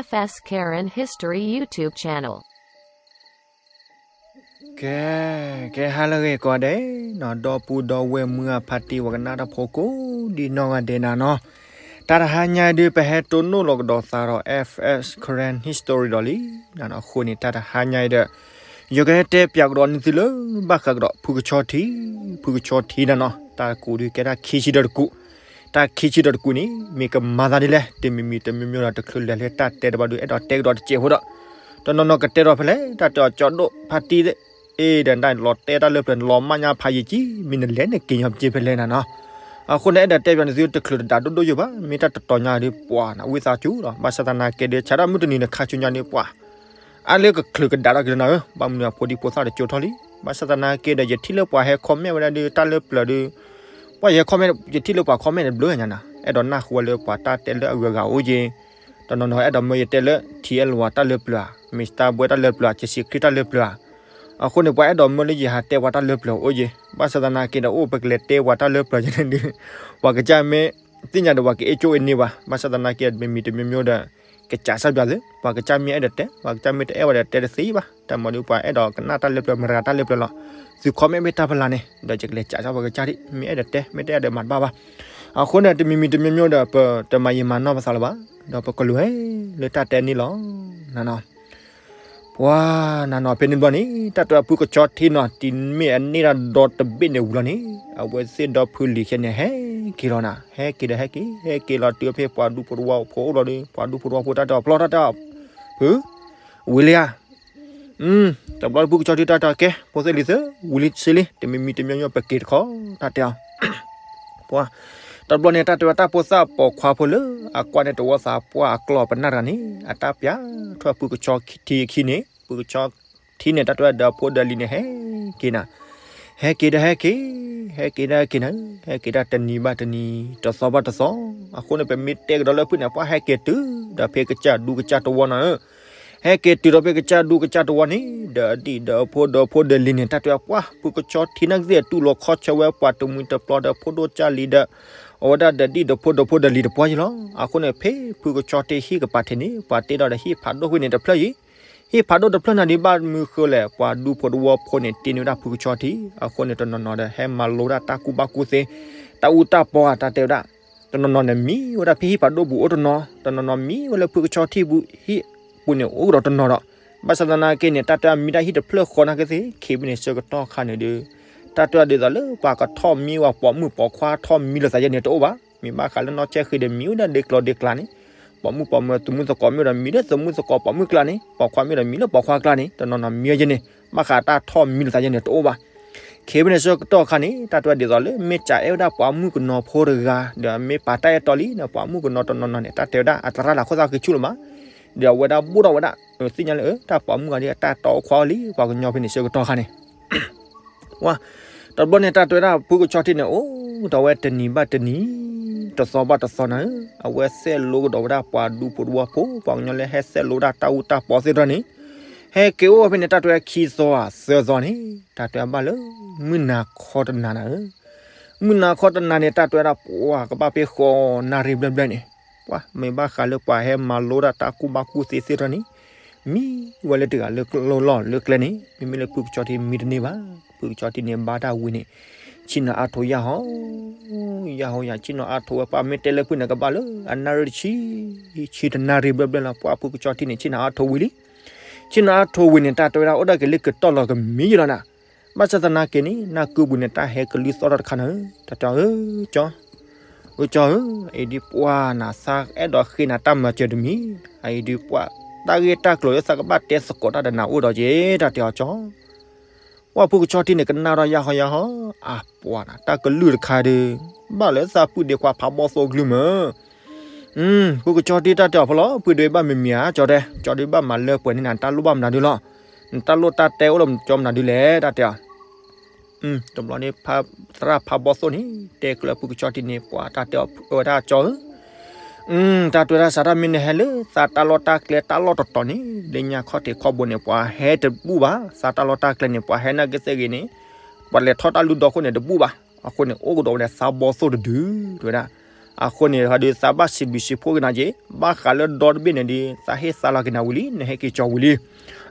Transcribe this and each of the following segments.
F S Karen History YouTube channel. ကဲ, ကဲဟါလၢအဂ့ၤကိးဂၤဒဲးနီၤ, ဒီပုၢ်ဒီဝဲၢ်မုၢ်အဖါတံၢ် ပှၤကနၣ်တၢ်ဖိကိးဒံနီၢ်ဂၤဒဲးနၤနီၤ, တၢ်တဟါညါအံၤဒုး ပဟဲတိၢ်နီၣ်လီၤကဒီးသးဒီး F S Karen History ဒီးလံနၤနီၤ. အဃိန့ၣ် တၢ်တဟါညါအံၤဒီး ယကဟဲတဲပၠးကဒီးန့ၢ်သုလၢ ဘၣ်ဃးကဒီးဖုကဆီထံ, ဖုကဆီထံနၤနီၤ, တၢ်တကူးဒုးကဲတၢ်ခံဆံဒီးတကူး, တၢ်ခံဆံဒီးတကူးန့ၣ် မ့ၢ်ကမၤသးဒ်လဲၣ် တမံၤမံၤတမံၤမံၤဒီး တချုးလဲၤလၢတၢ်တဲတဘျီဒုး အဲၣ်ဒိးတဲကဒီးတစဲးဖိဒီး တနီၤနီၤကတဲဒီးဖဲလဲၣ် တၢ်တဲအီၤကၠီဒိၣ်ဖါတံၢ် အ့ၣ်ဒီးနတၢ်လီၤတဲတၢ်လၢပျၢၤ လီၤမၢ်ညါဖးယံာ်ကံ မ့ၢ်နလဲၤနက့ၤညီပက့ၤဖဲလဲၣ်နၤနီၤ. အဃိန့ၣ် အဲၣ်ဒိးတဲပၠးန့ၢ်သုတချုးတဒးဒိၣ်ဒိၣ်ယိာ်ဘၣ်, မ့ၢ်တၢ်တတီၤညါဒုးပှၤနဝံသးစူၤဒီး ဘၣ်ဆၣ်သနာ်က့ဒီး ဆါတၢ်မုၢ်တနံၤန့ၣ် ခါဆူညါန့ၣ်ပှၤ အါလၢကချုးကဒးထီၣ်က့ၤလီၤနၤဧၢ, ဘၣ်မနုၤအဖိဒံဖိသၣ်တကၠိထီၣ်လံ. ဘၣ်ဆၣ်သနာ်က့ဒီး ယထံၣ်လၢပှၤဟဲ comment ဝဲဒၣ်ဒုး တၢ်လၢပျၢၤဒုး ပှၤယဟဲ comment ယထံၣ်လၢပှၤ comment န့ၣ်တဘျုးညါနၤ, အဲၣ်ဒိးနၢ်ဟူဝဲလၢပှၤတၢ်တဲလၢအဂုၤအဂၤအိၣ်က့ၤ, တနီၤနီၤအဲၣ်ဒိးမၢယတဲလၢ ထံအဲလဝါတၢ်လၢပျၢၤဧါ, မ့ၢ်စတၢ်ဘှဲတၢ်လၢပျၢၤဧါ, ကစံးခရံာ်တၢ်လၢပျၢၤဧါ. အဃိန့ၣ် ပှၤအဲၣ်ဒိးမၢလၢယဟးတဲပှၤတၢ်လၢပျၢၤအိၣ်က့ၤ, ဘၣ်ဆၣ်သနာ်က့ဒီး အိၣ်ပကလဲၤတဲပှၤတၢ်လၢပျၢၤယဲန့ၣ်ဒုး ပှၤကစၢ်မ့ၢ်သ့ၣ်ညါဒီး ပှၤကအ့ၣ်ကၠိအ့ၣ်န့ၢ်ဘၣ်. ဘၣ်ဆၣ်သနာ်က့ မ့မံၤတမံၤမံၤဒီး ကစးစၢ်ပၠးသု, ပှၤကစၢ်မ့ၢ်အဲၣ်ဒိးတဲ ပှၤကစၢ်မ့ၢ်တအဲၣ်ဝဲဒီး တဲတသ့ဘၣ်. တၢ်မၤဒုး ပှၤအဲၣ်ဒိးကနၣ်တၢ်လၢပျၢၤ မတၤတၢ်လၢပျၢၤလီၤ. သု comment မ့ၢ်တၢ်ဖလးန့ၣ် ဒီးယကလဲၤစးစၢ်ပှၤကစၢ်ဒံး, မ့ၢ်အဲၣ်ဒိးတဲ မ့ၢ်တအဲၣ်ဒိးမၤတဘၣ်ဘၣ်. အဃိန့ၣ် တမံၤမံၤတမံၤမံၤဒီး ပတမၤယံာ်မၤနီၢ်ပသးလၢၤဘၣ်, ဒီးပကလူၤဟဲလၢတၢ်တဲန့ၣ်လီၤ. နနီၤ ပှၤနနီၤ ဖဲန့ၣ်တဘျီန့ၣ် တၢ်တဲဖုကဆီထံနီၤ တုၤမ့ၢ်အန့ၢ်တၢ်ဒီတဘ့ၣ်န့ၣ်ဝံၤလီၤန့ၣ် အဝဲသ့ၣ်ဒီဖုလံၤခဲန့ၣ် ဟဲက့ၤလီၤနၤ, ဟဲက့ၤဒီးဟဲက့ၤ ဟဲက့ၤလီၤတုၤဖဲပှၤဒူဖိတဝီဖိအိၣ်လီၤဒီး ပှၤဒူဖိတဝီဖိတၢ်တဲအီၤ ပျီတၢ်တဲအီၤ ဖု ဝံၤလံဧါ. တဘျီဖုကဆီထံတၢ်တဲအီၤ ကဲ ဖိသ့ၣ်လံၤသ့ၣ် ဝံၤလံစ့လံ တမံၤမံၤတမံၤမံၤ ပက့ၤတခီ တၢ်တဲအီၤ ပှၤ တဘျီန့ၣ် တၢ်တဲဝဲတၢ်ဖိသၣ်ပိာ်ခွါဖိလၢ အကွၢ်န့ၣ်တဝီသးပှၢ်အကျီၢ်ပနၢ်တဂၤန့ၣ် အတၢ်ပျၢ်ထွဲဖုကဆီထံအခံန့ၣ် ဖုကဆီထံန့ၣ် တၢ်တဲဝဲဒီးဖိဒီးလံၤန့ၣ် ဟဲက့ၤနၤ, ဟဲက့ၤဒီးဟဲက့ၤ, ဟဲက့ၤဒီးဟဲက့ၤနၤ, ဟဲက့ၤဒၣ်တနံၤဘၣ်တနံၤ တသီဘၣ်တသီ, အဃိန့ၣ် ပမ့ၢ်တဲကဒီးလၢဖုန့ၣ် ပှၤဟဲက့ၤတုၤဒီးဖဲကစၢ်ဒူကစၢ်တဝီနၤဧၢ ဟဲက့ၤတုၤဒီးဖဲကစၢ်ဒူကစၢ်တဝီန့ၣ် ဒီးအဒံၣ်ဒီးအဖိဒီးဖိဒီးလံၤန့ၣ် တၢ်တဲပှၤ ဖုကဆီထံန့ၣ်ကသ့ၣ်တူၢ်လိာ်ခီၣ်ဆၢဝဲပှၤတမှံၤတပျီဒီးဖိဒိၣ်ကၢ်လံၤဒီး အဝဲဒၣ်ဒီးဒံၣ်ဒီးဖိဒီးဖိဒီးလံၤတပှီၢ်ယံလီၤ. အဃိန့ၣ် ဖဲဖုကဆီထံဟံၣ်ကပၤထံးန့ၣ် ပှၤတ့ထီၣ်ဒီးဟံၣ်ဖးဒိၣ်ဝဲန့ၣ်တဖျၢၣ်အံၤ, ဟံၣ်ဖးဒိၣ်တဖျၢၣ်န့ၣ်ဒုးဘၣ်မနုၤဃိလဲၣ် ပှၤဒူဖိတဝီဖိန့ၣ် တ့န့ၢ်ဝဲဒၣ်ဖုကဆီထံ, အဃိန့ၣ် တနီၤနီၤဒီး ဟဲမၤလိဝဲဒၣ်တၢ်ကူၣ်ဘၣ်ကူၣ်သ့, တၢ်အူတၢ်ပီဧါ တၢ်တဲဝဲဒၣ် တနီၤနီၤန့ၣ် မံဝဲဒၣ်ဖဲဟံၣ်ဖးဒိၣ်ပူၤအိၣ်တနီၤ, တနီၤနီၤမံဝဲလၢဖုကဆီထံပူၤ ဟံၣ်ပူၤန့ၣ်အိၣ်ကဒီးတနီၤဒီး, ဘၣ်ဆၣ်သနာ်က့န့ၣ် တၢ်တဲဝဲမံတၢ်ဟံၣ်တဖျၢၣ်ဃီနာ်က့သ့ၣ် ခံဘ့ၣ်န့ၣ်ဆၢကတီၢ်ခါန့ၣ်ဒီး တၢ်တဲဝဲဒ်သိးလၢပှၤကထီၣ်မံဝဲပိာ်မုၣ်ပိာ်ခွါထီၣ်မံလိာ်သးယဲန့ၣ်တအိၣ်ဘၣ်. မ့ၢ်ဘၣ်ဃးလၢနီၢ်ဆဲဃ့ဒီးမံဝဲဒၣ်ဒ့ကျီၤဒ့ကျါန့ၣ်, ပိာ်မုၣ်ပိာ်မုၣ်သမုၣ်သကိးမ့ၢ်ဒီးမံလၢသမုၣ်သကိးပိာ်မုၣ်ကျါန့ၣ်, ပိာ်ခွါမ့ၢ်ဒီးမံလၢပိာ်ခွါကျါန့ၣ်, တနီၤနီၤမံဝဲယဲန့ၣ်, ဘၣ်ဃးတၢ်ထီၣ်မံလိာ်သးယဲန့ၣ်တအိၣ်ဘၣ်. ခံဘ့ၣ်န့ၣ်ဆၢကတီၢ်ခါန့ၣ် တၢ်တဲဝဲဒ်သိးလၢ မ့ၢ်စးအဲၣ်ဝဲဒၣ်ပိာ်မုၣ်ကနီၤဖိတဂၤ ဒီးမ့ၢ်ပာ်တၢ်အဲၣ်တီလံန့ၣ် ပိာ်မုၣ်ကနီၤတနီၤနီၤန့ၣ် တၢ်တဲဝဲဒၣ် အသရၣ်လၢအခိၣ်သၣ်ကဆူၣ်လၢၤမး, ဒီးအဝဲဒၣ်ဘိၣ်ထီၣ်ဝဲဒၣ် သ့ၣ်ညါလၢ တၢ်ပိာ်မုၣ်ဂၤဒ်အတၢ်တီအိၣ်ခွါအိၣ်လံ ပှၤကညီဖဲန့ၣ်ဆၢကတီၢ်ခါန့ၣ် ဝါ, တဘျီန့ၣ် တၢ်တဲဝဲဒၣ်ဖုကဆီထံန့ၣ် အိၣ်ဒီးဝဲတနံၤဘၣ်တနံၤ, တသီဘၣ်တသီနၤဧၢ, အဝဲသဲလိကဒီးဝဲဒၣ်ပှၤဒူဖိတဝီဖိ ပှၤကညီလၢဟဲသဲလိဝဲဒၣ်တၢ်အူတၢ်ပီသ့ၣ်တဖၣ်န့ၣ်, ဟဲက့ၤအိၣ်ဝဲဖဲန့ၣ် တၢ်တဲဝဲခံသီဧါသၢသီန့ၣ်, တၢ်တဲဝဲဘၣ်လၢ မုၢ်နၤခီတနၤနၤဧၢ, မုၢ်နၤခီတနၤန့ၣ် တၢ်တဲဝဲဒၣ်ပှၤကဘၣ်ဖဲဃိးနၣ်ရံၣ်ဘျဲၣ်ဘျဲၣ်န့ၣ်, ပှၤမ့ၢ်ဘၣ်ဃးလၢပှၤဟဲမၤလိဒၣ်တၢ်ကူၣ်ဘၣ်ကူၣ်သ့သ့ၣ်တဖၣ်န့ၣ် မံဝဲလၢတဂၤလၢလီၢ်လၢကျဲန့ၣ် မ့မ့ၢ်လၢဖုကဆီထံမံတန့ၢ်ဘၣ်. ဖုကဆီထံန့ၣ် ဘါတၢ်ဝံၤန့ၣ် ဆ့ၣ်နီၤအါထိးယၢ်ဟီ, ယၢ်ဟီယၢ် ဆ့ၣ်နီၤအါထိးဝဲ ပှၤမ့ၢ်တဲလၢဖုန့ၣ် ကဘၣ်လၢအနၣ်ရံၣ်တဆံ, ဆံတနၣ်ရံၣ်ဘျဲၣ်ဘျဲၣ်လီၤ. ပှၤဖုကဆီထံန့ၣ် ဆ့ၣ်နီၤအါထိးဝံၤလံ. ဆ့ၣ်နီၤအါထိးဝံၤန့ၣ် တၢ်တဲဝဲဒၣ်အိၣ်ဒၣ်က့ၤလၢကတီၢ်လီၤကမံယလီၤနၤ. ဘၣ်ဆၣ်သနာ်က့န့ၣ် နၢ်ကုပူၤန့ၣ် တၢ်ဟဲကလုၢ်သီၣ်ထီၣ်တခါနၤဧၢ, တၢ်တဲအီၤ ဧၢ ကၠီ ဧၢ ကၠီဧၢ, အံၤဒုးပှၤနၤ သးအဲၣ်ဒိးဃ့နၤတၢ်မၤစၢၤတမံၤ, အံၤဒုးပှၤ တၢ်ဂ့ၢ်တၢ်ကျိၤလၢသးကဘၣ်တဲသကိးတၢ်ဒီးနၤအိၣ်ဒီးက့ၤ တၢ်တဲအီၤကၠီ. ပှၤဖုကဆီထံန့ၣ် ကနၣ်ထီၣ်ယၢ်ဟီယၢ်ဟီ, အပှၤနၤ တၢ်ကလုၢ်တခါဒီး ဘၣ်လၢသးပုၢ်ဒ့ခွါဖးဘီၣ်သိၣ်ကလုၢ်မၢ်. ဖုကဆီထံတၢ်တဲအီၤဖဲလီၤ ဖုဒုးဘၣ်မံၤမံၤဧါ ကၠီတဲ, ကၠီဒုးဘၣ်မၤလၢပှဲၤန့ၢ်နၤ တၢ်လိၣ်ဘၣ်မနုၤဒုလီၤ, နတၢ်လိၣ်တၢ်တဲအိၣ်လၢမနုၤကၠီမနုၤဒုလဲၣ် တၢ်တဲအီၤ တဘျီန့ၣ် သရၣ်ဖးဘီၣ်သိၣ်န့ၣ် တဲကျၢၢ်ဖုကဆီထံန့ၣ် ပှၤတၢ်တဲအီၤဝဲဒၣ်ကၠီဧၢ, တၢ်တဲဝဲဒၣ်စးထီၣ်မ့ၢ်နဟဲလၢသးတၢ်လီၢ်တၢ်ကျဲတၢ်လီၢ်တတီၤန့ၣ် လၢညါခီၣ်ထံးခီၣ်ဘိန့ၣ် ပှၤဟဲတဘူၣ်ဘၣ်, သးတၢ်လီၢ်တၢ်ကျဲန့ၣ် ပှၤဟဲနာ်က့သ့ၣ်ဂ့ၤန့ၣ် ပှၤလဲၤထီၣ်တၢ်လုၢ်ဒီခိၣ်န့ၣ်တဘူၣ်ဘၣ်. အဃိန့ၣ် အိၣ်ကဒီးဝဲဒၣ်သးဘီၣ်သိၣ်တဒု တဲဝဲဒၣ် အဃိန့ၣ် ဟဒုးသးဘၣ်စံးဘျုးစံးဖှိၣ်က့ၤနၤက့ၤ ဘၣ်ဃးလၢဒီတဘ့ၣ်န့ၣ်ဒီး သးဟ့ၣ်သါလီၤက့ၤနၤဝံၤလံ နဟဲက့ၤကၠီဝံၤလံ.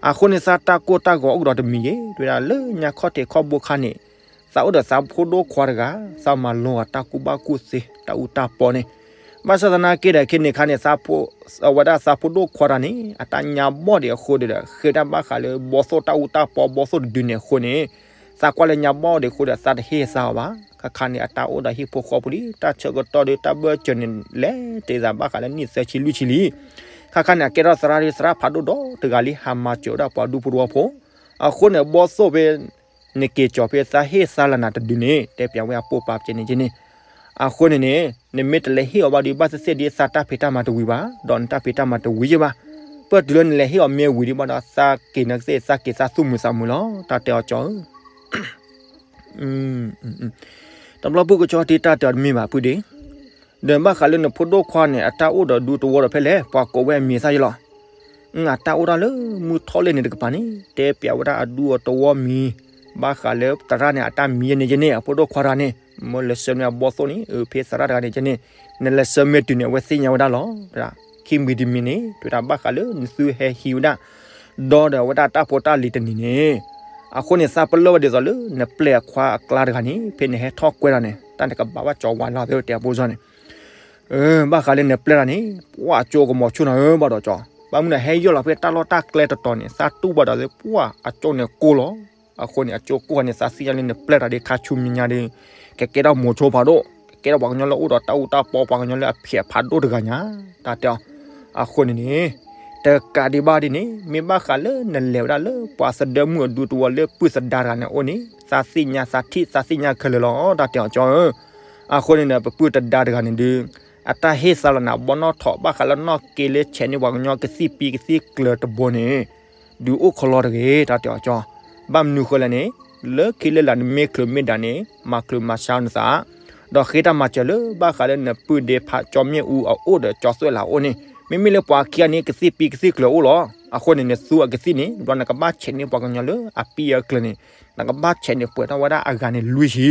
အဃိန့ၣ် သးတၢ်ကိၢ်တၢ်ဂီၤအိၣ်ကဒီးတမံၤယဲ တဲဝဲဒၣ်လၢညါခီၣ်ထံးခီၣ်ဘိခါန့ၣ် သးအိၣ်ဒီးသးဖိဒိၣ်ခွါတဂၤ သးမၤလိအတၢ်ကူၣ်ဘၣ်ကူၣ်သ့ တၢ်အူတၢ်ပီန့ၣ် ဘၣ်ဆၣ်သနာ်က့ဒီးခဲန့ၣ်ခါန့ၣ် အဝဲဒၣ်သးဖိဒိၣ်ခွါတဂၤန့ၣ် အတၢ်ညါဘီၣ်ဒံးအဃိဒီး ဃ့တၢ်ဘၣ်ဃးလၢဘီသိၣ်တၢ်အူတၢ်ပီ ဘီသိၣ်တဒုန့ၣ်အဃိန့ၣ် သးကွၢ်လၢညါဘီၣ်ဒံးအဃိဒီး သးတဟ့ၣ်သါအီၤဘၣ်. ခါခါန့ၣ် အတၢ်အိၣ်ဒီးဟံၣ်ဖိဃီဖိလံ တၢ်ဆၢကတီၢ်ဒီးတၢ်ဘၢၣ်စၢၤန့ၣ် လဲၤတ့ၢ်သးဘၣ်ဃးလၢနံၣ်သၢဆံလွံၢ်ဆံလံ. ခါခါန့ၣ် အကဲထီၣ်သရၣ်ဒီးသရၣ်ဖးဒိၣ်ဒီတဂၤလံ ဟးမၤစၢၤဝဲဒၣ်ပှၤဒူဖိတဝီဖိ အဃိန့ၣ် ဘီသိၣ်ဖဲ နက့ၤကၠီၤဖဲသးဟ့ၣ်သါလၢနၤတဒုန့ၣ် တဲပၠးဝဲအပိာ်ပာ်ကဲန့ၣ်ကဲန့ၣ်. အဃိန့ၣ်န့ၣ် နမ့ၢ်တလဲၤဟ့ၣ်အီၤဘၣ်ဒီး ဘၣ်သ့ၣ်သ့ၣ်ဒီး သးတၢ်ဖံးတၢ်မၤတဝံၤဘၣ် ဒီးနတၢ်ဖံးတၢ်မၤတဝံၤယဲၢ်ဘၣ်. ပၢၢ်တုၤလၢနလဲၤဟ့ၣ်အီၤမ့ၢ်ဝံၤဒံးဘၣ်ဒီး သးက့ၤနကသ့ၣ် သးက့ၤသးသူၣ်မုာ်သးမုာ်လီၤ တၢ်တဲအီၤကၠီဧၢ တဘျီဖုၣ်ကဆီထံတၢ်တဲအီၤတမ့ၢ်ဘၣ်ဖုၣ်ဒ့ ဒီးဘၣ်ဃးလၢနဖိဒိၣ်ခွါန့ၣ် အတၢ်အိၣ်ဒီးဒူသဝီဒီးဖဲလဲၣ် ပှၤကိးဝဲအမံၤသၣ်ယလီၤ. အတၢ်အိၣ်ဒၣ်လၢမုၢ်ထီၣ်လဲၣ်န့ၣ်တကပၤန့ၣ် တဲပၠးဝဲဒၣ်အဒူအသဝီမံၤ ဘၣ်ဃးလၢသရၣ်န့ၣ် အတၢ်မံၤယဲန့ၣ်ယဲန့ၣ် အဖိဒိၣ်ခွါတဂၤန့ၣ် မ့ၢ်လဲၤဆှၢန့ၢ်အဘီသိၣ်န့ၣ် ဖဲသရၣ်တဂၤန့ၣ်ယဲန့ၣ် နလဲၤဆှၢမ့ၢ်တုၤန့ၣ် အဝဲသ့ၣ်ညါဝဲဒၣ်လီၤ. ခံမံၤတမံၤန့ၣ် တဲဝဲဒၣ်ဘၣ်ဃးလၢနသုဟဲဟံးဝဲဒၣ် ဒီးဒီးအဝဲဒၣ်တၢ်ဖိတၢ်လံၤတနံၤန့ၣ် အဃိန့ၣ် သးပလၢၢ်ဝဲဒ်သိးလၢ နပျဲၢ်အခွါအကျါတဂၤန့ၣ် ဖဲနဟဲထီၣ်ကွဲဒီးန့ၣ် တၢ်န့ၣ်ကဘၣ်ဘၣ်ကၠီဝါလီၤသ့ တဲအဖိစီန့ၣ် ဘၣ်ဃးလၢနပျဲၢ်တၢ်န့ၣ် ပှၢ်အကၠိကမီၤဆူၣ်နၤဧၢဘၣ်ဒီးကၠီ ဘၣ်မနုၤဟဲယီၢ်လီၤဖဲတၢ်လီၢ်တၢ်ကျဲတတီၤန့ၣ် သးတူၢ်ဘၣ်ဒီးသ့ ပှၢ်အကၠိန့ၣ်ကိၢ်လီၤ. အဃိန့ၣ် အကၠိကိၢ်န့ၣ် သးသ့ၣ်ညါလၢနပျဲၢ်တၢ်ဒ်ခါဆူမဲာ်ညါဒီး ကကဲထီၣ်မိၤဆိဖးဒိၣ် ကကဲထီၣ်ပှၤကညီလၢအိၣ်ဒီးတၢ်အူတၢ်ပီ ပှၤကညီလၢအဖျဲးဖးဒိၣ်တဂၤညါ တၢ်တဲအီၤ အဃိန့ၣ်န့ၣ် တကးဒံးဘၣ်ဒ်န့ၣ် မ့ၢ်ဘၣ်ဃးလၢနလဲၤဝဲဒၣ်လၢပှၤသဒၢမုၣ်အဒူသဝီလၢပုၢ်သဒါတဂၤန့ၣ်အအိၣ်န့ၣ် သးသ့ၣ်ညါသးထံၣ်သးသ့ၣ်ညါခဲလၢာ်လီၤ တၢ်တဲအီၤကၠီဧၢ. အဃိန့ၣ်ဒီး ပပုၢ်သဒါတဂၤန့ၣ်ဒုး အတၢ်ဟ့ၣ်သါလီၤနၤဘီနီၣ်ထိး ဘၣ်ဃးလၢနီၣ်က့လၢဆဲးန့ၢ်ပှၤကညီကသံၣ်ပံကသံၣ်ကျၢၤတဘိန့ၣ် ဒုးအိၣ်ခီလီၤတဂ့ၤ တၢ်တဲအီၤကၠီ. ဘၣ်မနုၤဃိလဲၣ်န့ၣ် လၢခံလၢလာ်နမ့ၢ်ချုးမ့ၢ်ဒၣ်န့ၣ် မၤချုးမၤဆါနသး ဒီးဃ့တၢ်မၤစၢၤလၢဘၣ်ဃးလၢနပုၢ်ဒ့ဖးကၠီမ့ၣ်အူအအိၣ်ဒီးကၠီသွဲၣ်လးအအိၣ်န့ၣ် မ့မ့ၢ်လၢပှၤခံဂၤန့ၣ် ကသံၣ်ပံကသံၣ်ကျၢၤအိၣ်လီၤ. အဃိန့ၣ် နသူအကသံၣ်န့ၣ် ဒီးနကဘၣ်ဆဲးန့ၢ်ပှၤကညီလၢအပံအကျၢၤန့ၣ် နကဘၣ်ဆဲးန့ၢ်ပှဲၤထီၣ်ဝဲဒၣ်အဂၤန့ၣ်လွံၢ်ဆံ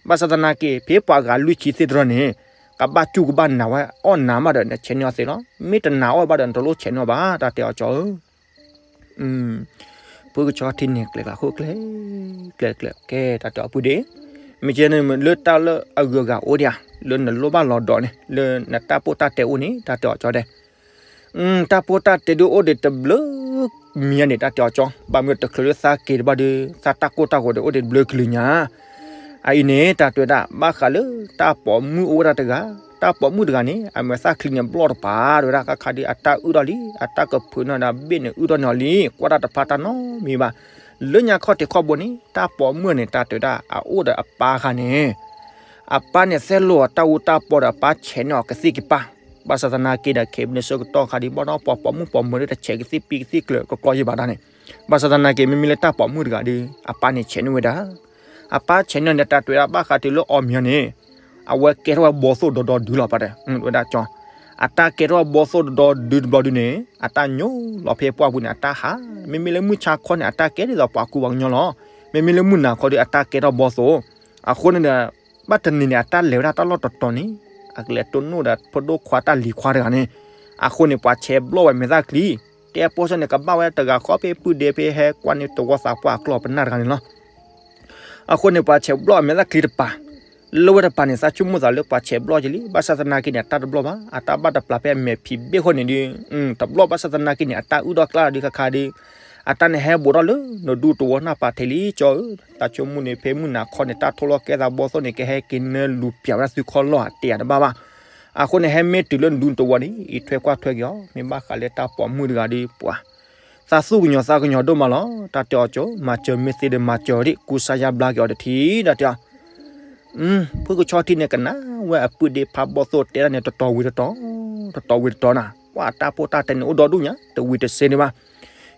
ဘၣ်ဆၣ်သနာ်က့ ဖဲပှၤဂၤလွံၢ်ဆံသ့ၣ်တဖၣ်န့ၣ် ကဘၣ်စူၢ်ကဘၣ်နာ်ဝဲအီၣ်နၤမးဒီး နဆဲးန့ၢ်အီၤသ့လီၤ. မ့ၢ်တနာ်အီၣ်ဘၣ်ဒီး နတလိၣ်ဆဲးန့ၢ်အီၤဘၣ် တၢ်တဲအီၤကၠီဧၢ. ဖုကဆီထံန့ၣ် ကျဲၤကျဲၤဃိကျဲၤ ကျဲၤကျဲၤ ကဲ တၢ်တဲအီၤပုၢ်ဒ့ မ့ၢ်ကဲန့ၣ် လၢတၢ်လၢအဂုၤအဂၤအိၣ်ဒံးဧါ လၢနလိၣ်ဘၣ်လီၤဒီးန့ၣ် လၢနတၢ်ပိၢ်တၢ်တဲအိၣ်န့ၣ် တၢ်တဲအီၤကၠီဒဲး တၢ်ပိၢ်တၢ်တဲဒုးအိၣ်ဒံးတဘျုးမံၤန့ၣ် တၢ်တဲအီၤကၠီ ဘၣ်မနုၤတချုးလၢသးက့ၤတဘၣ်ဒီး သးတၢ်ကိၢ်တၢ်ဂီၤဒီးအိၣ်ဒံးတဘျုးကလုာ်ညါ အအံၤန့ၣ် တၢ်တဲဝဲဒၣ် ဘၣ်ဃးလၢတၢ်ပိာ်မုၣ်အိၣ်ဝဲဒၣ်တဂၤ တၢ်ပိာ်မုၣ်တဂၤန့ၣ် အမဲာ်သၣ်ချံန့ၣ်ဘျီၣ်တပၤ တဲဝဲဒၣ် ခါခါဒီး အတၢ်အုၣ်ထီၣ်လံ အတၢ်ကဖုးန့ၢ်ဒီးဘ့ၣ်န့ၣ်အုၣ်ထီၣ်န့ၢ်အီၤလံ ကွၢ်တၢ်တဖၣ်တၢ်နီတမံၤဘၣ်. လၢညါခီၣ်ထံးခီၣ်ဘိန့ၣ် တၢ်ပိာ်မုၣ်န့ၣ် တၢ်တဲဝဲဒၣ် အအိၣ်ဒီးအပၢ်အခါန့ၣ် အပၢ်န့ၣ် သဲလိာ်အတၢ်အူတၢ်ပီဒီးအပၢ်ဆဲးန့ၢ်အီၤကသံၣ်ကပၢ် ဘၣ်ဆၣ်သနာ်က့ဒီး ခဲအံၤပနံၤဆၢကတီၢ်ခါဒံး ဘၣ်ဒီးပှၤပိာ်မုၣ်ပိာ်မၢၤဒီးတဆဲးကသံၣ်ပံကသံၣ်ကျၢၤကကျီယံၤဘၣ်တၢ်န့ၣ် ဘၣ်ဆၣ်သနာ်က့ မ့မ့ၢ်လၢတၢ်ပိာ်မုၣ်တဂၤဒီး အပၢ်န့ၣ်ဆဲးန့ၢ်ဝဲဒၣ် အပၢ်ဆဲးန့ၢ်န့ၣ် တၢ်တဲဝဲဒၣ်ဘၣ်ဃးတုၤလၢအီၤမံၤန့ၣ် အဝဲကဲထီၣ်ဝဲဘီသိၣ်ဒီဒီဒုလီၤပာ်ဒီး ဝဲဒၣ်ကၠီ အတၢ်ကဲထီၣ်ဘီသိၣ်ဒီဒီဒုတဘျီဒုန့ၣ် အတၢ်ညိလီၤဖဲပှၢ်ပူၤန့ၣ် အတၢ်ဟး မ့မ့ၢ်လၢမုၢ်ဆါခီန့ၣ် အတၢ်ကဲဒ်သိးပှၤကူပှၤကညီလီၤ. မ့မ့ၢ်လၢမုၢ်နၤခီဒီး အတၢ်ကဲထီၣ်ဘီသိၣ် အဃိန့ၣ်ဒီး ဘၣ်တနံၤန့ၣ် အတၢ်လဲၤဝဲဒၣ်တၢ်လီၢ်တတီၤန့ၣ် အကလဲၤတိၢ်နီၣ်ဒီးဖိဒိၣ်ခွါတၢ်လံၤခွါတဂၤန့ၣ် အဃိန့ၣ် ပှၤဆဲးဘျီၣ်ဝဲမဲာ်သၣ်ချံ တဲအပိၢ်စၢ်န့ၣ် ကဘၣ်ဝဲတဂၤဃီဖဲပုၢ်ဒ့ဖဲဟဲကွၢ်န့ၢ်သဝီသးပှၢ်အကျီၢ်ပနၢ်တဂၤန့ၣ်လီၤ. အဃိန့ၣ် ပှၤဆဲးဘျီၣ်အမဲာ်သၣ်ချံတပၤ လၢဝဲတပၤန့ၣ် သးဆိကမိၣ်သးလၢပှၤဆဲးဘျီၣ်က့ၤလံ ဘၣ်ဆၣ်သနာ်က့န့ၣ် အတၢ်တဘျီၣ်ဘၣ် အတၢ်ဘၣ်တပျၢ်ဖဲအမဲာ်ဖံးဘ့ၣ်ဃီန့ၣ်ဒီး တဘျီၣ်ဘၣ်ဆၣ်သနာ်က့န့ၣ် အတၢ်အုၣ်ထီၣ်ကျါဒီးခါခါဒီး အတၢ်န့ၣ်ဟဲဘူးထီၣ်လၢနဒူသဝီနၢ်ပၤထဲလံကၠီဧၢ, သးဆိကမိၣ်န့ၣ် ဖဲမုၢ်နၤခီန့ၣ် တၢ်ထိၣ်လီၤကဲသးဘီသိၣ်န့ၣ် ကဟဲက့ၤနၢလူၤပျၢ်ဝဲဒၣ်သုခီၣ်လီၢ်အတဲယၤတဘၣ်ဘၣ်. အဃိန့ၣ် ဟဲမ့ၢ်တုၤလၢနဒူသဝီန့ၣ် အံးထွဲကွၢ်ထွဲက့ၤအီၤ မ့ၢ်ဘၣ်ဃးလၢတၢ်ပိာ်မုၣ်တဂၤဒီးပှၤ သးသူၣ်ကညီၤသးကညီၤဒိၣ်မးလီၤ. တၢ်တဲအီၤကၠိ မၤစၢၤမ့ၢ်သ့ဒီးမၤစၢၤဒံး ကူစါယါဘျါက့ၤအီၤတထံၣ် တၢ်တဲအီၤ ဖုကဆီထံန့ၣ် ကနၣ်ဝဲအပုၢ်ဒ့ဖးဘီသိၣ်တဲဒၣ်န့ၣ် တတီၤဝံၤတတီၤ, တတီၤဝံၤတတီၤနၤ, ပှၤတၢ်ဖိတၢ်တဲန့ၣ် အိၣ်ဒီဒူၣ်ညါ တဝံၤတစ့န့ၣ်ဘၣ်.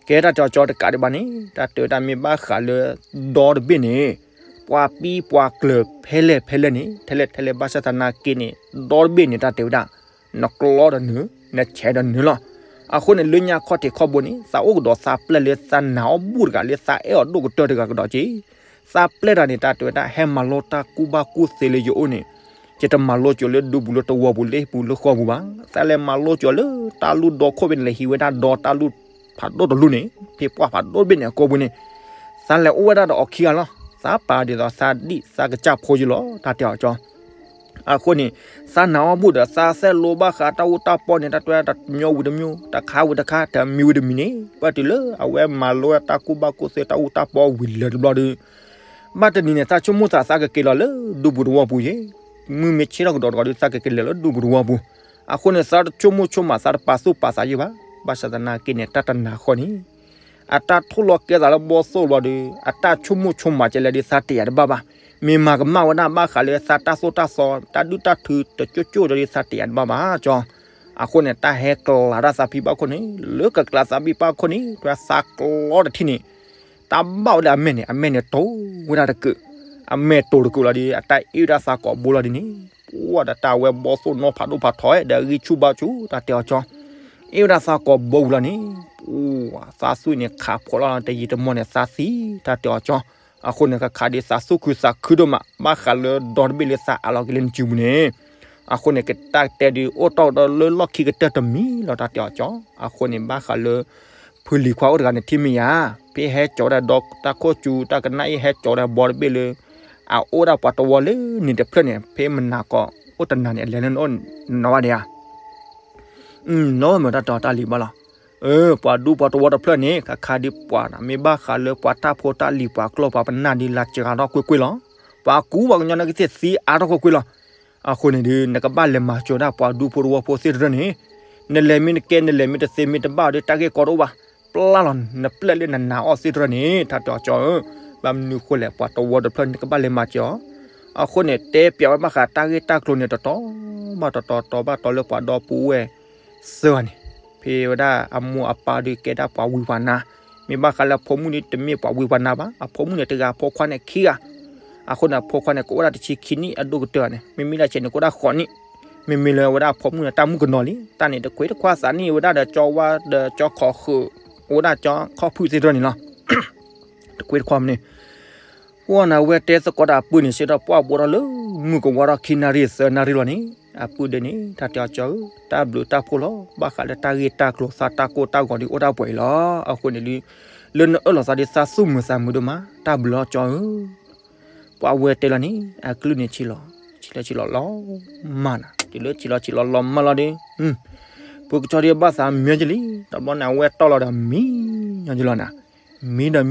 ကဲတၢ်တဲအီၤကၠိတကးဒံးဘၣ်န့ၣ် တၢ်တဲဝဲဒၣ်မ့ၢ်ဘၣ်ဃးလၢဒီတဘ့ၣ်န့ၣ် ပှၤပံပှၤကျၢၤဖဲလဲၣ်ဖဲလဲၣ်န့ၣ် ထဲလဲၣ်ထဲလဲၣ်ဘၣ်ဆၣ်သနာ်က့န့ၣ် ဒီတဘ့ၣ်န့ၣ် တၢ်တဲဝဲဒၣ် နကျီဒီးနုာ် နဆဲးဒီးနုာ်လီၤ. အဃိန့ၣ် လၢညါခီၣ်ထံးခီၣ်ဘိန့ၣ် သးအိၣ်ကဒီးသးပျဲၢ်လၢသးနာ်အီၤဘူၣ်တဂၤလၢသးအဲၣ်အီၤဒိၣ်ကတၢၢ်တဂၤကဒီးက့ သးပျဲၢ်တဂၤန့ၣ် တၢ်တဲဝဲဒၣ် ဟဲမၤလိတၢ်ကူၣ်ဘၣ်ကူၣ်သ့လၢယအိၣ်န့ၣ်, ယတမၤလိကၠီၤလၢဒူပူၤလၢတဝီပူၤလၢဟံၣ်ပူၤလၢဃီပူၤဘၣ်. သးလဲၤမၤလိကၠီၤလၢတၢ်လူၢ်ဒီခိၣ်ဖဲန့ၣ် လဲၤဟံးဝဲဒၣ်ဒီတၢ်လူၢ်ဖးဒိၣ်တလူၢ်န့ၣ် ဖဲပှၢ်ဖးဒိၣ်တဘ့ၣ်န့ၣ် အကိာ်ပူၤန့ၣ် သးလဲၤအိၣ်ဝဲဒၣ်ဒီးအီၤခံဂၤလီၤ. သးပာ်ဒ်သိးသးဒံၣ်သးကစၢ်ဖိယုၢ်လီၤ တၢ်တဲအီၤကၠီ အဃိန့ၣ် သးနာ်အီၣ်ဘူၣ်ဒီး သးသဲးလိဘၣ်ဃးတၢ်အူတၢ်ပီန့ၣ် တၢ်တွဲတမျိုးဝံၤတမျိုး တခါဝံၤတခါ တမံၤဝံၤတမံၤန့ၣ် ပှၢ်တုၤလၢအဝဲမၤလိတၢ်ကူၣ်ဘၣ်ကူၣ်သ့တၢ်အူတၢ်ပီဝံၤလၢတဘျီဒီး ဘၣ်တနံၤန့ၣ် သးဆိကမိၣ်သးသးကက့ၤလီၤလၢဒူပူၤတဝီပူၤယဲ, မုၢ်မ့ၢ်ဆ့ထီၣ်ကဒီးတဂီၤဒီး သးကက့ၤလဲၤလၢဒူပူၤတဝီပူၤ, အဃိန့ၣ် သးတဆိကမိၣ်ဆိကမး သးတပာ်သူၣ်ပာ်သးယဲၢ်ဘၣ်, ဘၣ်ဆၣ်သနာ်က့န့ၣ် တၢ်တနၤဃီန့ၣ် အတၢ်ထိၣ်လီၤကဲသးလၢဘီသိၣ်တဘျီဒီး အတၢ်ဆိကမိၣ်ဆိကမးကလဲၣ်ဒီး သးတယာ်တဘၣ်ဘၣ်, မ့ၢ်မၤကမၣ်ဝဲဒၣ်ဘၣ်ဃးလၢသးတၢ်သိၣ်တၢ်သီ တၢ်ဒုၣ်တၢ်ထုတကၠိၣ်ကၠိၣ်ဒီး သးတယာ်တဘၣ်ဘၣ်ကၠီ, အဃိန့ၣ် တၢ်ဟဲကျါတၢ်သးဖံးဘၣ်ခိၣ်န့ၣ် လၢကကျါသးဖံးဘၣ်ခိၣ်န့ၣ် တၢ်သးကျီတထံၣ်န့ၣ် တၢ်ဘၣ်ဝဲဒၣ်အမဲာ်န့ၣ် အမဲာ်န့ၣ်တိၤဝဲဒၣ်တကုာ်, အမဲာ်တိၤတကုာ်လီၤဒီး အတၢ်အ့ၣ်ဝဲဒၣ်သးကိာ်ဘိလီၤဒ်န့ၣ်, ပှၢ်ဒီးတၢ်ဝဲဘီသိၣ်နီဖးဒိၣ်ဖးထီဒီး အဂံၢ်ဆူၣ်ဘါဆူၣ် တၢ်တဲအီၤကၠီ, အ့ၣ်ဝဲဒၣ်သးကိာ်ဘိဝံၤလီၤန့ၣ်, ပှၢ်သးသွံၣ်န့ၣ်ခးဖှီၣ်လီၤတယံာ်တမီၢ်န့ၣ် သးသံ တၢ်တဲအီၤကၠီ, အဃိန့ၣ် ကခးဒ်သးသူၣ်ခုသးခုဒိၣ်မး ဘၣ်ဃးလၢဒီတဘ့ၣ်လၢသးအးလီၤက့ၤလၢနစုပူၤန့ၣ်, အဃိန့ၣ် ကတၢ်တဲဒုးအိၣ်တီၢ်ဒီးလၢလီၢ်ခံကတၢၢ်တမံၤလီၤ တၢ်တဲအီၤကၠီ, အဃိန့ၣ် ဘၣ်ဃးလၢ ဖုလံၤခွါအိၣ်တဂၤန့ၣ်ထံၣ်မ့ၢ်ယါ, ဖဲဟဲကၠီၤဝဲဒၣ်ဒီတၢ်ခိၣ်စူၤ တၢ်ကနၣ်အ့ၣ်ဟဲကၠီၤဝဲဒၣ်ဘီတဘ့ၣ်လၢ အအိၣ်ဒၣ်ပှၤတဝီလၢန့ၣ်တဖျၢၣ်န့ၣ် ဖဲမနၤကိးအိၣ်တနၤန့ၣ် အလဲၤလၢနအိၣ်နီၤဘၣ်ဒံးဧါ, နီၤမ့ၢ်တၢ်တီတၢ်လံၤဘၣ်လီၤ, ပှၤဒူပှၤတဝီတဖျၢၣ်န့ၣ် ခါခါဒ်ပှၤနၤ မ့ၢ်ဘၣ်ဃးလၢပှၤတၢ်ဖိတၢ်လံၤပှၤကျီၢ်ပှၤပနၢ်ဒ်လၢစှၤထီၣ်ကွ့ၢ်ကွ့ၢ်လီၤ, ပှၤကူပှၤကညီန့ၣ်ကသ့ၣ်သံအါထီၣ်ကွ့ၢ်ကွ့ၢ်လီၤ, အဃိန့ၣ်ဒုး နကဘၣ်လဲၤမၤစၢၤဒၣ်ပှၤဒူဖိတဝီဖိသ့ၣ်တဖၣ်န့ၣ်, နလဲၤမ့ၢ်တကဲ နလဲၤမ့ၢ်တသ့မ့ၢ်တဘၣ်ဒီး တၢ်ဂ့ၢ်ကီတအိၣ်ဘၣ်, ပျၢ်လီၤ နပျဲၢ်လၢနနာ်အီၤသ့ၣ်တဖၣ်န့ၣ် တၢ်တဲအီၤကၠီဧၢ, ဘၣ်မနုၤဃိလဲၣ် ပှၤတဝီတဖျၢၣ်န့ၣ် နကဘၣ်လဲၤမၤစၢၤအီၤ, အဃိန့ၣ် တဲပျးဝဲဘၣ်ဃးတၢ်ဂ့ၢ်တၢ်ကျိၤန့ၣ် တတီၤဘၣ်တတီၤ တီၤဘၣ်တီၤလၢပှၤဒီပုၢ်ဝဲၢ်သၢဂၤန့ၣ်, ဖဲဝဲဒၣ်အမိၢ်အပၢ်ဒုးကဲဒၣ်ပှၤဝံပှၤနါ, မ့ၢ်ဘၣ်ဃးလၢအဖိမုၣ်ဒုးတမ့ၢ်ပှၤဝံပှၤနါဘၣ်, အဖိမုၣ်န့ၣ်တဂၤ အဖိခွါန့ၣ်ခံဂၤ, အဃိန့ၣ် အဖိခွါန့ၣ် ကအိၣ်ဝဲဒၣ်တဆံခံနံၣ်အဒိၣ်ကတၢၢ်န့ၣ် မ့မ့ၢ်လၢဆဲးန့ၣ် ကအိၣ်ဒၣ်ဃိးနံၣ်, မ့မ့ၢ်လၢဝဲဒၣ်အဖိမုၣ်န့ၣ် တၢ်မုၣ်ကနီၤလံ, တၢ်န့ၣ်တကွ့တခွါသးနံၣ်ဝဲဒၣ်ဒီးကၠီဝါဒီးကၠီခီၣ်ဃုာ်, အိၣ်ဝဲဒၣ်ကၠီခီၣ်ဖုၣ်သ့ၣ်တဖၣ်န့ၣ်လီၤ, တကွ့တခွါမနုၤ ပှၢ်နၤဝဲတဲသကိးတၢ်အပုၢ်န့ၣ် စ့ၢ်ဒီးပှၢ်ဘိးထီၣ်လၢ မုၢ်ကဝါထီၣ်ခံနၣ်ရံၣ်သၢနၣ်ရံၣ်လီၤန့ၣ်, အပုၢ်ဒဲန့ၣ် တၢ်တဲအီၤကၠီဧၢ, တၢ်ဘျုးတၢ်ဖှိၣ်လီၤ, ဘၣ်ဃးလၢတၢ်ဂ့ၢ်တၢ်ကျိၤသးတၢ်ကိၢ်တၢ်ဂီၤဒုးအိၣ်ဒၣ်ပှဲၤအံၤလီၤ, အဃိန့ၣ်ဒုး လၢနအၢၣ်လီၤသးဒ်သးသူၣ်မုာ်သးမုာ်ဒိၣ်မး, တၢ်ဘျုးလီၤကၠီဧၢ, ပှၢ်ဝဲတဲလီၤန့ၣ် အကလုၢ်န့ၣ်ဆံးလီၤ, ဆံးလီၤဆံးလီၤလီၤမးနၤ, တုၤလၢဆံးလီၤဆံးလီၤလီၤမးလီၤဒီး ဖုကဆီထံဘၣ်သးမံၤကလံ, တဘျီန့ၣ် အဝဲတီၢ်လီၤဒီးမံညီကလီၤနၤ, မံဒီးမံ,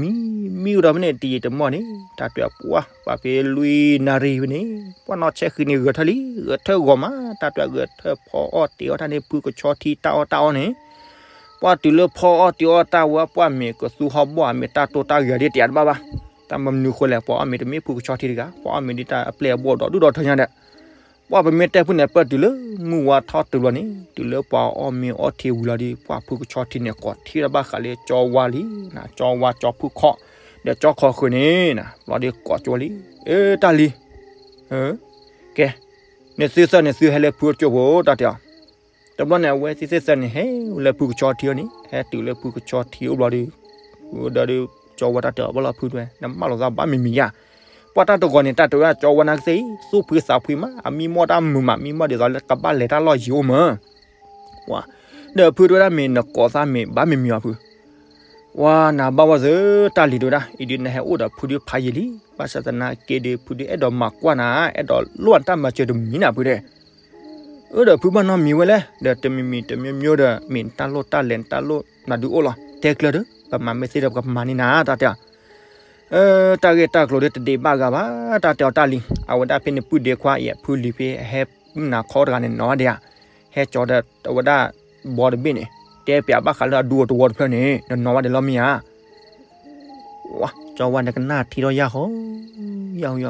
မံကဒီးဖဲန့ၣ် တယံာ်တမီၢ်န့ၣ် တၢ်တဲပှၢ် ပှၢ်ဖဲလွံၢ်နၣ်ရံၣ်ဖဲန့ၣ် ပှၢ်နီၢ်ဆဲဃံန့ၣ် ဂဲၤထၢၣ်လံ, ဂဲၤထၢၣ်ဂီၤမး, တၢ်တဲဂဲၤထၢၣ်ဖီအီၣ်တ့ၤအီၣ်တၢ်န့ၣ် ဖုကဆီထံတၢ်အီၣ်တၢ်အီန့ၣ်, ပှၢ်တုၤလၢဖီအီၣ်တ့ၤအီၣ်တၢ်ဝဲ ပှၢ်မ့ၢ်ကသူဟီၣ်ဘီၣ် အမ့ၢ်တၢ်တိၢ်တၢ်ဂ့ၤဒ်တယၤတဘၣ်ဘၣ်, တၢ်မနုၤဃိလဲၣ် ပှၤအီၣ်မ့ၤတမ့ၢ်ဖုကဆီထံတဂၤ, ပှၤအီၣ်မ့ၤဒ်တၢ်အပျဲၢ်အဘီၣ်ဒီးဒူၣ်ဒီးထၢညါဒီး ပှၢ်ပမ့ၢ်တဲဖုန့ၣ် ပၢၢ်တုၤလၢမုၢ်ဝါထီၣ်တုၤလီၤန့ၣ် တုၤလၢပှၤအီၣ်မ့ၤအီထံဝံၤလီၤဒီး ပှၢ်ဖုကဆီထံန့ၣ် ကိးထံၣ်လၢဘၣ်ဃးလၢကၠီဝါလံ, ကၠီဝါကၠီဖုခီၣ်, ဒီးကၠီခီၣ်ဃုာ်န့ၣ် ဘျီဒီးကိးကၠီဝါလံ, အၢ တၢ်လံၤ, ကဲ, နသ့ၣ်သၢန့ၣ် သုဟဲလၢဖုကၠိဖိ တၢ်တဲအီၤ, တဘျီန့ၣ် အဝဲသ့ၣ်သၢန့ၣ် ဟဲလၢဖုကဆီထံအီၤန့ၣ် ဟဲတုၤလၢဖုကဆီထံအိၣ်ဘျီဒီး ဒီး ကၠီဝါတၢ်တဲအီၤဘၣ်လီၤဖုတဲဝဲ နမၢလီၤသးဘၣ်မံၤမံၤယါ, ပှၢ်တၢ်တဂီၤန့ၣ် တၢ်တဲဝဲဒၣ်ကၠီဝါနၤကသ့ၣ်အံၤ သူၣ်ဖှံသးဖှံမး အမံမီၢ်တၢ်မုာ်မး မံမီၢ်ဒ်သိးလၢကဘၣ်လဲၤတၢ်လီၢ်ယံၤအိၣ်မး, ဒီးဖုတဲဝဲဒၣ်မ့ၢ်နကိးသးမ့ၢ်ဘၣ်မံၤမံၤအီၤဖု ဝါနၤဘၣ်ဝဲသၢ တၢ်လံၤတဲဝဲဒၣ် အံၤဒုးနဟဲအိၣ်ဒီးဖုဒုးဖးယံာ်လံ, ဘၣ်ဆၣ်သနာ်က့ဒီး ဖုဒုးအဲၣ်ဒိးမၤကွၢ်နၤ အဲၣ်ဒိးလိၣ်နတၢ်မၤစၢၤတမံၤနၤဖုတဲ, အၢ ဒီးဖုဘၣ်နီတမံၤဝဲလဲၣ်, ဒီးတမံၤမံၤတမျိုးမျိုးဒီး မ့ၢ်နတၢ်လိၣ်တၢ်လဲၤနတၢ်လိၣ်နၤဒုးအိၣ်လီၤ, တဲကျၢၤဒီး ပမၤမ့ၢ်သ့ဒီးပကမၤန့ၢ်နၤ တၢ်တဲအီၤ တၢ်ဂ့ၢ်တၢ်ကျိၤဒီးတဒ့းဘၣ်ဂၤဘၣ်, တၢ်တဲအီၤတၢ်လံၤ အဝဲဒၣ်ဖဲန့ၣ်ပုၢ်ဒ့ခွါအံၤ ဖုလံၤဖဲဟဲနၤခီတဂၤန့ၣ်နီၤဒံးဧါ, ဟဲကၠီဒီးအဝဲဒၣ်ဘီတဘ့ၣ်န့ၣ် တဲပၠးဘၣ်ဃးလၢအဒူအတဝီတဖျၢၣ်န့ၣ် နနီၤဘၣ်ဒံးလီၤမ့ၢ်ဧါ, ဝါ ကၠီဝါနကနၣ်ထံထီၣ်ယၢ်ဃီ, ယၢ်ဃီ,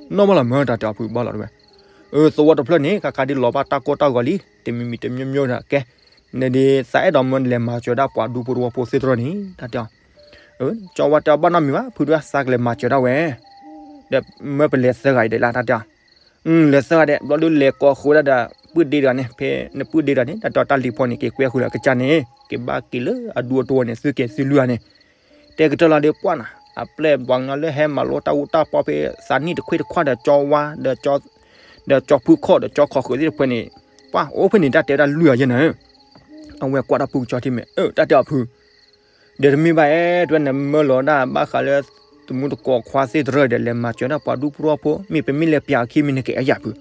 နီၣ်ဘၣ်လီၤမၢ တၢ်တဲအီၤဖုဘၣ်လီၤတဲဝဲ, သဝီတဖျၢၣ်န့ၣ် ခါခါဒ်လီၤဘၣ်တၢ်ကိၢ်တၢ်ဂီၤလံ, တမံၤမံၤတမျိုးမျိုးဒီး ကဲ, နဒ်သးအဲၣ်ဒိးမၢနလဲၤမၤစၢၤဒၣ်ပှၤဒူဖိတဝီဖိသ့ၣ်တဖၣ်န့ၣ် တၢ်တဲအီၤ, ကၠီဝါတဲအီၤဘၣ်နီတမံၤဘၣ် ဖုဒုးသးကလဲၤမၤစၢၤဒၣ်ဝဲ, ဒီးမၢပလဲၤသၢဂၤအံၤဒဲးလၢ် တၢ်တဲအီၤ, လဲၤသၢဂၤဒဲး ဘျီဒုးလဲၤကိးဃုာ်ဝဲဒၣ်ဒီး ပုၢ်ဒ့တဂၤန့ၣ် ဖဲနပုၢ်ဒ့တဂၤန့ၣ် တၢ်တဲအီၤတၢ်လံၤဖိန့ၣ် က့ၤကွဲဃုာ်လၢအကစၢ်န့ၣ် က့ၤဘၣ်က့ၤလၢအဒူအတဝီန့ၣ် သုက့ၤသုလွံၢ်ဂၤန့ၣ် တဲကတၢၢ်လီၤဒီးပှၢ်နၤ အပျဲၢ်ပှၤကညီလၢဟဲမၤလိတၢ်အူတၢ်ပီဖဲသးနံၣ်တခွ့တခွါဒီးကၠီဝါဒီးကၠီ ဒီးကၠီဖုခီၣ်ဒီးကၠီခီၣ်ဃုာ်သ့ၣ်တဖၣ်န့ၣ်, ပှၤအိၣ်ဖဲန့ၣ် တၢ်တဲဝဲဒၣ်လွံၢ်ဂၤယဲၢ်နၤဧၢ, အဝဲကွၢ်တၢ်ဖုကဆီထံမ့ၢ်, အၢ တၢ်တဲအီၤဖု, ဒီးတမ့ၢ်ဘၣ်အဲၣ် တဝဲနမၢလီၤဒၣ်ဘၣ်ဃးလၢ သမူသကိးခွါသ့ၣ်တဖၣ်ဒီး လဲၤမၤစၢၤဒၣ်ပှၤဒူဖိထီဖိ, မ့ၢ်ပမ့ၢ်လဲၤပျးအခံမ့ၢ်နကအဲၣ်ယၤဖု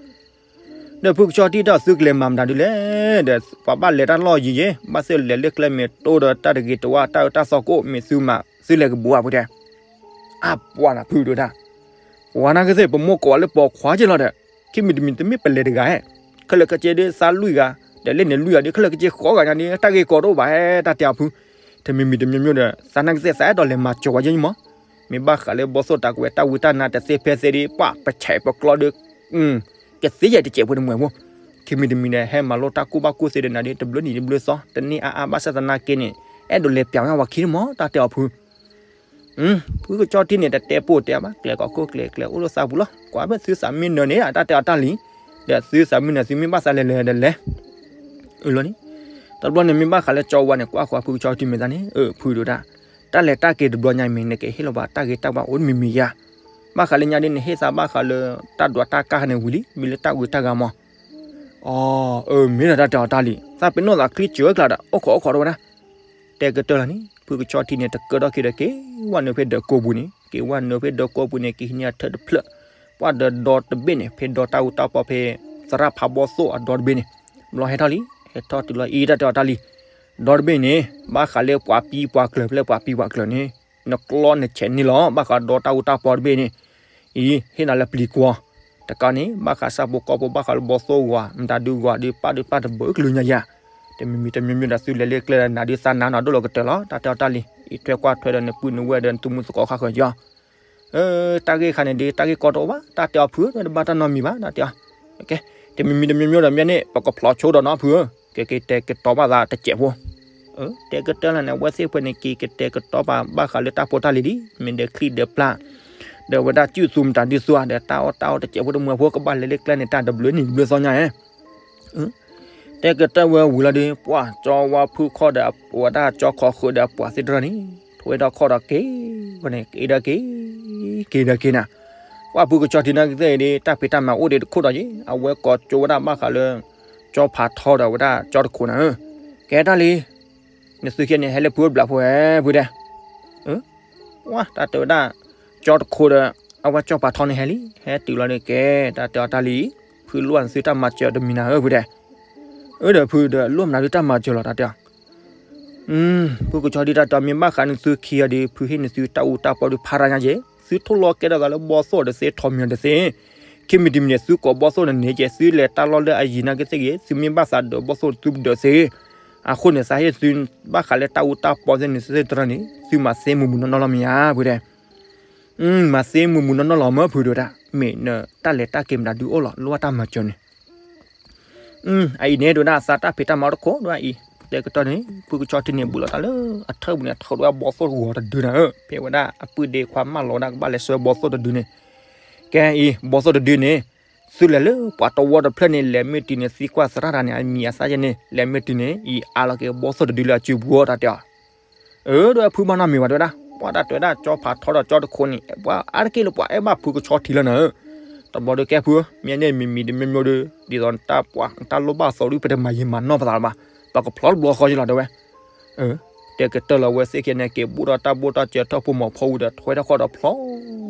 ဒီးဖုကဆီထံတၢ်သုကလဲၤမၤမတၤဒုလဲၣ်, ဒီးပှၤဘၣ်လဲၤတၢ်လီၢ်ယံၤယံၤ, ဘၣ်သ့ၣ်လဲၤလၢကျဲမ့ၢ်တိဒီးတၢ်တဂ့ၤတဝါ တၢ်အၢတၢ်သီကိးမ့ၢ်သုမၤ သုလဲၤကဘူးဧါဖုတဲ, အါပှၤနၤဖုဒိၣ်တၢ်, ပှၤနာ်က့သ့ၣ် ပမိၢ်ကိးဝဲလၢပိာ်ခွါက့လီၤဒီး, ခံမံၤတမံၤတမ့ၢ်ပလဲၤတဂၤဧၢ, ခဲလၢာ်ခဲဆ့ဒ်သးလွံၢ်ဂၤ, ဒီးလၢန့ၣ်လွံၢ်ဂၤဒ် ခဲလၢာ်ခဲဆ့ဃိးဂၤညါဒ် တၢ်ဂ့ၢ်ကီတအိၣ်ဘၣ်ဧၢ တၢ်တဲအီၤဖု, တမံၤမံၤတမံၤမံၤဒီး သးနာ်က့သ့ၣ်သးအဲၣ်ဒိးလဲၤမၤစၢၤဝဲယဲၢ်မး, မ့ၢ်ဘၣ်ဃးလၢဘီသိၣ်တၢ်ကဝဲၤတၢ်ဝံတၢ်နါတသ့ဖဲသ့ဒ် ပှၤပဆဲးပကျီဒီး ကသ့ယဲၢ်တစဲးဖိတမုာ်ဖိ, ခံမံၤတမံၤဒီး ဟဲမၤလိတၢ်ကူၣ်ဘၣ်ကူၣ်သ့ဒီးနၤဒ် တဘျုးနံၤတဘျုးသီ တနံၣ်အါအါဘၣ်ဆၣ်သနာ်က့န့ၣ် အဲၣ်ဒိးလဲၤပျးဝဲဝၤခံန့ၣ်မး တၢ်တဲအီၤဖု ဖုကဆီထံန့ၣ် တတဲပိၢ်တဲဘၣ် ကျဲၤကီၢ်ခိၣ်ကျဲၤကျဲၤအိၣ်လၢသးပူၤလီၤ, ကွၢ်ဘၣ်သုသးမ့ၢ်နၢၤန့ၣ် တၢ်တဲအီၤတၢ်လံ, ဒီးသုသးမ့ၢ်နၢၤ သုမ့ၢ်ဘၣ်သးလဲၤလဲၤဒီးလဲၤ အၢလီၤန့ၣ်, တဘျီန့ၣ်မ့ၢ်ဘၣ်ဃးလၢကၠီဝါန့ၣ် ကွၢ်ဃီဖုကဆီထံမ့ၢ်သးန့ၣ် အၢ ဖုဒိၣ်တၢ်, တၢ်လဲၤတၢ်က့ၤတဘျီညါမ့ၢ် နကဟ့ၣ်လီၤဘၣ်တၢ်ဂ့ၤတၢ်ဝါအိၣ်တမံၤမံၤယါ, ဘၣ်ဃးလၢညါဒ်နဟ့ၣ်သးဘၣ်ဃးလၢ တၢ်ဒွးတၢ်ကၢ်ခါန့ၣ်ဝံၤလံ မ့ၢ်လၢတၢ်ဂ့ၤတၢ်ဝါမး အၢ မ့ၢ်ဒီးတၢ်တဲအီၤတၢ်လံ, သးပ့ၤနီၣ်သးချံစၢၤကျါဒီး အိၣ်ခိးအိၣ်ခိးတဝဲဒၣ်, တဲကတၢၢ်လီၤန့ၣ် ဖုကဆီထံန့ၣ် တကၢထီၣ်ခံဒီးက့ၤဝဲနုာ်ဖဲဒၢးကိးပူၤန့ၣ် က့ၤဝဲနုာ်ဖဲဒၢးကိးပူၤန့ၣ် က့ၤဟံးန့ၢ်အထၢၣ်တဖျၢၣ်, ပှၤဒီးဒီတဘ့ၣ်န့ၣ် ဖဲဒီတၢ်အူတၢ်ပီဖဲ သရၣ်ဖးဘီသိၣ်အဒီတဘ့ၣ်န့ၣ်, ဘျီဟဲထီၣ်လံ ဟဲထီၣ်တုၤလီၤအံၤ တၢ်တဲအီၤတၢ်လံ, ဒီတဘ့ၣ်န့ၣ် ဘၣ်ဃးလၢပှၤပံပှၤကျၢၤဖဲလၢပှၤပံပှၤကျၢၤန့ၣ်, နကျီနဆဲးန့ၣ်လီၤ ဘၣ်ဃးဒီတၢ်အူတၢ်ပီတဘ့ၣ်န့ၣ် အံၤ ဟ့ၣ်နၤလၢပျံၤကွီၤ, တကးန့ၣ် ဘၣ်ဃးဆၣ်ဖိကီၢ်ဖိ ဘၣ်ဃးလၢဘီသိၣ်ဂီၤ မတၤဒုဂီၤဒီး ပၢ်ဒုးပၢ်တဘၢကလုာ်ညါယၤ, တမံၤမံၤတမံၤမံၤဒီး သုလဲၤလၢကျဲဒီး နၤဒုးသးနါနီၢ်ဒိၣ်လီၤကတၢၢ်လီၤ တၢ်တဲအီၤတၢ်လံ, အံးထွဲကွၢ်ထွဲဒီး နပုၢ်နဝဲၢ်ဒီး နသမူသကိးခါဃၢၤယီၤ တၢ်ဂ့ၢ်ခါန့ၣ်ဒုး တၢ်ဂ့ၢ်ကီတအိၣ်ဘၣ် တၢ်တဲအီၤဖုဧၢ တဘၣ်တၢ်နီတမံၤဘၣ် တၢ်တဲအီၤ, တမံၤမံၤတမံၤမံၤဒီး မ့ၢ်န့ၣ် ပကဖျီဆိဒီးနီၤဖုဧၢ, ကက့ၤတဲကတီၤဘၣ်သးတစဲးဖိ တဲကတၢၢ်လၢန့ၣ် အဝဲသ့ၣ်ဖဲန့ၣ် က့ၤကတဲာ်ကတီၤပာ်ဘၣ်ဃးလၢတၢ်ဖိတၢ်လံၤလံ, မ့ၢ်ဒီးချံၣ်ဒီးပျၢ်, ဒီးဝဲဒၣ်စုၣ်သူမတၤဒုးသူဧါ ဒီးတၢ်အီၣ်တၢ်အီတစဲးဖိတမုာ်ဖိ ကဘၣ်လဲၤလၢကျဲန့ၣ် တၢ်တဘျုးနံၤတဘျုးသီညါဧါ, တဲကတၢၢ်ဝဲဝံၤလီၤဒီး ပှၢ်ကၠီဝါဖုခီၣ်ဒီး ဝဲဒၣ်ကၠီခီၣ်ဃုာ်ဒီးအပှၤသ့ၣ်တဖၣ်န့ၣ် ထွဲထီၣ်ခီၣ်ဒီးက့ၤ, ဝဲန့ၣ်က့ၤဒီးက့ၤ, က့ၤဒီးက့ၤနၤ, ပှၢ်ဖုကဆီထံနာ်က့သ့ၣ်အံၤဒီး တၢ်ဖံးတၢ်မၤအိၣ်ဒီးတခိၣ်ဒီးယ့ၣ်, အဝဲကိးကၠိဝဲဒၣ်ဘၣ်ဃးလၢ ကၠီဖးထီဒီးဝဲဒၣ်ကၠီတခိၣ်နၤဧၢ, ကဲတၢ်လံ နသုခံန့ၣ် ဟဲလၢဖုအိၣ်တဘျီဖိဧါ ဖုတဲ, ဝဲတၢ်တဲဝဲဒၣ်, ကၠီတခိၣ်ဒီး အဝဲကၠီဖးထီန့ၣ်ဟဲလံ, ဟဲတုၤလီၤဒီးကဲ, တၢ်တဲအီၤတၢ်လံ, ဖုလိၣ်နသုတၢ်မၤစၢၤတမံၤနၤဧၢ ဖုတဲ, အၢဒီးဖုဒီးလိၣ်မနုၤဒုးတၢ်မၤစၢၤလီၤ တၢ်တဲအီၤ ဖုကဆီဒုးတၢ်တဲအီၤ မ့ၢ်ဘၣ်ဃးနသုခံဂၤဒီး ဖုဟ့ၣ်နသုတၢ်အူတၢ်ပီဒုးဖးရါညါက့ၤ, သုထိၣ်လီၤကဲထီၣ်သးလၢဘီသိၣ်တသ့ ထီၣ်မံၤတသ့, ခံမံၤတမံၤန့ၣ် သုကိးဘီသိၣ်န့ၣ်န့ၣ်က့ၤ, သုလဲၤတၢ်လီၢ်လၢအယံၤနာ်က့သ့ၣ်ဂ့ၤ, သုမ့ၢ်ဘၣ်သးဒၢးဘီသိၣ်သုပဒၢးသ့, အဃိန့ၣ် သးဟ့ၣ်သုဘၣ်ဃးလၢတၢ်အူတၢ်ပီသ့ၣ်န့ၣ်သ့ၣ်တရၢန့ၣ် သုမၤသ့မုၢ်မုၢ်နီၢ်နီၢ်လီၤမ့ၢ်ဧါ ဖုတဲ, မၤသ့မုၢ်မုၢ်နီၢ်နီၢ်လီၤမၢ်ဖုတဲဝဲဒၣ်, မ့ၢ်နတၢ်လဲၤတၢ်က့ၤမတၤဒုးအိၣ်လီၤ လိၣ်ဘၣ်တၢ်မၤစၢၤန့ၣ် အံၤန့ၣ် ဒိၣ်ဒၣ်သးတၢ်ဖံးတၢ်မၤတခိၣ်ဒိၣ်အံၤ, တဲကတီၢ်န့ၣ် ဖုကဆီထံန့ၣ် ဘူးလီၤတၢ်လၢအထၢၣ်ပူၤန့ၣ် ထီၣ်ဒိၣ်ဘီသိၣ်တဂီၤတဒုနၤဧၢ, ဖဲဝဲဒၣ်အပုၢ်ဒ့ခွါမၢလီၤဝဲဒၣ်ကဘၣ်လဲၤဆှၢဘီသိၣ်တဒုန့ၣ်, ကဲအံၤ ဘီသိၣ်တဒုန့ၣ်, သုလဲၤလၢပှၤတဝီတဖျၢၣ်န့ၣ် လဲၤမ့ၢ်တုၤန့ၣ် သံကွၢ်သရၣ်တၢ်န့ၣ် အမံၤအသၣ်ယဲန့ၣ် လဲၤမ့ၢ်တုၤန့ၣ် အံၤအါလီၤက့ၤဘီသိၣ်တဒုလၢအစုပူၤတၢ်တဲအီၤ အၢ ဒိၣ်ဖုဘၣ်နီတမံၤဘၣ်တဲဝဲဒၣ်, ပှၤတၢ်တဲဝဲဒၣ် ကၠီဖးထီဒီးကၠီတခိၣ်န့ၣ် ပှၤအါတက့ၢ်လၢပှၤအဲၣ်ဘၣ်ဖုကဆီထံလၢနၤဧၢ, တဘျီဒီးကဲဖုဧၢ, မ့ၢ်န့ၣ်မံၤမံၤတမံၤမံၤဒီး ဒ်သိးတၢ်ပှၤတၢ်လိၣ်ဘၣ်သီဒုး ပတမၤယံာ်မၤနီၢ်ပသးလၢၤဘၣ်, ပကဖျီတဘျီဃီယလီၤတဲဝဲ တဲကတၢၢ်လၢအဝဲသ့ၣ်ခံဂၤန့ၣ် က့ၤဘူးဒီးတၢ်ဘိၣ်တၢ်စၢၤထီၣ်ဖိမီၤဖိဝံၤဒီး ထွဲထီၣ်ခီၣ်ဒီးဖျ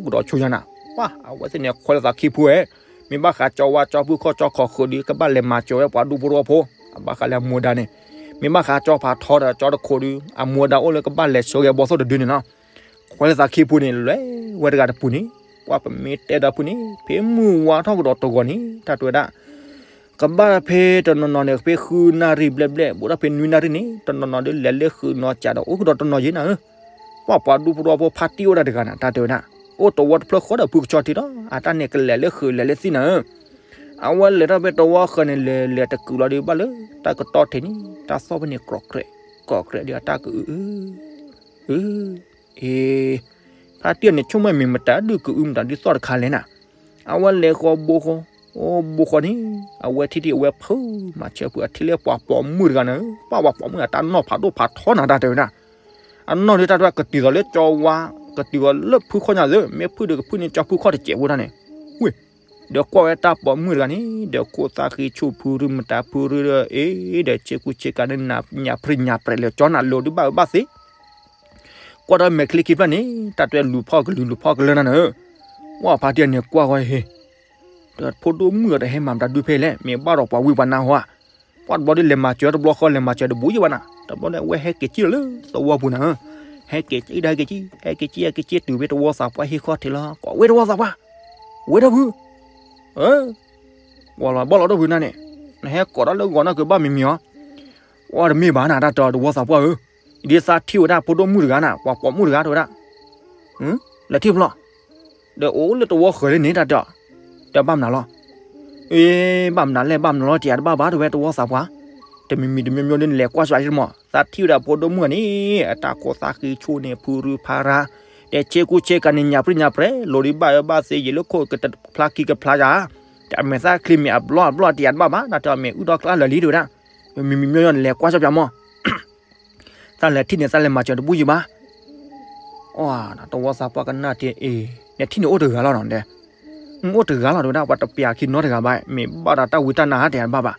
ီကဒီးဆူညါနၤ, ပှၤအဝဲသ့ၣ်န့ၣ် ခွဲးလၢသးခံဖုဧၢ, မ့ၢ်ဘၣ်ဃးကၠီဝါကၠီဖုခီၣ်ကၠီခီၣ်ဃုာ်ဒုး ကဘၣ်လဲၤမၤစၢၤဝဲပှၤဒူဖိထီဖိ, အဘၣ်ဃးလၢအမူဒါန့ၣ်, မ့ၢ်ဘၣ်ဃးကၠီဖးထီဒီးကၠီတခိၣ်ဒုး အမူဒါအိၣ်လၢကဘၣ်လဲၤဆှၢက့ၤဘီသိၣ်တဒုန့ၣ်နီၤ, ခွဲးလၢသးခံဖုန့ၣ် လဲၤဝဲတဂၤတပူၤန့ၣ်, ပှၤပမ့ၢ်တဲဒီးဖုန့ၣ် ဖဲမုၢ်ဝါထီၣ်ကဒီးတဂီၤန့ၣ် တၢ်တဲဝဲဒၣ် ကဘၣ်ဖဲတနီၤနီၤန့ၣ် ဖဲဃုနၣ်ရံၣ်ဘျဲၣ်ဘျဲၣ် ဘူးထီၣ်ဖဲနွံနၣ်ရံၣ်န့ၣ် တနီၤနီၤဒုးလဲၤလၢဃုာ်နီၤစးဒီး အိၣ်ကဒီးတနီၤယဲနၤဧၢ, ပှၤပှၤဒူဖိထီဖိဖါတံၢ်အိၣ်ဒၣ်တဂၤနၤ တၢ်တဲဝဲဒၣ်, အိၣ်တဝီတဖျၢၣ်ဃီဒီးဖုကဆီထံလီၤ, အတၢ်န့ၣ်ကလဲၤလၢဃုာ်လဲၤလၢသံၣ်နၤဧၢ, အဝဲလဲၤထီၣ်ဖဲတဝီဃၢၤန့ၣ် လဲၤလဲၤတကုာ်လီၤဒုးဘၣ်လၢ တၢ်ကတီၢ်ထံးန့ၣ် တၢ်သီၣ်ဖဲန့ၣ် ကြိးကြဲး ကြိးကြဲးဒုးအတၢ်ကအု အု အ့ ဖါတံၢ်န့ၣ် ဆိကမိၣ်မ့ၢ်မတၤဒုးကအု မတၤဒုးသီၣ်တခါလဲၣ်နၤ, အဝဲလဲၤဃီဘိဃီ, အိၣ်ဘိဃီန့ၣ် အဝဲထံၣ်ထံၣ်အဝဲဖုမၤဆၢဖုအထံၣ်လၢပှၤပိာ်မုၣ်တဂၤနၤဧၢ, ပှၤပိာ်မုၣ်အတၢ်နီၢ်ဖးဒိၣ်ဖးထီနၤတၢ်တဲဝဲဒၣ်, အနီၢ်ဒုးတၢ်တဲဝဲကတုၤသိးလၢကၠီဝါ, ကတုၤသိးလၢဖုခီၣ်ညါသၢ, မ့ၢ်ဖုၣ်ဒီးကဖုၣ်န့ၢ်ကၠီဖုခီၣ်တစဲးဖိတၢ်န့ၣ်, ဝ့ၢ် ဒီးကွၢ်ဝဲတၢ်ပိာ်မုၣ်တဂၤန့ၣ် ဒီးခိၣ်သၣ်ဃံဆူၣ်ဖုရူမတၤဖုရူဒီး အ့ ဒီးဆ့ကူဆ့ကၤန့ၣ် နၢ်ညၣ်ပြံညၣ်ပြဲးလၢာ် ကၠီနၤလိၤဒုးဘၣ်အၢဘၣ်သ့ ကွၢ်ဒီးမဲာ်ချံခံဖျၢၣ်န့ၣ် တၢ်တွဲလူၤဖီၣ်ကလုာ်လူၤဖီၣ်ကလၢနၤနၢ်ဧၢ, ဝဲဖါတံၢ်န့ၣ်ကွၢ်ဃီဟ့ၣ်, ဒီးဖိဒိၣ်မုၣ်ဒီးတဟဲမၤမတၤဒုးဖဲလဲၣ် မ့ၢ်ဘၣ်ဒီးပှၤဝံပှၤနါဟီဧါ, ပှၢ်တဘျီဒုးလဲၤမၤစၢၤတဘျီဃီလဲၤမၤစၢၤတဘူယံၤဘၣ်နၤ တဘျီဒီးအဝဲဟဲက့ၤကံၣ်လီၤလၢသဝီပူၤနၤဧၢ, ဟဲက့ၤကံၣ်ဒၣ်ဟဲက့ၤကံၣ် ဟဲက့ၤကံၣ်ဟဲက့ၤကံၣ်တုၤဖဲတဝီသးပှၢ်ဟံၣ်ဃီထံးလီၤ ကိးဝဲတဝီသးပှၢ်, ဝဲဒီဖု ဝဲလီၤဘီၣ်လီၤဒီဖုနၤန့ၣ်, နဟဲကိးဒီးလၢဂီၤနီၢ်က့ၤဘၣ်မံၤမံၤအီၤ, အီတမ့ၢ်ဘၣ်နၤတၢ်တီတဝီသးပှၢ်ဧၢ, ဒ်သးထံၣ်ဝဲဒၣ်ဖိဒိၣ်မုၣ်တဂၤနၤ ပှၤပိာ်မုၣ်တဂၤတဝဲဒၣ်, လဲၤထံၣ်ဖျီၣ်, ဒီးအိၣ်လၢတဝီဃၢၤလၢန့ၣ်တၢ်တီ, ဒီးဘၣ်မနုၤလီၤ, အ့ ဘၣ်မနုၤလဲၣ်ဘၣ်မနုၤလီၤ တယၤတဘၣ်ဘၣ်တဝဲတဝီသးပှၢ်, တမံၤမံၤတမံၤမံၤဒ်နလဲၤကွၢ်စှၤယံၤမး သးထံၣ်ဝဲဒၣ်ဖိဒိၣ်မုၣ်န့ၣ် အတၢ်ခိၣ်သၣ်ဃံဆူၣ်န့ၣ် ဖုရူဖါရါ, ဒီးဆ့ကူဆ့ကၤန့ၣ် ညၣ်ပြံညၣ်ပြဲး လိၤဒံးဘၣ်အၢဘၣ်သ့ယံာ်လၢခိၣ်ကတဖျါခံကဖျါယၤ, ဒီးအမဲာ်သၣ်ချံမ့ၢ်အဘျီအဘျီတယၤတဘၣ်ဘၣ် နတၢ်မ့ၢ်အုၣ်ထီၣ်ကျါလၢာ်လံတဝဲဒၣ်, မံၤမံၤမံၤနလဲၤကွၢ်စှၤပၠးမး သးလဲၤထံၣ်န့ၣ် သးလဲၤမၤစၢၤတဘူယံၤဘၣ်, အတဝီသးပှၢ်ကနၣ်တ့ၢ်အ့, နထံၣ်န့ၣ်အိၣ်တဂၤလီၤနီၤဒဲ, အိၣ်တဂၤလီၤတဝဲဒၣ် ပှၤတပျးခံနီတဂၤဘၣ် မ့ၢ်ဘၣ်ဒီးတၢ်ဝံတၢ်နါတယၤတဘၣ်ဘၣ်,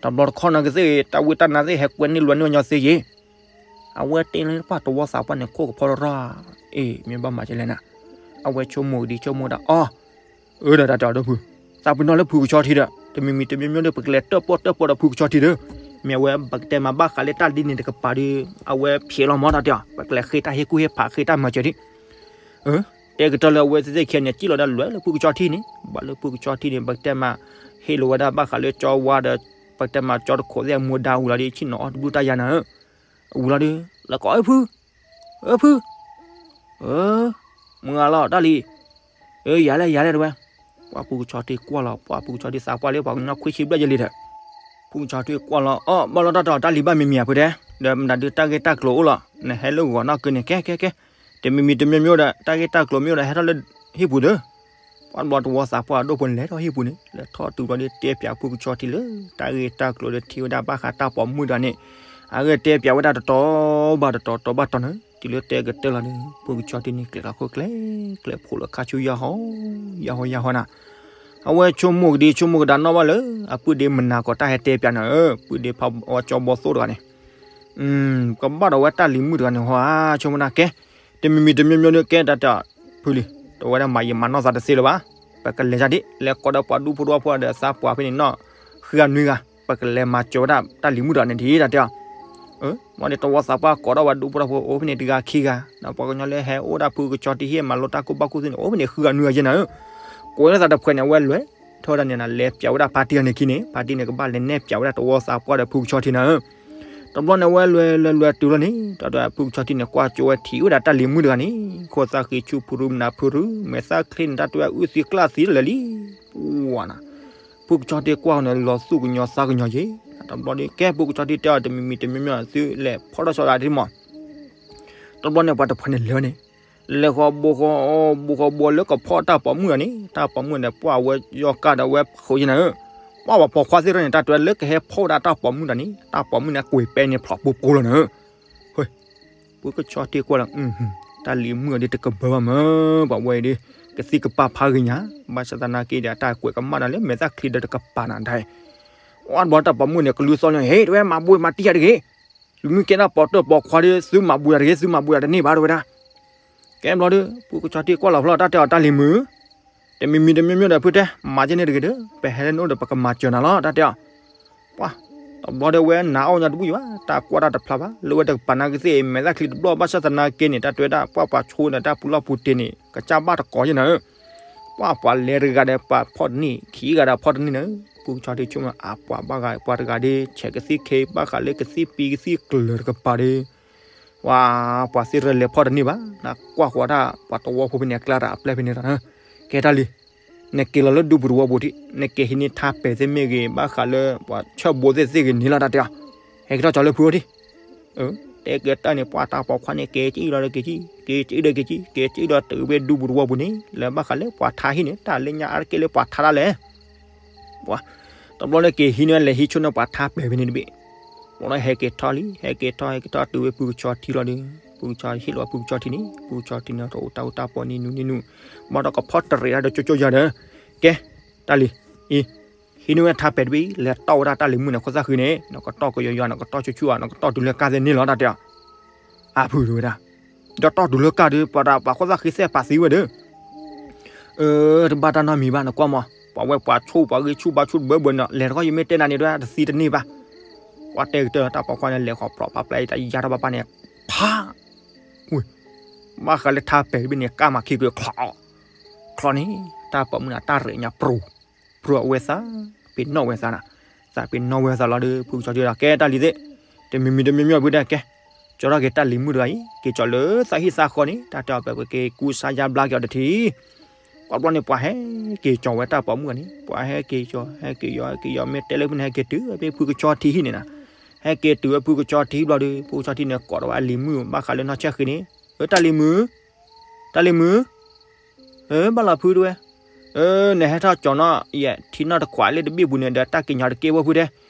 တဘျီတခီနီၢ်ကသ့ၣ် တၢ်ဝံတၢ်နါသ့ၣ်ဟဲကွဲန့ၢ်လွဲန့ၢ်ညီသ့ယံၤ, အဝဲတဲလၢပှၤတဝီသးပှၢ်န့ၣ် ခိၣ်ကဖီထီၣ်ထီၣ်, အ့ မ့ၢ်ဘၣ်မၤကလဲၣ်နၤ, အဝဲဆိကမိၣ်ကဒံဆိကမိၣ်ဒၣ်အီၤ, အၢဒီးတၢ်တဲအီၤဒီဖု, သးပ့ၤနီၣ်လၢဖုကဆီထံဒီး တမံၤမံၤတမံၤမံၤဒီး ပကလဲၤတၢၣ်ပီၣ်တၢၣ်ပီၣ်ဒီးဖုကဆီထံဒီး, မ့ၢ်အဝဲပကတဲမၤဘၣ်ဃးလၢတၢ်ဒ်န့ၣ်တကပၤဒီး အဝဲဖျဲးလီၤမးတၢ်တဲအီၤ ပကလဲၤဃ့တၢ်ဟ့ၣ်ကူၣ်ဟ့ၣ်ဖးဃ့တၢ်မၤစၢၤဒံး တဲကတၢၢ်လၢအဝဲသ့ၣ်သ့ၣ်ခံဂၤန့ၣ် စံၣ်လီၤဒၣ်လွဲလၢဖုကဆီထံန့ၣ် ဘၣ်လၢဖုကဆီထံန့ၣ် ပကတဲမး ဟ့ၣ်လီၤဝဲဒၣ်ဘၣ်ဃးလၢကၠီဝါဒီး ပကတဲမးကၠီတခိးသ့ၣ်အမူဒါဝံၤလီၤဒီး ဆ့ၣ်နီၤအီၣ်တဘျုးတၢ်ယါနၤဧၢ, အဝံၤလီၤဒီး လဲၤကိးအၢဖု, အၢဖု, မုၢ်ဂၤလီၤတၢ်လံၤ, အၢ ယၤလဲၣ်ယၤလဲၣ်တဝဲ, ပှၤဖုကဆီထံကွၢ်လီၤ ပှၤဖုကဆီထံသးပှၢ်လၢပှၤကညီခွံဆံဘျဲၣ်ယဲလံဒီး ဖုကဆီထံကွၢ်လီၤ အီၣ်ဘၣ်လီၤတၢ်တီၤတၢ်လံၤဘၣ်မံၤမံၤအဖုတဲ, ဒီးမတၤဒုးတၢ်ဂ့ၢ်တၢ်ကျိၤအိၣ်လီၤ နဟဲလၢဂီၤနီၢ်က့ၤန့ၣ် ကဲကဲကဲ, တမံၤမံၤတမံၤမံၤဒီး တၢ်ဂ့ၢ်တၢ်ကျိၤမ့ၢ်အိၣ်ဒီး ဟဲထီၣ်လၢဟံၣ်ပူၤဒီး, ပှၤတဘျီတဝီသးပှၢ်အဒိၣ်ဖိန့ၣ် လဲၤထီၣ်ဟံၣ်ပူၤန့ၣ် လဲၤထီၣ်တုၤဘျီဒီး တဲပၠးဖုကဆီထံလၢ တၢ်ဂ့ၢ်တၢ်ကျိၤဒီးထံၣ်ဝဲဒၣ်ဘၣ်ဃးတၢ်ပိာ်မုၣ်တဂၤန့ၣ်, အဂ့ၢ်တဲပၠးဝဲဒၣ်တတီၤဘၣ်တတီၤတီၤဘၣ်တီၤန့ၣ် တုၤလၢတဲကတၢၢ်လီၤဒီး ဖုကဆီထံန့ၣ် ကျဲၤလီၤခိၣ်ကျဲ ကျဲဖိးလီၤခါဆူယဟီ ယဟီယဟီနၤ အဝဲဆိကမိၣ်ကဒံဆိကမိၣ်ကဒါနီၣ်ဘၣ်လၢ အပုၢ်ဒ့မနၤကီးတၢ်ဟဲတဲပၠးနၤဧၢ, ပုၢ်ဒ့ဖးဝဲကၠီဘီသိၣ်တဂၤန့ၣ်, ကဘၣ်ဒီးဝဲတၢ်လံၤမုၣ်တဂၤန့ၣ်ဟီဧါ ဆိကမိၣ်နၤကဲ, တမံၤမံၤတမံၤမံၤဒီးကဲတၢ်တၢ်ဖုလံ, တဝဲဒၣ်မၤယံာ်မၤနီၢ်သးတသ့လၢၤဘၣ်, ပကလဲၤဒၣ်ဒ် လဲၤကိးဒီးပှၤဒူဖိတဝီဖိဒီးသးပှၢ်ဖဲန့ၣ်နီၢ်, ဃုဂၤနွံဂၤ, ပကလဲၤမၤစၢၤဝဲဒၣ်တၢ်လံၤမုၣ်တဂၤန့ၣ်ဒ်တၢ်တဲအီၤ မ့ၢ်န့ၣ်တဝီသးပှၢ်ကိးဒီးပှၤဒူဖိတဝီဖိအိၣ်ဖဲန့ၣ်တဂၤခံဂၤ, ဒီးပှၤကညီလၢဟဲအိၣ်ဒၣ်ဖုကဆီထံဟ့ၣ်မၤလိတၢ်ကူၣ်ဘၣ်ကူၣ်သ့န့ၣ် အိၣ်ဖဲန့ၣ်ဃုဂၤနွံဂၤယဲနၤဧၢ, ကိးလၢသးတဖှဲးန့ၣ် အဝဲလဲၤထီၣ်ဝဲဒၣ်န့ၣ်နၤ လဲၤပၠးဝဲဒၣ်ဖါတံၢ်တဂၤန့ၣ်ခံန့ၣ်, ဖါတံၢ်န့ၣ်ကဘၣ်လဲၤနဲၣ်ပၠးဝဲဒၣ်တဝီသးပှၢ်ဒီးဖုကဆီထံနၤဧၢ, တဘျီန့ၣ်ဝဲလဲၤလဲၤလဲၤတုၤလီၤန့ၣ် ဒီးဖုကဆီထံန့ၣ် ကွၢ်ကၠိဝဲထံၣ်ဝဲဒၣ်တၢ်လံၤမုၣ်တဂၤန့ၣ် ခိၣ်သၣ်ဃံဆူၣ်ဖုရူမနၤဖုရူ မဲာ်သၣ်ချ့န့ၣ် တၢ်တွဲအုၣ်သံကျၢ်သံလၢာ်လံ, ဝါနၤ ဖုကဆီထံကွၢ်ဃီန့ၣ် လီၤသူၣ်ကညီၤသးကညီၤယဲ, တဘျီန့ၣ် ကဲဖုကဆီထံတဲအီၤ တမံၤမံၤတမံၤမံၤ သုလဲၤဖီၣ်ထီၣ်ဆီဒၣ်တမီၤ, တဘျီန့ၣ် ပှၤတဖှဲးန့ၣ်လဲၤန့ၣ်, လဲၤဃီဘိဃီဘိဃီဘိလၢကဖီၣ်တၢ်ပိာ်မုၣ်တဂၤန့ၣ် တၢ်ပိာ်မုၣ်န့ၣ်ပှၢ်ဝဲယီၤကါဒီးဝဲဃိးယဲနၤဧၢ, ပှၢ်ပှၤပိာ်ခွါသ့ၣ်တဖၣ်န့ၣ် တၢ်တွဲလၢကဟဲဖီၣ်ဝဲဒၣ်တၢ်ပိာ်မုၣ်တဂၤန့ၣ် တၢ်ပိာ်မုၣ်န့ၣ်ကွံာ်ပဲန့ၣ်ဖျိးပူၤပူၤလီၤနၤဧၢ, ဖုကဆီထံကွၢ်လီၤ, တၢ်လံၤမုၣ်အီၤဒ်တကဘၢဘၣ်မး, ပှၤဝဲအံၤဒ် ကသံကပာ်ဖးဂ့ၤညါ, ဘၣ်ဆၣ်သနာ်က့ဒီး တၢ်ကွဲးကမၣ်နၤလၢမဲာ်သၣ်ချံဒီးတကပၤနၤဒၣ်, အီၣ်တဘျီတၢ်ပိာ်မုၣ်န့ၣ် ကလူသီလၢ ဟ့ၣ် တဝဲမၤဘှံးမၤတံၢ်ယၤတဂ့ၤ, သုမ့ၢ်ကဲတၢ်ပိာ်တၢၢ်ပိာ်ခွါဒီး သုမၤဘှံးယၤတဂ့ၤ, သုမၤဘှံးယၤတန့ၢ်ဘၣ်တဝဲဒၣ်, ကဲဘျီဒီး ဖုကဆီထံကွၢ်လီၤဖျီၣ်တၢ်တဲအီၤတၢ်လံၤမုၣ် တမံၤမံၤတမံၤမံၤဒီးဖုတဲ မၤကဲန့ၣ်တဂ့ၤဒီး ပဟဲလၢနအိၣ်ဒီး ပကမၤစၢၤနၤလီၤ တၢ်တဲအီၤ, ပှၤ တဘျီဒီးဝဲနၤအီၣ်ညါတဘူၣ်ယံၤဘၣ်, တၢ်ကွၢ်တၢ်တဖျါဘၣ်, လၢဝဲတကပၤနာ်က့သ့ၣ် မဲာ်သၣ်ချံတဘျီၣ် ဘၣ်ဆၣ်သနာ်က့န့ၣ် တၢ်တွဲဒၣ်ပှၤပှၤဆိန့ၣ် တၢ်ပူၤလီၢ်ပူၤတ့ၢ်န့ၣ် ကစၢ်ဘၣ်တကိးယဲနၤဧၢ, ပှၤပှၤလဲၤတဂၤဒီးပှၤဖီၣ်တန့ၢ် ခံဂၤဒီးဖီၣ်တန့ၢ်နၤဧၢ, ဖုကဆီထံဆိကမိၣ် အပှၤဘၣ်ဂၤ ပှၤတဂၤဒီး ဆဲးကသံၣ်ခဲ ဘၣ်ဃးလၢကသံၣ်ပံကသံၣ်ကျၢၤတကပၤဒီး ပှၤ ပှၤသ့ၣ်ရဲၣ်လဲၤဖီၣ်တန့ၢ်ဘၣ်, နကွၢ်ဃီၤတၢ် ပှၤတဝီဖိဖဲန့ၣ် အကျါတၢ်အပျဲၢ်ဖဲန့ၣ်ဒီး, ကဲတၢ်လံ, နက့ၤလီၤလၢဒူပူၤတဝီပူၤထံး နက့ၤဟံးန့ၢ်ထါပဲာ်သ့ၣ်မ့ၢ်ဂ့ၤ ဘၣ်ဃးလၢပှၤဆၢၣ်ဘိသ့ၣ်သ့ၣ်ဂ့ၤန့ၣ်လီၤ တၢ်တဲအီၤ, ဟဲက့ၤထီၣ်ကၠီလၢဖုအိၣ်ထံး, တဲက့ၤတၢ်န့ၣ် ပှၤတၢ်ပိာ်ခွါန့ၣ် က့ၤက့ၤလီၤဒီးက့ၤက့ၤ က့ၤက့ၤဒီးက့ၤက့ၤ က့ၤက့ၤဒီးတုၤဝဲဒူပူၤတဝီပူၤန့ၣ် လၢဘၣ်ဃးလၢပှၤထါဟံၣ်န့ၣ် တၢ်လၢညါအါတက့ၢ်လၢပှၤထါဒၣ်လဲာ် ပှၤ တဘျီလၢက့ၤဟံးန့ၢ်လဲၤဟံးဆိန့ၢ်ပှၤထါပဲာ်ဖဲန့ၣ်တဘ့ၣ်, ဘျီလၢဟဲက့ၤထီၣ်လံ ဟဲက့ၤထီၣ်ဟဲက့ၤထီၣ်တုၤဝဲဖုကဆီထံလီၤဒီး, ဖုကဆီဟ့ၣ်လီၤဖုကဆီထံန့ၣ် ဖုကဆီထံန့ၣ်တအိၣ်တၢ်အိၣ်တၢ်ပီၣ်န့ၣ်နူၤန့ၣ်နူၤ, ဘၣ်ဒီးကဖီၣ်တရံးတၢ်ဒီးကၠိကၠိယၤဒီး, ကဲ တၢ်လံၤ, အံၤ, ဟံးန့ၢ်ဝဲထါပဲာ်တဘ့ၣ် လဲၤတီၢ်ဝဲဒၣ်တၢ်လံၤမုၣ်န့ၣ် ခိၣ်သၣ်ဃံန့ၣ် နကတီၢ်ကယီယီ နကတီၢ်ဆူၣ်ဆူၣ်ဧါ နကတီၢ်တုၤလၢကၢ်သ့ၣ်န့ၣ်လီၤ တၢ်တဲအီၤ. အါဖုတဲဝဲဒၣ်, ဒီးတီၢ်တုၤလၢကၢ်ဒီး ပှၤတၢ်ပာ်ခိၣ်သၣ်ဃံသ့ၣ်ပာ်သံဝဲဒီး အၢ တဘၣ်တၢ်နီတမံၤဘၣ် နကွၢ်မး, ပှၤဝဲပှၤဆိၣ်ပှၤဂ့ၢ်ဆူၣ်ဘါဆူၣ်တဘၢဘၢန့ၣ် လဲၤတခီယမ့ၢ်တဲနၤန့ၣ် တဝဲတသံတန့ၢ်ဘၣ်. ပှၤတဲကတၢၢ်လီၤ တၢ်ပိာ်ခွါန့ၣ် လဲၤဃီၤဖျိးဖးဖျါအံၤ တၢ်ယါထီၣ်ဘၣ်ပၢ်န့ၣ် ဖး, ဝ့ၢ်, ဘၣ်ဃးလၢထါပဲာ်တဘ့ၣ်န့ၣ် ကၢ်မၤခံကွံာ်ချီး, ချီးန့ၣ် တၢ်ပိာ်မုၣ်န့ၣ်တၢ်ရဲၣ်ညါပြူၤ ပြူၤအဝဲသး, ပ့ၤနီၣ်ဝဲသးနၤ, သးပ့ၤနီၣ်ဝဲသးလီၤဒီး ဖုကဆီထံဒီး ကဲတၢ်လံၤသ့ၣ်, တမံၤမံၤတမံၤမံၤဖုတဲကဲ, ကၠီထီၣ်က့ၤတၢ်လံၤမုၣ်တဂၤအံၤ က့ၤကၠီလၢသးဟံၣ်သးဃီန့ၣ် တၢ်တဲအီၤ ပက့ၤကူစါယါဘျါက့ၤအီၤတထံၣ်. ပှၤဘျီန့ၣ် ပှၤဟဲက့ၤကၠီဝဲတၢ်ပိာ်မုၣ်အန့ၣ် ပှၤဟဲက့ၤကၠီ ဟဲက့ၤယီၤ ဟဲက့ၤယီၤ မ့ၢ်တဲလၢဖုန့ၣ် ဟဲက့ၤတုၤဖဲဖုကဆီထံဟံၣ်န့ၣ်နၤ, ဟဲက့ၤတုၤဝဲဖုကဆီထံဘျီဒီး ဖုကဆီထံန့ၣ် ကိးထီၣ်ဝဲအလံၤမုၣ် ဘၣ်ဃးလၢနီၢ်ဆဲၣ်ဃံန့ၣ်, အၢ တၢ်လံၤမုၣ်, တၢ်လံၤမုၣ် အၢ ဘၣ်လီၤဖုတဲဝဲ, အၢ နဟဲထီၣ်ကၠီနီၣ်ယဲၢ်ထံနီၣ်တခွးလၢတဘ့ၣ်ပူၤန့ၣ်ဒီး တၢ်က့ၤညီတက့ၢ်ဝဲဖုတဲ,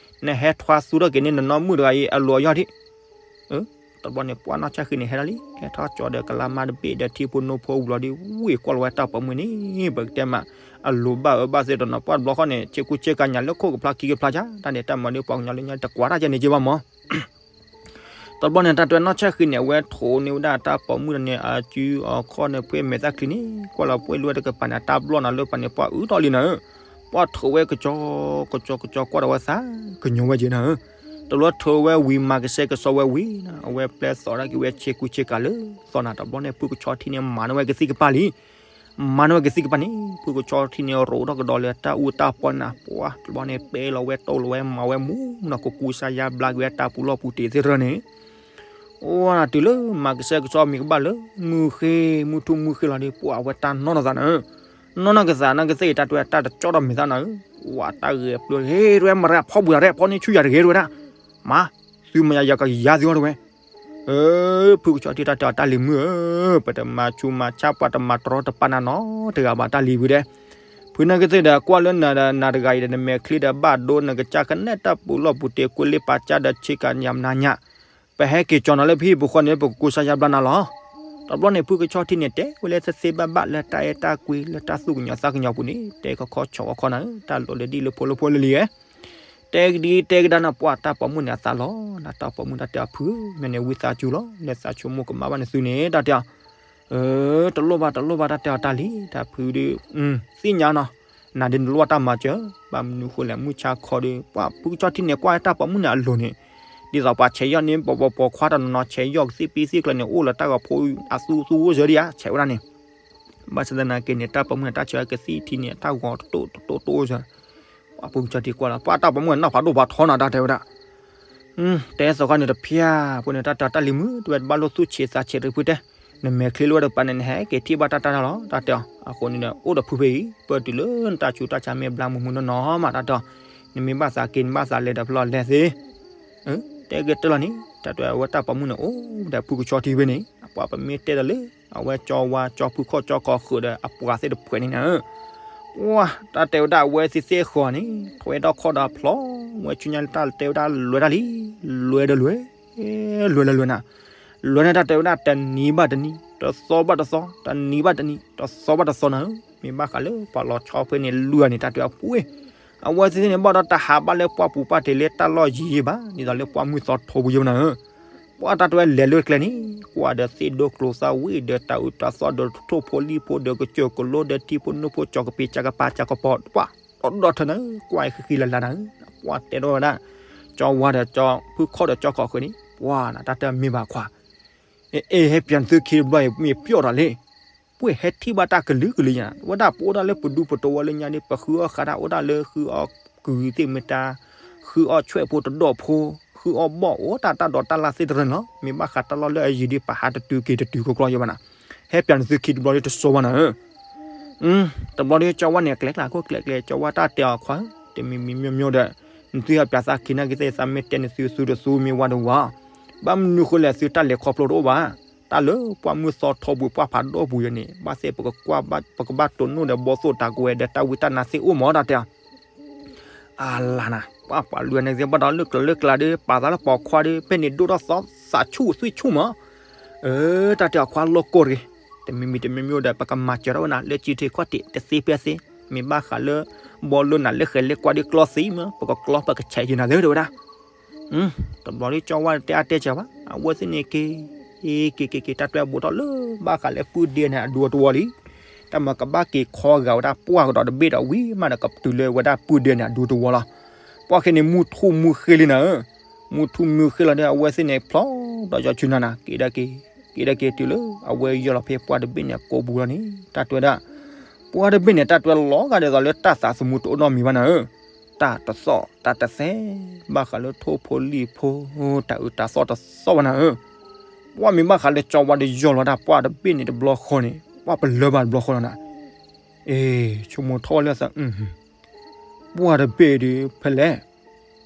နဟဲထွါသူထီၣ်က့ၤန့ၢ်နနီၢ်မုၣ်တဂၤအံၤ အလိၤအယီၢ်ဒံး. တဘျီန့ၣ် ပှၤနီၢ်ဆဲၣ်ဃံန့ၣ် ဟဲထီၣ်လံ ဟဲထီၣ်ကၠီဒီးကလါမါတဘ့ၣ်ဒီးထံဖိနိဖိဝံၤလီၤဒီး ဝ့ၢ်ကွၢ်လီၤဝဲတၢ်ပိာ်မုၣ်န့ၣ် ပကတဲမး အလိၤဘၣ်အၢဘၣ်သ့ဒီးနီၤ ပှၤတဘျီဃီန့ၣ် ဆ့ကူဆ့ကၤညါလၢခိၣ်ကဖျါခံကဖျါဆါ တၢ်န့ၣ် တၢ်မၤဒီးပှၤကညီလၢညါတကွၢ်တၢ်ကဲန့ၣ်က့ၤဘၣ်မး တဘျီန့ၣ် တၢ်တဲနီၢ်ဆဲၣ်ဃံန့ၣ် အဝဲထိးန့ၢ်ဝဲဒၣ်တၢ်ပိာ်မုၣ်ဒီးန့ၣ် အစုအခီၣ်န့ၣ် ဖှ့မဲာ်သၣ်ချံန့ၣ် ကွၢ်လီၤပှဲၤလၢတကပၤန့ၣ် တၢ်ဘျီၣ်နၤလၢပှၤန့ၣ် ပှၤအုးထီၣ်လံနၤဧၢ, ပှၤထိးဝဲကစီၤ ကစီၤကစီၤ ကွၢ်ဒီးဝဲသး ကညီၤဝဲက့ၤနၤဧၢ, တဘျီထိးဝဲဝံၤ မၤကစဲကစီၤဝဲဝံၤ အဝဲပျဲသီၣ်ဒၣ်က့ၤဝဲဆ့ကူဆ့ကၤလၢသီနၤ တဘျီန့ၣ် ဖုကဆီထံန့ၣ် မၤန့ၢ်ဝဲကသံၣ်ကပၤလံ မၤန့ၢ်ဝဲကသံၣ်ကပၤန့ၣ် ဖုကဆီထံန့ၣ် ရိးထီၣ်ကဒီးလၢတၢ်အူတၢ်ပီၢ်နၤ ပှၤတဘျီန့ၣ် ပဲလီၤဝဲတီၢ်လီၤဝဲမၤဝဲမူနီၤ ကကူစါယါဘျါက့ၤဝဲတၢ်ပူၤလီၢ်ပူၤတ့ၢ်သ့ၣ်တဖၣ်န့ၣ်, အိၣ်နၤတုၤလၢမၤကစဲကစီၤမံၤကဘၣ်လၢ မုၢ်ဃ့ မုၢ်ထူၣ်မုၢ်ဃ့လီၤဒီး ပှၤအဝဲတၢ်နီၢ်နီၢ်သးနၤဧၢ, နီၢ်နီၢ်ကသးနၤကသ့ၣ်အံၤ တၢ်တဲဝဲတၢ်တကၠီဒီးမဲာ်သးနၤဧၢ, ဝဲတၢ်ဂဲၤပျၢၤ ဟ့ၣ်တဲဝဲမၤရဲအဖီၣ်ပူၤတၢ်ရဲၣ်ဖီၣ်န့ၢ်ဆူၣ်ယၤတဂ့ၤတဲဝဲဒၣ်, မၤ, သုမၤယၤယၤကယၤသုအီၤတဲဝဲ အၢ ဖုကဆီထံတၢ်တဲအီၤ တၢ်လံၤမုၣ်ဧၢ, ပတမၤဆူးမၤဆါ ပှၤတမၤတရီတပါနၤနီတဂၤဘၣ် တၢ်လံၤဖုတဲ, ဖုနကသ့ၣ်ဒီး ကွၢ်လၢနၤဒီးနၤတဂၤအံၤဒီး နမဲာ်ချံဒီးဘၣ်ဒိ နကစၢ်ကနဲၣ်တၢ်ပူၤလီၢ်ပူၤတ့ၢ် ကွ့လ့ပာ်ကၢ်ဒီးဆ့ကၤညါမနၤညါ, ပဟဲက့ၤကၠီနၤလၢပဟံၣ်ပူၤဃီန့ၣ် ပကကူစါယါဘျါနၤလီၤ. တဘျီန့ၣ် ဖုကဆီထံန့ၣ် တဲဝဲလၢသ့သ့ဘၣ်ဘၣ်လၢတၢ်အဲၣ်တၢ်ကွံလၢတၢ်သူၣ်ကညီၤသးကညီၤပူၤန့ၣ် တဲခီခီဆီၣ်ခီခီနၤဧၢ, တၢ်လိၣ်လၢဒ်လၢဖိလၢဖိလၢလံဧၢ တဲကဒံတဲကဒါနၤ ပှၤတၢ်ပိာ်မုၣ်န့ၣ်အသးလီၤနၤ တၢ်ပိာ်မုၣ်တၢ်တဲအီၤ ဖုဧၢ မ့ၢ်န့ၣ်ဝံသးစူၤလီၤ လဲၤသးဆိကမိၣ်ကမၣ်ဘၣ်နသုန့ၣ် တၢ်တဲအီၤ, အၢ တလိၣ်ဘၣ်တလိၣ်ဘၣ် တၢ်တဲအီၤ တၢ်လံၤ တၢ်ဖုဒီး သ့ၣ်ညါနီၤ, နၤဒ်နလိၣ်ဘၣ်တၢ်မၤစၢၤ, ဘၣ်မနုၤဃိလဲၣ် မုၢ်ဆါခီဒီး ပှၤဖုကဆီထံန့ၣ် ကွၢ်တၢ်ပိာ်မုၣ်န့ၣ်အလိၤန့ၣ်, ဒ်သိးပှၤဆဲးယီၢ်န့ၣ် ပပိာ်ခွါတနီၤနီၤ ဆဲးယီၢ်ကသံၣ်ပံသံၣ်ကျၢၤန့ၣ် အိၣ်လၢတၢ်ဂီၤဖိအသူသူအိၣ်စၢၤဒံးဧါ ဆဲးဝဲဒၣ်န့ၣ် ဘၣ်ဆၣ်သနာ်က့န့ၣ် တၢ်ပိာ်မုၣ်န့ၣ် တၢ်ဆဲးဝဲကသံၣ်ထံန့ၣ် တၢ်ဂီၤတတိၢ်တတိၢ်တအိၣ်စၢၤ, ပှၤဖုကဆီထံကွၢ်လီၤ ပှၤတၢ်ပိာ်မုၣ်န့ၣ် နီၢ်ဖးဒိၣ်ဖးထီနၤ တၢ်တဲဝဲဒၣ်, တဲသိးခီန့ၣ်တဖျၢၣ် ဖဲန့ၣ် တၢ်တဲတၢ်လံၤမုၣ် တဝဲတဘၣ်လိၣ်သူၣ်ဆံးသးဆံးတဖုတဲ, နမဲာ်ချံလၢဝဲတကပၤန့ၣ် နဟဲက့ၤထံၣ်ဘၣ်တၢ်တၢ်တၢ်လီၤ တၢ်တဲအီၤ, အဃိန့ၣ်ဒီး အိၣ်ဒီးဖုဖဲအံၤ ပၢၢ်တုၤလၢနတၢ်ဆူးတၢ်ဆါမ့ၢ်ဘျါမုၢ်မုၢ်နီၢ်နီၢ်မး တၢ်တဲအီၤ, နမ့ၢ်ဘၣ်သးက့ၤ နဘၣ်သးလဲၤဒီးဖဲလီၤလဲၤသ့ တဲကတၢၢ်လီၤန့ၣ် တၢ်တဲအဝဲတၢ်ပိာ်မုၣ်န့ၣ် အိၣ်ဒီးဖုကဆီထံဖဲန့ၣ် ပှၤပမ့ၢ်တဲဒီးလၢ အဝဲကၠီဝါကၠီဖုခီၣ်ကၠီခီၣ်ဃုာ်ဒီးအပှၤသ့ၣ်တဖုန့ၣ်နၤဧၢ, ပှၤတၢ်တဲဝဲဒၣ်အဝဲသ့ၣ်သ့ၣ်ဃီန့ၣ် ထွဲဒီးခီၣ်ဒီးဖျီ ဝဲဆူညါလၢတၢ်တဲဝဲဒၣ်လွဲၢ်တၢ်လံ, လွဲၢ်ဒီးလွဲၢ် လွဲၢ်လၢလွဲၢ်နၤ, လွဲၢ်န့ၣ်တၢ်တဲဝဲဒၣ်တနံၤဘၣ်တနံၤ တသီဘၣ်တသီ တနံၤဘ၁ၣ်တနံၤ တသီဘၣ်တသီနၤဧၢ, မ့ၢ်ဘၣ်ဃးလၢပှၤလီၤဆီဖဲန့ၣ်လွံၢ်ဂၤန့ၣ် တၢ်တဲအီၤပှ့ၤ, အဝဲသ့ၣ်န့ၣ် ဘၣ်ဒီးတဟးဘၣ်လၢပှၢ်ပူၤပှၢ်တ့ၢ်လၢတၢ်လီၢ်ယံၤယံၤဘၣ် ဒ်သိးလၢပှၢ်မုၢ်သီထီပူၤယံၤဘၣ်နၤဧၢ, ပှၤတၢ်တဲဝဲလဲၤလၢကျဲန့ၣ် ကွၢ်ဒီးသ့ၣ်ဒိကျိၤသၣ်ဝံၣ်ဒီးတၢ်အုးတၢ်သီဒီးထိၣ်ဖိလံၣ်ဖိဒီးကစၢၢ်ကလိဒီးထံဖိနိဖိ ကၠီကပ့ၤကၠီကပၤ ကၠီကပီၤပှၤ ဒီဒီထၢနၤဧၢ, ကွၢ်ဃံဃံလၤလၤနၤဧၢ, ပှၤတဲထီၣ်ဝဲဒၣ် ကၠီဝါဒီးကၠီဖုခီၣ်ဒီးကၠီခီၣ်ဃုာ်န့ၣ် ပှၤနၤတၢ်တဲမ့ၢ်ဘၣ်ခွါ အဲ အဲ ဟဲပၠးနသုခံတဘျီအံၤ မ့ၢ်ပျီၢ်တၢ်လံ, ပှ့ၤဟဲထံၣ်ဘၣ်တၢ်ကလုာ်ကလုာ်ညါ ဝဲဒၣ်ပအိၣ်ဒၣ်လၢပဒူပတဝီလၢညါဒီး ပဃုအီၣ်ဃာ်တၢ်အိၣ်ဒၣ်လၢဃုအီၣ်ကုၤသ့ၣ်မတၤ, ဃုအီၣ်ဆွဲၣ်ဖိတဒီၣ်ဖိ, ဃုအီၣ်ဘီၣ်အိၣ်တၢ်တၢ်ဒိးတၢ်လၢ်သ့ၣ်တရၢန့ၣ်လီၤ. မ့ၢ်ဘၣ်ဃးတၢ်လီၢ်လၢအယံၤဒီး ပဟးတတုၤက့ၤတတုၤကီကီယဲဘၣ်နၤ, ဟဲပၠးနသုခံတဘျီဒီးတစိဘၣ်နၤဧၢ တဘျီဒီး ကၠီဝါန့ၣ် ကျဲကျါခိၣ်ကျဲကျဲ ကၠီဝါတၢ်တဲအီၤခွါဧၢ, တမံၤမံၤမ့ၢ်မ့ၢ်ဒီး နသုဟဲပၠးသးခံနာ်က့သ့ၣ် သးမ့ၢ်တဲနသု သုတသူမ့ၢ်ဝါတဝါ, ဘၣ်မနုၤဃိလဲၣ် သုတၢ်လဲၤခီဖျိတအိၣ်ဘၣ်, တၢ်လၢပှၢ်မုၢ်သီထီပူၤ ပှၢ်ဖးဒိၣ်ပူၤယဲန့ၣ် ဘၣ်သ့ၣ်ပကကွၢ်ဘၣ် ပကဘၣ်တိၢ်နီၣ်ဒီး ဘီသိၣ်တၢ်ကဝဲၤဒီး တၢ်ဝံတၢ်နါသ့ၣ်အိၣ်မး တၢ်တဲအီၤ အလၤနၤ, ပှၤပှၤလွဲၢ်န့ၣ်သ့ၣ် ဘၣ်ဒီးလၢကျၢၤလၢကျါဒီး ပာ်သးလၢပိာ်ခွါဒီး ဖဲန့ၣ်ဒိၣ်ထီၣ်သီသးဆူၣ်သွံၣ်ဆူၣ်မး, အၢ တၢ်တဲအီၤခွါလီၢ်ကိၢ်တဂ့ၤ, တမံၤမံၤတမံၤမံၤဒီး ပကမၤစၢၤထီၣ်ဝဲနၤ လၢကၠံထံခီၣ်ထံး တသ့ဖဲသ့, မ့ၢ်ဘၣ်ဃးလၢ ဘီလၢနၤလၢဃဲၤလၢကွၢ်ဒ်ကျီသံမ့ၢ် ပကကျီပကဆဲးက့ၤနၤသ့တဲဝဲဒၣ်. တဘျီဒ်ကၠီဝါတဲအါတဲစှၤဘၣ် အဝဲသ့ၣ်န့ၣ်က့ၤ က့ၤက့ၤက့ၤက့ၤ တၢ်တွဲအဘူးထီၣ်လၢ ဘၣ်ဃးလၢပုၢ်ဒ့န့ၣ်အဒူအတဝီလံ. တၢ်မၤကဘၣ်က့ၤခီဂာ်ဝဲဒၣ်ပှၢ်ကဒီးတဘ့ၣ်ဒီးဝံၤမးဒီးကတုၤလၢဝဲဒၣ်ပုၢ်ဒ့န့ၣ်အဒူတဝီလီၤ. ပှၢ်ခဲန့ၣ်မုၢ်ထူၣ်မုၢ်ဃ့လံနၤဧၢ, မုၢ်ထူၣ်မုၢ်ဃ့လီၤဒီး အဝဲသ့ၣ်န့ၣ်ဖျီဒီးယီၤဆူနၤနၤ က့ၤဒၣ်က့ၤ က့ၤဒၣ်က့ၤတုၤလၢ အဝဲယီၤလီၤဖဲပှၢ်တဘ့ၣ်န့ၣ်အကိာ်ပူၤလီၤန့ၣ် တၢ်တွဲဒၣ် ပှၢ်တဘ့ၣ်န့ၣ် တၢ်တွဲလီၤဂာ်ဒ်သိးလၢတၢ်သးသမူတအိၣ်နီတမံၤဘၣ်နၤဧၢ, တၢ်တသီၣ်တၢ်တသဲ ဘၣ်ဃးလၢထိၣ်ဖိလံၣ်ဖိ တၢ်အုးတၢ်သီၣ်တသီၣ်ဘၣ်နၤဧၢ. ပှၢ်မ့ၢ်ဘၣ်ဃးလၢကၠီဝါဒီးယီၤလီၤတၢ်ပှၢ်တဘ့ၣ်န့ၣ်တဘျီဃီန့ၣ် ပှၢ်ပလၢဘၣ်တဘျီဃီလီၤနၤ. အ့ ဆိကမိၣ်ထီၣ်ဝဲလၢသး ပှၢ်တဘ့ၣ်ဒီးဖဲလဲၣ်,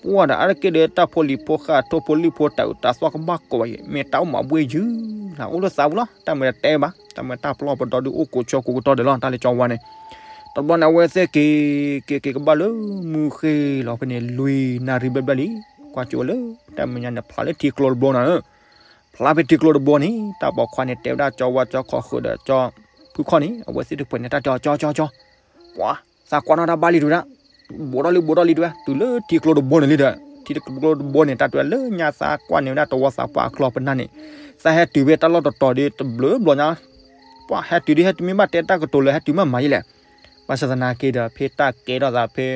ပှၢ်ဒီးအါတက့ၢ်ဒီး တၢ်ဖိလံၣ်ဖိဃာ် ထိၣ်ဖိလံၣ်ဖိ တၢ်အုးတၢ်သီၣ်ကဘၣ်ကိးဘၣ်အံၤ မ့ၢ်တၢ်အိၣ်မးဘှ့ၣ်ယုၢ်လၢ အိၣ်လၢသးပူၤလီၤ. တၢ်မ့ၢ်တတဲဘၣ် တၢ်မ့ၢ်တၢ်ပျီပဒီဒုးအိၣ်ကိးဆၢကိးကတီၢ်ဒီးလီၤ တၢ်လၢကၠီဝါန့ၣ်. တဘျီန့ၣ် အဝဲသ့ၣ်က့ၤ က့ၤက့ၤကဘၣ်လၢမုၢ်ဃ့လီၤဖဲန့ၣ် လွံၢ်နၣ်ရံၣ်ဘျဲၣ်ဘျဲၣ်လံ. ကွၢ်ကၠိဝဲလၢ တၢ်မဲာ်ညါန့ၣ် ဖျါလၢထံကျိတဘျီနၤဧၢ. ဖျါဖဲထံကျိတဘျီန့ၣ် တၢ်ပိာ်ခွါန့ၣ် တဲဝဲဒၣ်ကၠီဝါ ကၠီခီဃုာ်ဒီးကၠီဖုခီၣ်န့ၣ် အဝဲသ့ၣ်တဖုန့ၣ် တၢ်တဲအီၤ ကၠီ ကၠီ ကၠီ ပှၤ သးကွၢ်နီၣ်တၢ်ဘၣ်လံတဝဲဒၣ်, ဘူးထီၣ်လံ ဘူးထီၣ်လံတဝဲ တုၤလၢထံကျိတဘျီန့ၣ်လံဒီး ထံကျိတဘျီန့ၣ် တၢ်တဲလၢညါသးကွၢ်န့ၢ်ဝဲဒၣ်တဝီသးပှၢ်အချီပနၢ်န့ၣ် သးဟဲတုၤဖဲတၢ်လီၢ်တတီၤဒီးတဘျုးဘျီညါ ပှၤဟဲတုၤဒ်ဟဲတုၤမ့ၢ်ဘၣ်တဲတၢ်ကတိၤလၢ ဟဲတုၤမ့ၢ်မၤယလဲၣ်. ဘၣ်ဆၣ်သနာ်က့ဒီး ဖဲတၢ်ကဲထီၣ်သးဖဲ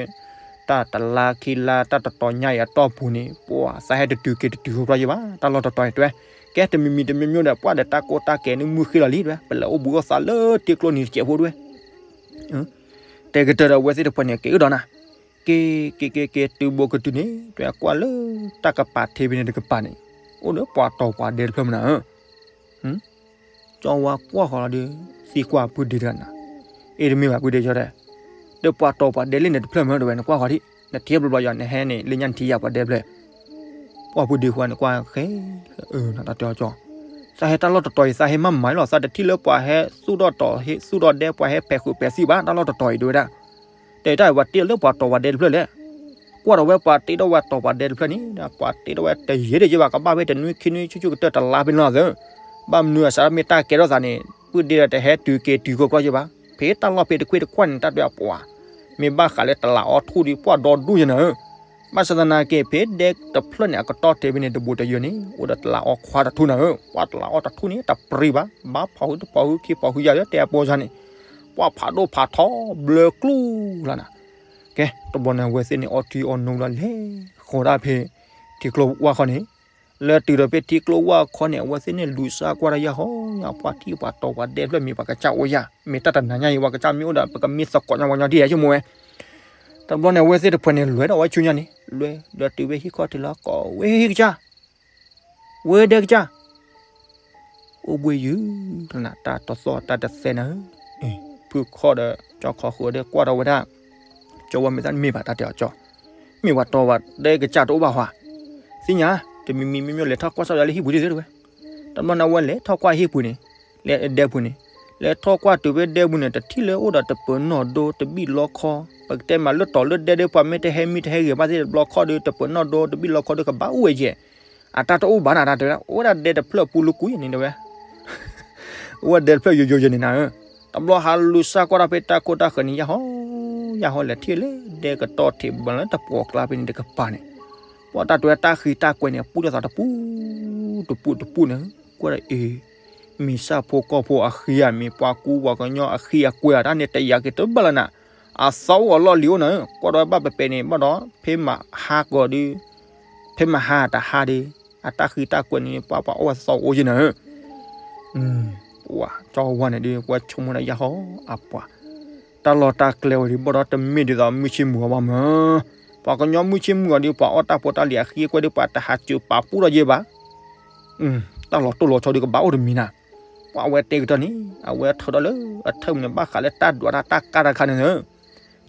တၢ်တလါခံလါ တၢ်တတီၤညါအံၤအတီၢ်ပူၤန့ၣ် ပှၤသးဟဲတတုၤက့ၤတတုၤဃီဘျီယဘၣ် တၢ်လီၢ်တတီၤအံၤတဝဲ ကဲတမံၤမံၤတမံၤမံၤဒီး ပှၤဒီးတၢ်ကိၢ်တၢ်ကဲၤန့ၣ်မုၢ်ဃ့လီၤလံတဝဲ ပလဲၤအိၣ်ဘှံးအိၣ်သါလၢထံကျိနံၤတစဲးဖိတဝဲ တဲကတၢၢ်ဒီးအဝဲသ့ၣ်တဖုန့ၣ် က့ၤအုၣ်ဒီးနၤ က့ၤက့ၤက့ၤက့ၤတုၤဘိးကတုၤန့ၣ် တဝဲကွၢ်လၢတၢ်ကပၤထံဖဲန့ၣ်တကပၤန့ၣ် အိၣ်ဒီးပှၤတီၤပှၤဒဲတဖျၢၣ်မနၤဧၢ. ကၠီဝါကွၢ်ဃီလီၤဒီး သံကွၢ်ပုၢ်ဒ့တဂၤနၤ, အ့ တမ့ၢ်ဘၣ်ပုၢ်ဒ့ကၠီတဲ, ဒီးပှၤတီၤပှၤဒဲလၢန့ၣ်တဖျၢၣ်မနုၤတဝဲ နကွၢ်ဃီဒံး နထံၣ်ဘျီဘျီယီၤ နဟဲန့ၣ် လၢညါနထံၣ်ယၤပှၤဒဲဖျၢၣ် ပှၢ်ပုၢ်ဒ့ဃီန့ၣ်ကွၢ်ဃဲ အၢ နတၢ်တဲအီၤကၠီ, သးဟဲတၢ်လီၢ်တတီၤအံၤ သးဟဲမၤမၤလီၤ သးတထံၣ်လၢပှၤဟဲသူၣ်ထီၣ်တီၤဟဲသူၣ်ထီၣ်ဒဲ ပှၤဟဲဖဲးဃုာ်ဖဲးစံးဘၣ် တၢ်လီၢ်တတီၤအံၤတဝဲဒၣ် တဲတၢ်အံၤ ပှၤတ့ထီၣ်လၢပှၤတီၤပှၤဒဲတဖျၢၣ်လဲၣ်. ကွၢ်ဒီးဝဲပှၤတ့ထီၣ်ဝဲတီၤပှၤဒဲတဖျၢၣ်န့ၣ် ပှၤတ့ထီၣ်ဝဲတယံာ်တယံာ်ဘၣ် ကဘၣ်ဖဲတနွံခံနွံဆူၣ်ဆူၣ်ကတၢၢ်တလါဖဲန့ၣ်လီၤသၢ. ဘၣ်မနုၤအစးမ့ၢ်တၢ်ကဲထီၣ်သးန့ၣ် ပုၢ်ဒ့ဒီးတဟဲတုၤက့ၤတုၤကီၢ်ကီၢ်ယဘၣ်. ဖဲတၢ်လီၢ်ဖဲတခွ့ၣ်တကွၢ်န့ၣ် တၢ်တဲအပှၤ မ့ၢ်ဘၣ်ဃးလၢတလးအီထူၣ်ဒီး ပှၢ်ဒီဒူၣ်ယနၤဧၢ. ဘၣ်ဆၣ်သနာ်က့ ဖဲဒဲတဖျၢၣ်န့ၣ် အကတီၢ်ထဲဖဲန့ၣ် တဘူးတယၢန့ၣ် အိၣ်ဒီးတလးအီခွါတထူၣ်နၤဧၢ. ပှၢ်တလးအီတထူၣ်န့ၣ် တပရံဘၣ် ဘၣ်ဖီၣ်ဟုတဖီၣ်ဟုခံဖီၣ်ဟုယၤလၢတဲအပီစါန့ၣ် ပှၢ်ဖးဒိၣ်ဖးထီဘျၢကျူလီၤနၤ. ကဲ တဘျီန့ၣ် အဝဲသ့ၣ်န့ၣ် အီထံအီနိလီၤလဲၤဃီၤဒၣ်ဖဲ ထံကျိဝၢ်ခီန့ၣ် လၢတုၤဒီးဖဲထံကျိဝၢ်ခီန့ၣ် အဝဲသ့ၣ်န့ၣ်လူၤစၢ်ကွၢ်တၢ်ယၢ်ဟီ ယၢ်ပှၢ်ထံၣ်ပှၤတီၤပှၤဒဲတဖျၢၣ်မ့ၢ်ပှၤကစၢ်အိၣ်ယၤ မ့ၢ်တၢ်တနၤညါအံၤ ပှၤကစၢ်မ့ၢ်အိၣ်ဒီး ပကမ့ၢ်သကိးညါပှၤကညီဒ်ယဲၢ်ဆိကမိၣ်ဝဲ. တဘျီန့ၣ် အဝဲသ့ၣ်တဖုန့ၣ် လဲၤဒီးဝဲဆူညါန့ၣ် လဲၤဒီးတုၤဖဲဟံၣ်ခီၣ်ထံးလီၤ ကိးဝဲဟံၣ်ကစၢ် ဝဲဒဲကစၢ် အိၣ်ဘှံးယုၢ် တၢ်တသီၣ်တၢ်တသဲနၤဧၢ. ဖုခီၣ်ဒီးကၠီခီဃုာ်ဒီးကွၢ်ဒီးဝဲဒၣ် ကၠီဝဲမ့ၢ်သးမ့ၢ်ဘၣ်တၢ်တဲအီၤကၠီ မ့ၢ်ပှၤတီၤပှၤဒဲကစၢ်တအိၣ်ဘၣ်ဟီ သ့ၣ်ညါ တမံၤမံၤမ့ၢ်မ့ၢ်လဲၤထီၣ်ကွၢ်စၢ်ယွၤလၢဟံၣ်ပူၤဒ်သိးတဝဲ တဘျီန့ၣ် အဝဲလဲၤထီၣ်ကွၢ်ဟံၣ်ပူၤန့ၣ် လဲၤဒဲပူၤန့ၣ် လဲၤထီၣ်ကွၢ်တုၤဖဲဒဲပူၤန့ၣ် တထံၣ်လၢအိၣ်ဒီးတပၢၤနီၣ်ဒိတဘံၣ်လီခီ ပကတဲမးလၢတီၤလၢဒဲဒီး ပှၤမ့ၢ်တဟဲမံတဟဲဂ့ၤဘၣ်သ့ၣ်တဘျီခီဒီး တပၢၤနီၣ်ဒိတဘံၣ်လီခီဒီးကဘၣ်အိၣ်ဝဲယဲၢ် အတၢ်တအိၣ်ဘၣ်နၤ တၢ်တဲဝဲဒၣ် အိၣ်ဝဲဒၣ်ဒဲတဖျၢၣ်ပူၤလၢကွံာ်န့ၣ်တဝဲ အိၣ်ဝဲဒဲတဖျၢၣ်ယိယိယဲၢ်န့ၣ်နၤဧၢ. တဘျီဟးလူၤစၢ်ကွၢ်တၢ်ဖဲတၢ်ခိၣ်တၢ်ဃၢၤန့ၣ် ယၢ်ဟီ ယၢ်ဟီလဲၤထံၣ်လၢဒဲကတီၢ်ထံးဘၣ်လၢတပှီၤကျါဖဲန့ၣ်တကပၤန့ၣ် ပှၤတၢ်တဲတၢ်ဃံတၢ်ကွဲၤန့ၣ် ပူၣ်ထီၣ်သးတပူၤ တပူၤတပူၤန့ၣ် ကွၢ်ဒီးအ့ မ့ၢ်ဆၣ်ဖိကီၢ်ဖိအဃံဧါ မ့ၢ်ပှၤကူပှၤကညီအဃံအကွဲၤဧါ တၢ်န့ၣ်တယာ်က့ၤတဘၣ်လၢနၤ အသီအိၣ်အလီၢ်လံၤအိၣ်နၤဧၢ ကွၢ်ဒီးဝဲဘၣ်ပဲၤပဲၤန့ၣ် ဘၣ်ဒီး ဖဲမဟါကီၤဒီး ဖဲမဟါတဟါဒီး အတၢ်ဃံတၢ်ကွဲၤန့ၣ် ပှၤပှၤအိၣ်ဝဲသီအိၣ်ယဲၢ်နၤဧၢ ပှၤကၠီဝါန့ၣ်ဒီး ပှၤဆိကမိၣ်ဒီးယၢ်ဟီအပှၤ တၢ်လီၢ်တၢ်ကျဲဝဲဒီး ဘၣ်ဒီးတမ့ၢ်ဒ်သိးမုၢ်ဆ့ၣ်မုၢ်ဂီၤဘၣ်မး ပှၤကညီမုၢ်ဆ့ၣ်မုၢ်ဂီၤဒီး ပှၤအီၣ်တၢ်ဖိတၢ်လံၤအဃံအကွဲၤဒီး ပှၤတဟးစၢၤပာ်ပူၣ်ထီၣ်ယဲၢ်ဘၣ် တၢ်လီၤတိၢ်လီၤဆီဒီးကဘၣ်အိၣ်တမံၤနၤ ပှၤအဝဲတဲကတီၢ်န့ၣ် အဝဲထုးထီၣ်လၢအထၢၣ်မုၢ်န့ၣ် ဘၣ်ဃးလၢတၢ်ဒွးတၢ်တၢ်ကၢ်တခါန့ၣ်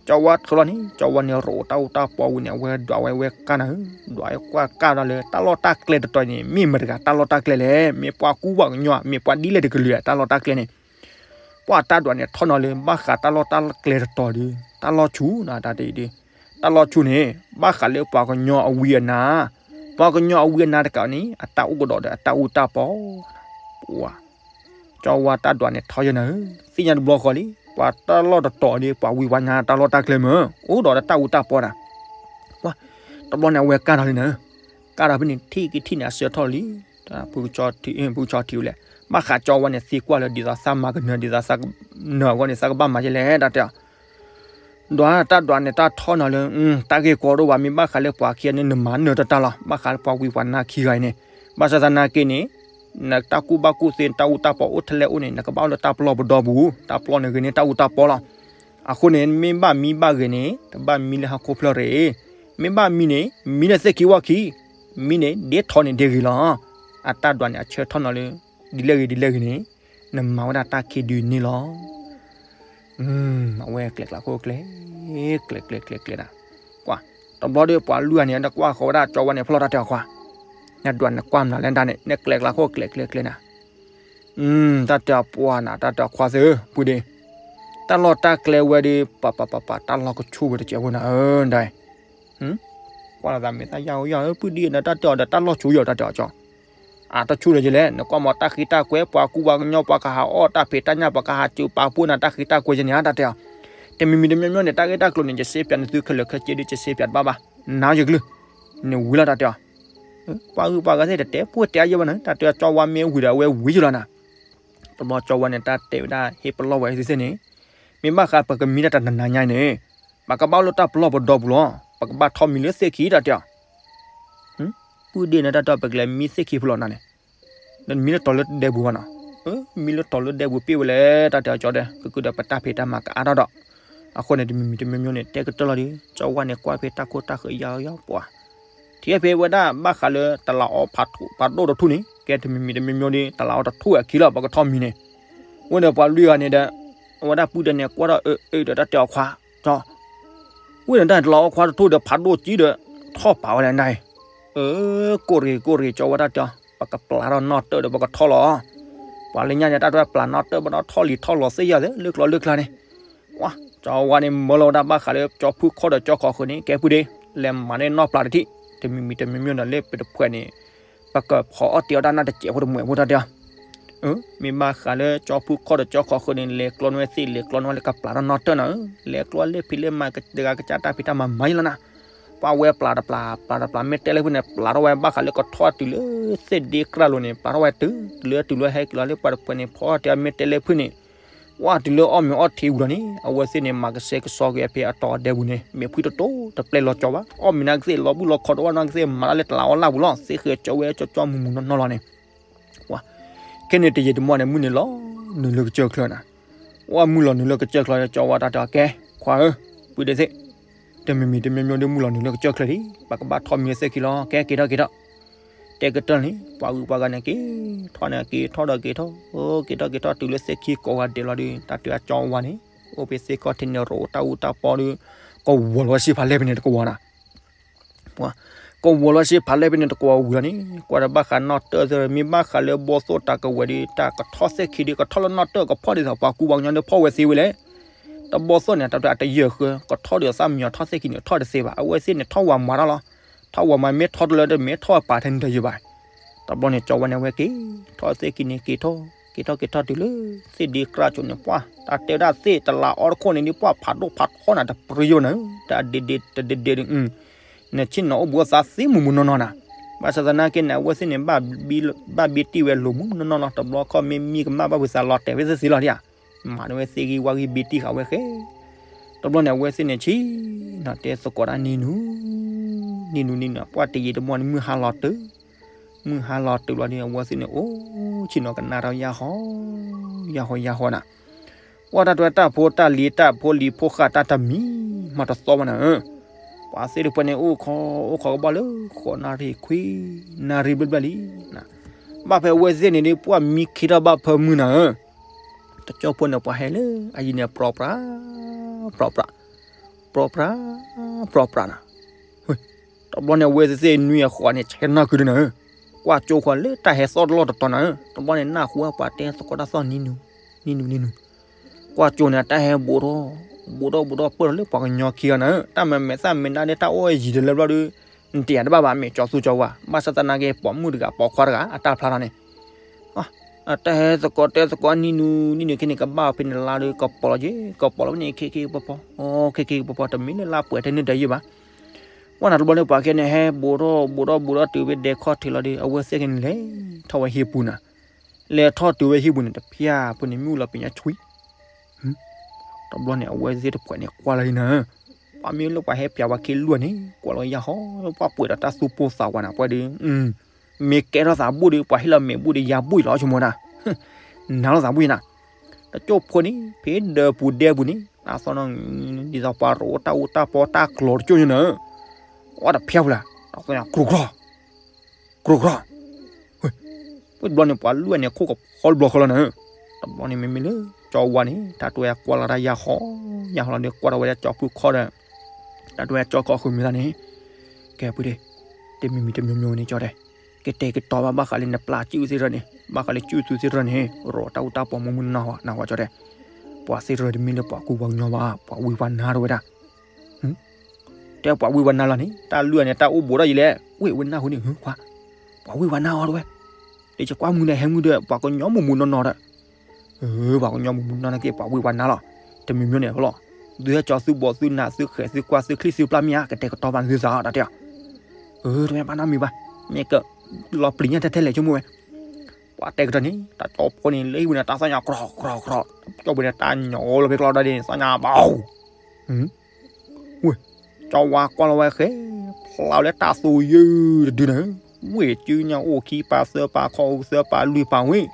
ကၠီဝါထုးလီၤန့ၣ် ကၠီဝါန့ၣ် ရိးတၢ်အူတၢ်ပီဝံၤန့ၣ် အဝဲဒွးဝဲဝဲကၢ်နၤဧၢ ဒွးဝဲကွၢ်ကၢ်ဒီးလၢ တၢ်လီၢ်တၢ်ကျဲတတီၤန့ၣ် မ့ၢ်မတၤတဂၤတၢ်လီၢ်တၢ်ကျဲလဲၣ် မ့ၢ်ပှၤကူပှၤကညီ မ့ၢ်ပှၤဒ်လဲၣ်တကလုာ် တၢ်လီၢ်တၢ်ကျဲန့ၣ် ပှၤတၢ်ဒွးန့ၣ်ထီၣ်နီၤလၢ ဘၣ်ဃးတၢ်လီၢ်တၢ်ကျဲတတီၤဒီး တၢ်လီၢ်ဆူၣ်နၤ တၢ်တအံၤဒီး တၢ်လီၢ်ဆူၣ်န့ၣ် ဘၣ်ဃးလၢပှၤကညီအဝံအနါ ပှၤကညီအဝံအနါတကးန့ၣ် အတၢ်အိၣ်ကဒီးဒီးအတၢ်အူတၢ်ပီ ပှၤ ကၠီဝါတၢ်ဒွးန့ၣ်ထီၣ်ယဲၢ်နၤဧၢ သ့ၣ်ညါတဘျီဃီလံ ပှၤတၢ်လီၢ်တတီၤဒီး ပှၤဝံပှၤညါတၢ်လီၢ်တၢ်ကျဲမ့ၢ် အိၣ်ဒီးတၢ်အူတၢ်ပီဒၣ်. ပှၤ တဘျီန့ၣ် အဝဲကၢ်ထီၣ်လံနၤ, ကၢ်ထီၣ်ဖဲန့ၣ် ထံၣ်က့ၤထံၣ်န့ၣ် အဆၢထီၣ်လံ, ဖုကဆီထံး ဖုကဆီထံးဝဲလဲၣ်, ဘၣ်ဃးကၠီဝါန့ၣ် သံကွၢ်လၢ ဒ်သိးသးမၤကနၢၤ ဒ်သိးသးကနၢၤအဂီၢ်န့ၣ် သးကဘၣ်မၤယဲလဲၣ် တၢ်တဲအီၤ ဒွးတၢ်ဒွးန့ၣ် တၢ်ထီၣ်နီၤလၢ တၢ်ဂ့ၢ်ကီဒိၣ်ဘၣ်, မ့ၢ်ဘၣ်ဃးလၢပှၤခံဂၤန့ၣ် နမၤနၢၤတၢ်တၢ်လီၤ, ဘၣ်ဃးလၢပှၤဝံပှၤနါခံဂၤအံၤန့ၣ်, ဘၣ်ဆၣ်သနာ်က့န့ၣ် နတၢ်ကူၣ်ဘၣ်ကူၣ်သ့ နတၢ်အူတၢ်ပီအိၣ်ထဲလဲၣ်အိၣ်န့ၣ် နကဘၣ်အိၣ်လၢတၢ်ပလီၢ်ပဒီပူၤ, တၢ်ပလီၢ်န့ၣ်ဂ့ၤန့ၢ်တၢ်အူတၢ်ပီလီၤ. အဃိန့ၣ် မ့ၢ်ဘၣ်မံဘၣ်ဂဲၤန့ၣ် တဘၣ်မံလၢဟီၣ်ခိၣ်ဖျၢၣ်ရ့ၣ်, မ့ၢ်ဘၣ်မံန့ၣ် မံလၢသ့ၣ်ခံဝၣ်ခံ, မံန့ၣ် ဒ့ထီန့ၣ်ဒ့ဂ့ၤလီၤ. အတၢ်ဒွးန့ၣ် အဆၢထီၣ်နီၤလၢ ဒ်လဲၣ်ဂ့ၤဒ်လဲၣ်ဂ့ၤန့ၣ် နမၤဝဲဒၣ်တၢ်ခံဒုန့ၣ်လီၤ. အဝဲကျဲးကျဲးခိၣ်ကျဲး, ကျဲးကျဲးကျဲးကျဲးနၤ, ကွၢ်, တဘျီဒီးပှၤလွံၢ်ဂၤန့ၣ် နကွၢ်ဃီၤဝဲဒၣ်ကၠီဝါန့ၣ် ဖျီၣ်တၢ်တဲအီၤခွါ, နဒွးနကွၢ်မနုၤလဲၣ်ဒၣ်န့ၣ် နကျဲးကျဲးခိၣ်ကျဲးကျဲးကျဲးနၤ, တၢ်တဲအီၤပှၤနၤ တၢ်တဲအီၤခွါသ့ၣ်ဧၢ ပုၢ်ဒ့, တၢ်လီၢ်တၢ်ကျဲဝဲဒီး ပပပပ တၢ်လီၢ်ကဆူၣ်ဝဲတစဲးဖိနၤဧၢဒၣ် ကွၢ်လီၤသးမ့ၢ်သၣ်ယၢ်ဧိၤယၢ်ဧိၤ ပုၢ်ဒ့နၤ တၢ်တဲအီၤဒီးတၢ်လီၢ်ဆူၣ်ယီၤ တၢ်တဲအီၤကၠီ အတဆူၣ်လၢၤယလဲၣ်, နကွၢ်မ့ၢ်တၢ်ဃ့တၢ်ကွဲ ပှၤကူပှၤကညီ ပှၤကဟးအီၣ်တၢ်ဖံးတၢ်ညၣ် ပှၤကဟးစၢၤပာ်ဖှိၣ်နၤ တၢ်ဃ့တၢ်ကွဲယဲန့ၣ် တၢ်တဲအီၤ, တမံၤမံၤတမံၤမံၤန့ၣ် တၢ်ဂ့ၢ်တၢ်ကျိၤန့ၣ် ယစ့ပၠးနသုခဲလၢာ်ခဲဆ့ဒီး ယစ့ပၠးတဘၣ်ဘၣ်, နၤယကလုၢ်, နဝံၤလီၤ တၢ်တဲအီၤ, ပှၤဂုၤပှၤဂၤသ့ၣ်တတဲ ပှၤတဲအါယဲဘၣ်န့ၣ် တၢ်တဲအီၤ ကၠီဝါမ့ၢ်ဝံၤဒီး အဝဲဝံၤယလီၤနၤ, တဘျီကၠီဝါန့ၣ် တၢ်တဲဝဲဒၣ် ဟ့ၣ်ပလီၢ်ဝဲသ့ၣ်န့ၣ်, မ့ၢ်ဘၣ်ဃးပကမံတၢ်တနၤညါအံၤန့ၣ်, ပကဘၣ်အိၣ်လၢတၢ်ပလီၢ်ပဒီပူၤလီၤ, ပကဘၣ်ထီၣ်မံလၢသ့ၣ်ခံ တၢ်တဲအီၤ ပုၢ်ဒ့နၤ တၢ်တဲအီၤ ပကလဲၤမံသ့ၣ်ခံဖဲလဲၣ်နၤန့ၣ်, နမံလၢတီၤလၢဒဲပူၤဘၣ်နီၤ, မံလၢတီၤလၢဒဲပူၤပ့ၢ်ဝဲလဲၣ် တၢ်တဲအီၤကၠီဒီး ကကုာ်ဒီးပတၢ်ဖံးတၢ်မၤကအါထီၣ်ဒီး, အဃိန့ၣ် တမံၤမံၤတမံၤမံၤန့ၣ် တဲကတၢၢ်လီၤဒီး ကၠီဝါန့ၣ် ကွၢ်ဖဲတၢ်ခိၣ်တၢ်ဃၢၤယါယါပှၤ ထံၣ်ဖဲဝဲဒၣ်ဘၣ်ဃးလၢတလးအီဖးဒိၣ်တထူၣ်န့ၣ် ကဲတမံၤမံၤတမံၤမံၤဒီး တလးအီတထူၣ်ဝဲအခံလီၤ ပကထီၣ်မံန့ၣ်, ဝဲဒီးပှၤလွံၢ်ဂၤန့ၣ်ဒီး အဝဲဒၣ်ပုၢ်ဒ့န့ၣ် ကွၢ်ထီၣ်အၢအၢဒီးတၢ်တဲအီၤခွါ, ကၠီ ဝဲန့ၣ်တၢ်တလးအီခွါတထူၣ်ဒီးဖးဒိၣ်ကံဒီး ထီၣ်ပာ်ဝဲလဲၣ်နၤအံၤ, အၢ ကိၢ်ရ့ၣ်ကိၢ်ရ့ၣ် ကၠီဝဲတၢ်တဲအီၤ ပကပျၢ်ထီၣ်နီၣ်တၢၢ်ဒီးပကထီၣ်လီၤ, ပှၤလၢညါန့ၣ် တၢ်တဝဲပျၢ်နီၣ်တၢၢ်ဘၣ်ဒီးထီၣ်လံၤထီၣ်လီၤသ့ၣ်ယီၤသ့ၣ် လၢကျိၤလၢကျါန့ၣ် ဝါ ကၠီဝါန့ၣ် မၢလီၤဝဲဒၣ်ဘၣ်ဃးလၢကၠီဖုခီၣ်ဒီးကၠီခီၣ်ဃၢၤန့ၣ် ကဲပုၢ်ဒ့ လဲၤမၤန့ၢ်နီၣ်ပျၢ်တထံၣ်, တမံၤမံၤတမံၤမံၤဒီးလၢပတဖှဲးန့ၣ် ပကဖီအီၣ်တ့ၤအီၣ်တၢ်နၢ်တစဲးဖိတမှဲးဖိတၢ်တဲအီၤ, မ့ၢ်ဘၣ်ဃးလၢကၠီဖုခီၣ်ဒီးကၠီခီၣ်ဃၢၤန့ၣ် လဲၤကျီန့ၢ်ဝဲသ့ၣ် လဲၤကျီန့ၢ်ဝဲလၢကပျၢ်ထီၣ်နီၣ်တၢၢ်နၤဧၢ, လဲၤကျီလၢဖံးလၢမၤတဂၤကစၢ်တၢ်ဖံးတၢ်မၤမၤယလီၤနၤ, ပှၤဝဲပျၢ်တပျၢ် ပျၢ်တပျၢ် မ့ၢ်တဲလၢဖုန့ၣ် ပျၢ်ထီၣ်ဝဲဘၣ်ဃးလၢကထီၣ်တုၤလၢသ့ၣ်ဒ့ကြၢ်လိၤန့ၣ် ပျၢ်ထီၣ်ဝဲတုၤ တုၤလၢတုၤလၢဟဲက့ၤလီၤလၢပှၤတဖှဲးန့ၣ် ဖီအီၣ်တ့ၤအီၣ် မ့ၢ်တဲလၢဖုန့ၣ် ဝဲတုၤလၢအီၣ်မ့ၤအီၣ်ထံဝံၤလီၤန့ၣ် အဝဲသ့ၣ်န့ၣ် မၤကဆှဲကဆှီက့ၤဖဲအတီၤဒဲပူၤန့ၣ် မ့ၢ်ဖှံတတိၤတပျဲၢ်လီၤကၠီဘၣ်, အီၣ်မ့ၤနၤကသ့ၣ် လီၤဘူၣ်လီၤခီတဝၣ်နၤကသ့ၣ် မၤတၢ်လၢတလးအီလၢ်ပူၤလီၤ, သ့ၣ်ဃဲၤကၠီဝဲကၠီကၠီမူၤမူၤနီၢ်နီၢ်လီၤန့ၣ် ဝါ ခဲန့ၣ်တယံာ်တမီၢ်န့ၣ် မုၢ်န့ၣ်လီၤနုာ်လၢကစၢၢ်ချၢနၤ, ဝဲမုၢ်လီၤနုာ်လၢကစၢၢ်ချၢ ကၠီဝါတၢ်တဲအီၤ ကဲ ခွါဧၢ, ပုၢ်ဒ့သ့ၣ် တမံၤမံၤတမံၤမံၤဒီး မုၢ်လီၤနုာ်လၢကစၢၢ်ချၢဒံး ပကဘၣ်ထီၣ်မံလၢသ့ၣ်ခံလီၤ ကဲက့ၤထီၣ်က့ၤထီၣ်, တဲကတၢၢ်န့ၣ် ပှၤဂုၤပှၤဂၤန့ၣ် က့ၤထီၣ်န့ၣ် က့ၤထီၣ်ဒီးက့ၤထီၣ်, က့ၤထီၣ်က့ၤထီၣ်တုၤလၢသ့ၣ်ခံကိးဂၤဒဲးလီၤဒီး တၢ်တဲအီၤကၠီဝါန့ၣ် အိၣ်ဖဲသ့ၣ်ခီၣ်ထံးန့ၣ် ရိးတၢ်အူတၢ်ပီဒီး ကဝီၤလီၤဝဲစ့ဖးလဲၢ်ဖဲန့ၣ်တကဝီၤနၤ ကဝီၤလီၤစ့ဖးလဲၢ်ဖဲန့ၣ်တကဝီၤဝံၤလီၤန့ၣ် ကွၢ်ဒီးဘၣ်ဃးနီၣ်တၢၢ်သ့ၣ် မ့ၢ်ဘၣ်ဃးလၢဘီသိၣ်တၢ်ကဝဲၤဒီး တၢ်ကထီၣ်သ့ၣ်ခံဒီး ကထီၣ်လၢနီၣ်တၢၢ်ကဖီၣ်ဒ်သိး ပှၤကူပှၤကညီဒီးဖီၣ်ဝဲသ့ဝဲလဲၣ်, တဘီသိၣ်န့ၣ် တၢ်တယၢၢ်ဃၢ ကထီၣ်ဒ်သိးသးမံညီထီၣ်သ့ၣ်ခံန့ၣ် ထီၣ်တသ့ဘၣ်, အဝဲသ့ၣ်န့ၣ် ထီၣ်ဝးမၤတၢ်လီၤ, ထီၣ်ဝးမၤမ့ၢ်ထီၣ်တလၢဒီး မ့ၢ်ထီၣ်ဝဲပာ်ထဲန့ၣ်တယၢၢ်ဘၣ်, တဘျီန့ၣ် ကၠီဝဲန့ၣ်ဝဲက့ၤထီၣ်သ့ၣ်ခံန့ၣ် က့ၤထီၣ် က့ၤထီၣ်က့ၤထီၣ်တုၤလၢ သ့ၣ်ဒ့ကြၢ်ကၠိန့ၣ် ပှၢ် တၢ်တဲဝဲဒၣ်သ့ၣ်တလးအီတခိၣ်န့ၣ်ဒ် ပှၢ်ဖးဒိၣ်ဖးထီနၤ တပရံယိၣ်နၤ, တၢ်ဒ့ဒ့တဒ့ဒ့ဒုး နဆ့ၣ်နီၤအိၣ်ဘူးအသးသ့မူးမူးနီၢ်နီၢ်နၤ, ဘၣ်ဆၣ်သနာ်က့န့ၣ် အဝဲသ့ၣ်န့ၣ် ဘၣ်ဘ့တံၢ်ဝဲလိၤမူးမူးနီၢ်နီၢ်လီၤ, တဘျီခီမ့ၢ်မံကမၣ်ဘၣ်ဝံၤသးလီၤတဲာ်ဝဲသ့ၣ်သ့လီၤဒ်ဧါ, မၤန့ၢ်ဝဲသ့ၣ်ဂံၢ်ဝါဂံၢ်ဘ့တံၢ်ဃာ်ဝဲဃဲ, တဘျီန့ၣ် အဝဲသ့ၣ်န့ၣ်ဆ့ၣ်နီၤတဲသကိးတၢ်နံၤနူၤ, နံၤနူၤနံၤနူၤ ပှၢ်တယံာ်တမီၢ်န့ၣ် မုၢ်ဟါလီၤတုၤ, မုၢ်ဟါလီၤတုၤလီၤဒီး အဝဲသ့ၣ်န့ၣ် အိၣ်ဆ့ၣ်နီၤကနၣ်ထီၣ်ယၢ်ဟီ, ယၢ်ဟီယၢ်ဟီနၤ ပှၢ်တၢ်တဝဲတၢ်ဖိတၢ်လံၤတၢ်ဖိလံၤဖိဃာ်တၢ်တမံၤမၤတသီဘၣ်နၤဧၢ, ပှၤသ့ၣ်တဖၣ်န့ၣ် အိၣ်ခိးအိၣ်ခိးကဘၣ်လၢ ဃိးနၣ်ရံၣ်ခွံနၣ်ရံၣ်ဘျဲၣ်ဘျဲၣ်လံ, ဘၣ်ဖဲအဝဲသ့ၣ်န့ၣ်ဒ် ပှၢ်မံခ့ထီၣ်ဘၣ်ဖၢမုၢ်နၤဧၢ, တကၠိဖိန့ၣ်ပှၤဟဲလၢအယံၤန့ၣ် ပြီပြး, ပြီပြး, ပြီပြး, ပြီပြးနၤ တဘျီန့ၣ် အဝဲသ့ၣ်နွံအဃိးန့ၣ် ဆဲးနီၣ်ကုဒုနၤဧၢ, ကွၢ်ကၠိဃီၤလၢတၢ်ဟဲသီၣ်တလီၢ်တတီၤနၤဧၢ, တဘျီန့ၣ် နၢ်ဟူပှၤတဲသကိးတၢ်သီၣ်နံၤနူၤ, နံၤနူၤနံၤနူၤ, ကွၢ်ကၠိန့ၣ် တၢ်ဟဲဘူးထီၣ်, ဘူးထီၣ်ဘူးထီၣ်ပၢၢ်ထီၣ်လၢပှၤကညီခံဂၤနၤဧၢ, တၢ်မၤမဲာ်သၣ်မဲာ်နါဒ်တၢ်အိၣ်ယံၤတလၢဘျီဒီး နတ့ၢ်တဘၣ်ဘၣ် မ့ၢ်ကၠီသူကၠီဝါ, ဘၣ်ဆၣ်သနာ်က့ ပိာ်မုၣ်တဂၤပိာ်ခွါတဂၤ အတၢ်ဖျါထီၣ်န့ၣ်, အ အတၢ်ဟဲသကိးတဲသကိးနံၤနူၤနံၤနူၤခဲန့ၣ် ကဘၣ်ဖဲန့ၣ်လါဒီး ကပီၤလီၤက့ၤ ကပီၤလီၤဖဲန့ၣ် ခဲက့ၤကပီၤပီၤ အခဲက့ၤကပီၤပီၤ တမ့ၢ်လၢလါပှဲၤထဲန့ၣ်တယံာ်ဘၣ်. ပှၤနၤတဘျီန့ၣ်ပှၤခဲန့ၣ် ဟဲဘူးထီၣ်ဘူးထီၣ်ဘူးထီၣ်တုၤဝဲဒဲခီၣ်ထံးလီၤဒီး အဝဲသ့ၣ်ခဲန့ၣ် လဲၤထီၣ်ဝဲဟံၣ်ပူၤနၤ, လဲၤထီၣ်တုၤဝဲဟံၣ်ပူၤန့ၣ် တဖျၢၣ်ဖိန့ၣ် မ့ၣ်အူလီၤပညါဆွံ တဘျီန့ၣ် အဝဲသ့ၣ်တဖှဲးန့ၣ် ကွၢ်လီၤအံၤနၤ, ပှၤမ့ၢ်လၢပှၤဟဲပျးဝဲခ့လွံၢ်န့ၣ် ကွၢ်လီၤယၢ်ဟီ, ပှၤပှဲၤဒီးတၢ်သူပိၢ်သးဝးနၤ ပှၤဒီး မ့ၢ်ကဲထီၣ်သးဘူၣ်ဒီး ပှၤဟ့ၣ်လီၤမဲာ်ဘူၣ်ဒီး ယၤဘူၣ်အံၤလီၤ ဆိကမိၣ်နၤ, နၤလီၤသးဘူၣ်အံၤနၤ, တကၠိၢ်ဖိန့ၣ် ဖဲဒၢးပူၤဒဲပူၤန့ၣ် တၢ်သီၣ်နီၣ် ဒ်သိးပှၤရိတၢ်အူတၢ်ပီတၢ်ကျိၤတကၠိၢ်ညါနၤ, အီၣ်တဖျၢၣ်ပူၤလၢ တၢ်သီၣ်ညါ ကြိၤကြီၤ ကြိၤကြီၤ, ဝ့ၢ်တဘျီန့ၣ် ပှၤလွံၢ်န့ၣ် ခိၣ်ကဖီတဘျီဃီလီၤနၤ, တဘျီန့ၣ် မ့မ့ၢ်လၢ ကၠီဝါန့ၣ် တၢ်တဝဲကွၢ်လီၤတၢ်ယၢ်ဟီ, ယၢ်ဟီလီၤဒီး ကွၢ်ထီၣ်ဝဲဒၣ်ကၠီဖုခီဒီး တၢ်တဝဲကၠီကီၢ်ဃုမံၤသးန့ၣ်, ကဲပှၤဒီး တမံၤမံၤတမံၤမံၤန့ၣ် ကၠီတဲ, ကတဲာ်ကတီၤဘၣ်ဘၣ်ဃးလၢနပျၢ်စုၣ်သ့ၣ်တဖၣ်န့ၣ် ဘၣ်ဃးလၢစုၣ်သုသ့ၣ်တဖၣ်န့ၣ် ရိတၢ်အူတၢ်ပီာ်မူမူနီၢ်နီၢ် နၢ်ဟူကၠီတဲ, ပှၤသ့ၣ်တဖၣ်တမ့ၢ်လၢပှၤကူပှၤကညီဘၣ် ပှၤဝံပှၤနါတဝဲဒၣ် တဲပှၤဝံပှၤနါလီၤန့ၣ် တၢ်လွံၢ်န့ၣ် တၢ်အိၣ်ဘူးထီၣ်ယံၤလဲၣ်, ဝ့ၢ်ဝဲနၢ်ဟူန့ၣ် ဟၢ ပှၤဝံပှၤနါအီၤတဝဲ, ဒီးယကွၢ်မုၢ်ဒီးဟဲမုၢ်ဒီး ပှၤကညီမူးမူးနီၢ်နီၢ်ဒီး, ပှၤကညီမူးမူးနီၢ်နီၢ်က့ ပှၤဝံပှၤနါလီၤ, တမံၤမံၤန့ၣ်လီၤ, သုဟဲကၠီသုဘီၣ်သုနးသုဃဲၤသုကွၢ်သုချံသုပျၢ်မ့ၢ်ဧါ ကတဲာ်ကတီၤဘၣ်နသုသးတၢ်တဲအီၤ, တမ့ၢ်ဘၣ်နီတမံၤဘၣ်, မ့ၢ်ကလီၤပျံၤညါထဲထဲလဲၣ်ဆိကမိၣ်ဝဲ ပှၤတဲကတၢၢ်န့ၣ် တၢ်ကၠီဖိန့ၣ် လၢဟံၣ်ပူၤန့ၣ် တၢ်သီၣ်ညါ ကြီၤကြီၤကြီၤ, ကၠီဖိန့ၣ် တၢ်ညီလီၤဖဲကျီဒီးန့ၣ် သီၣ်ညါဘၣ်, ဝ့ၢ်, ကၠီဝါကွၢ်လီၤဝဲဃဲ, ဖျါဝဲလၢတၢ်သူယုၢ်တဒုန့ၣ်, ဝ့ၢ်စုညါအိၣ်ခံပၤသၢပၤခီအိၣ်သၢပၤလွံၢ်ပၤဝ့ၢ်,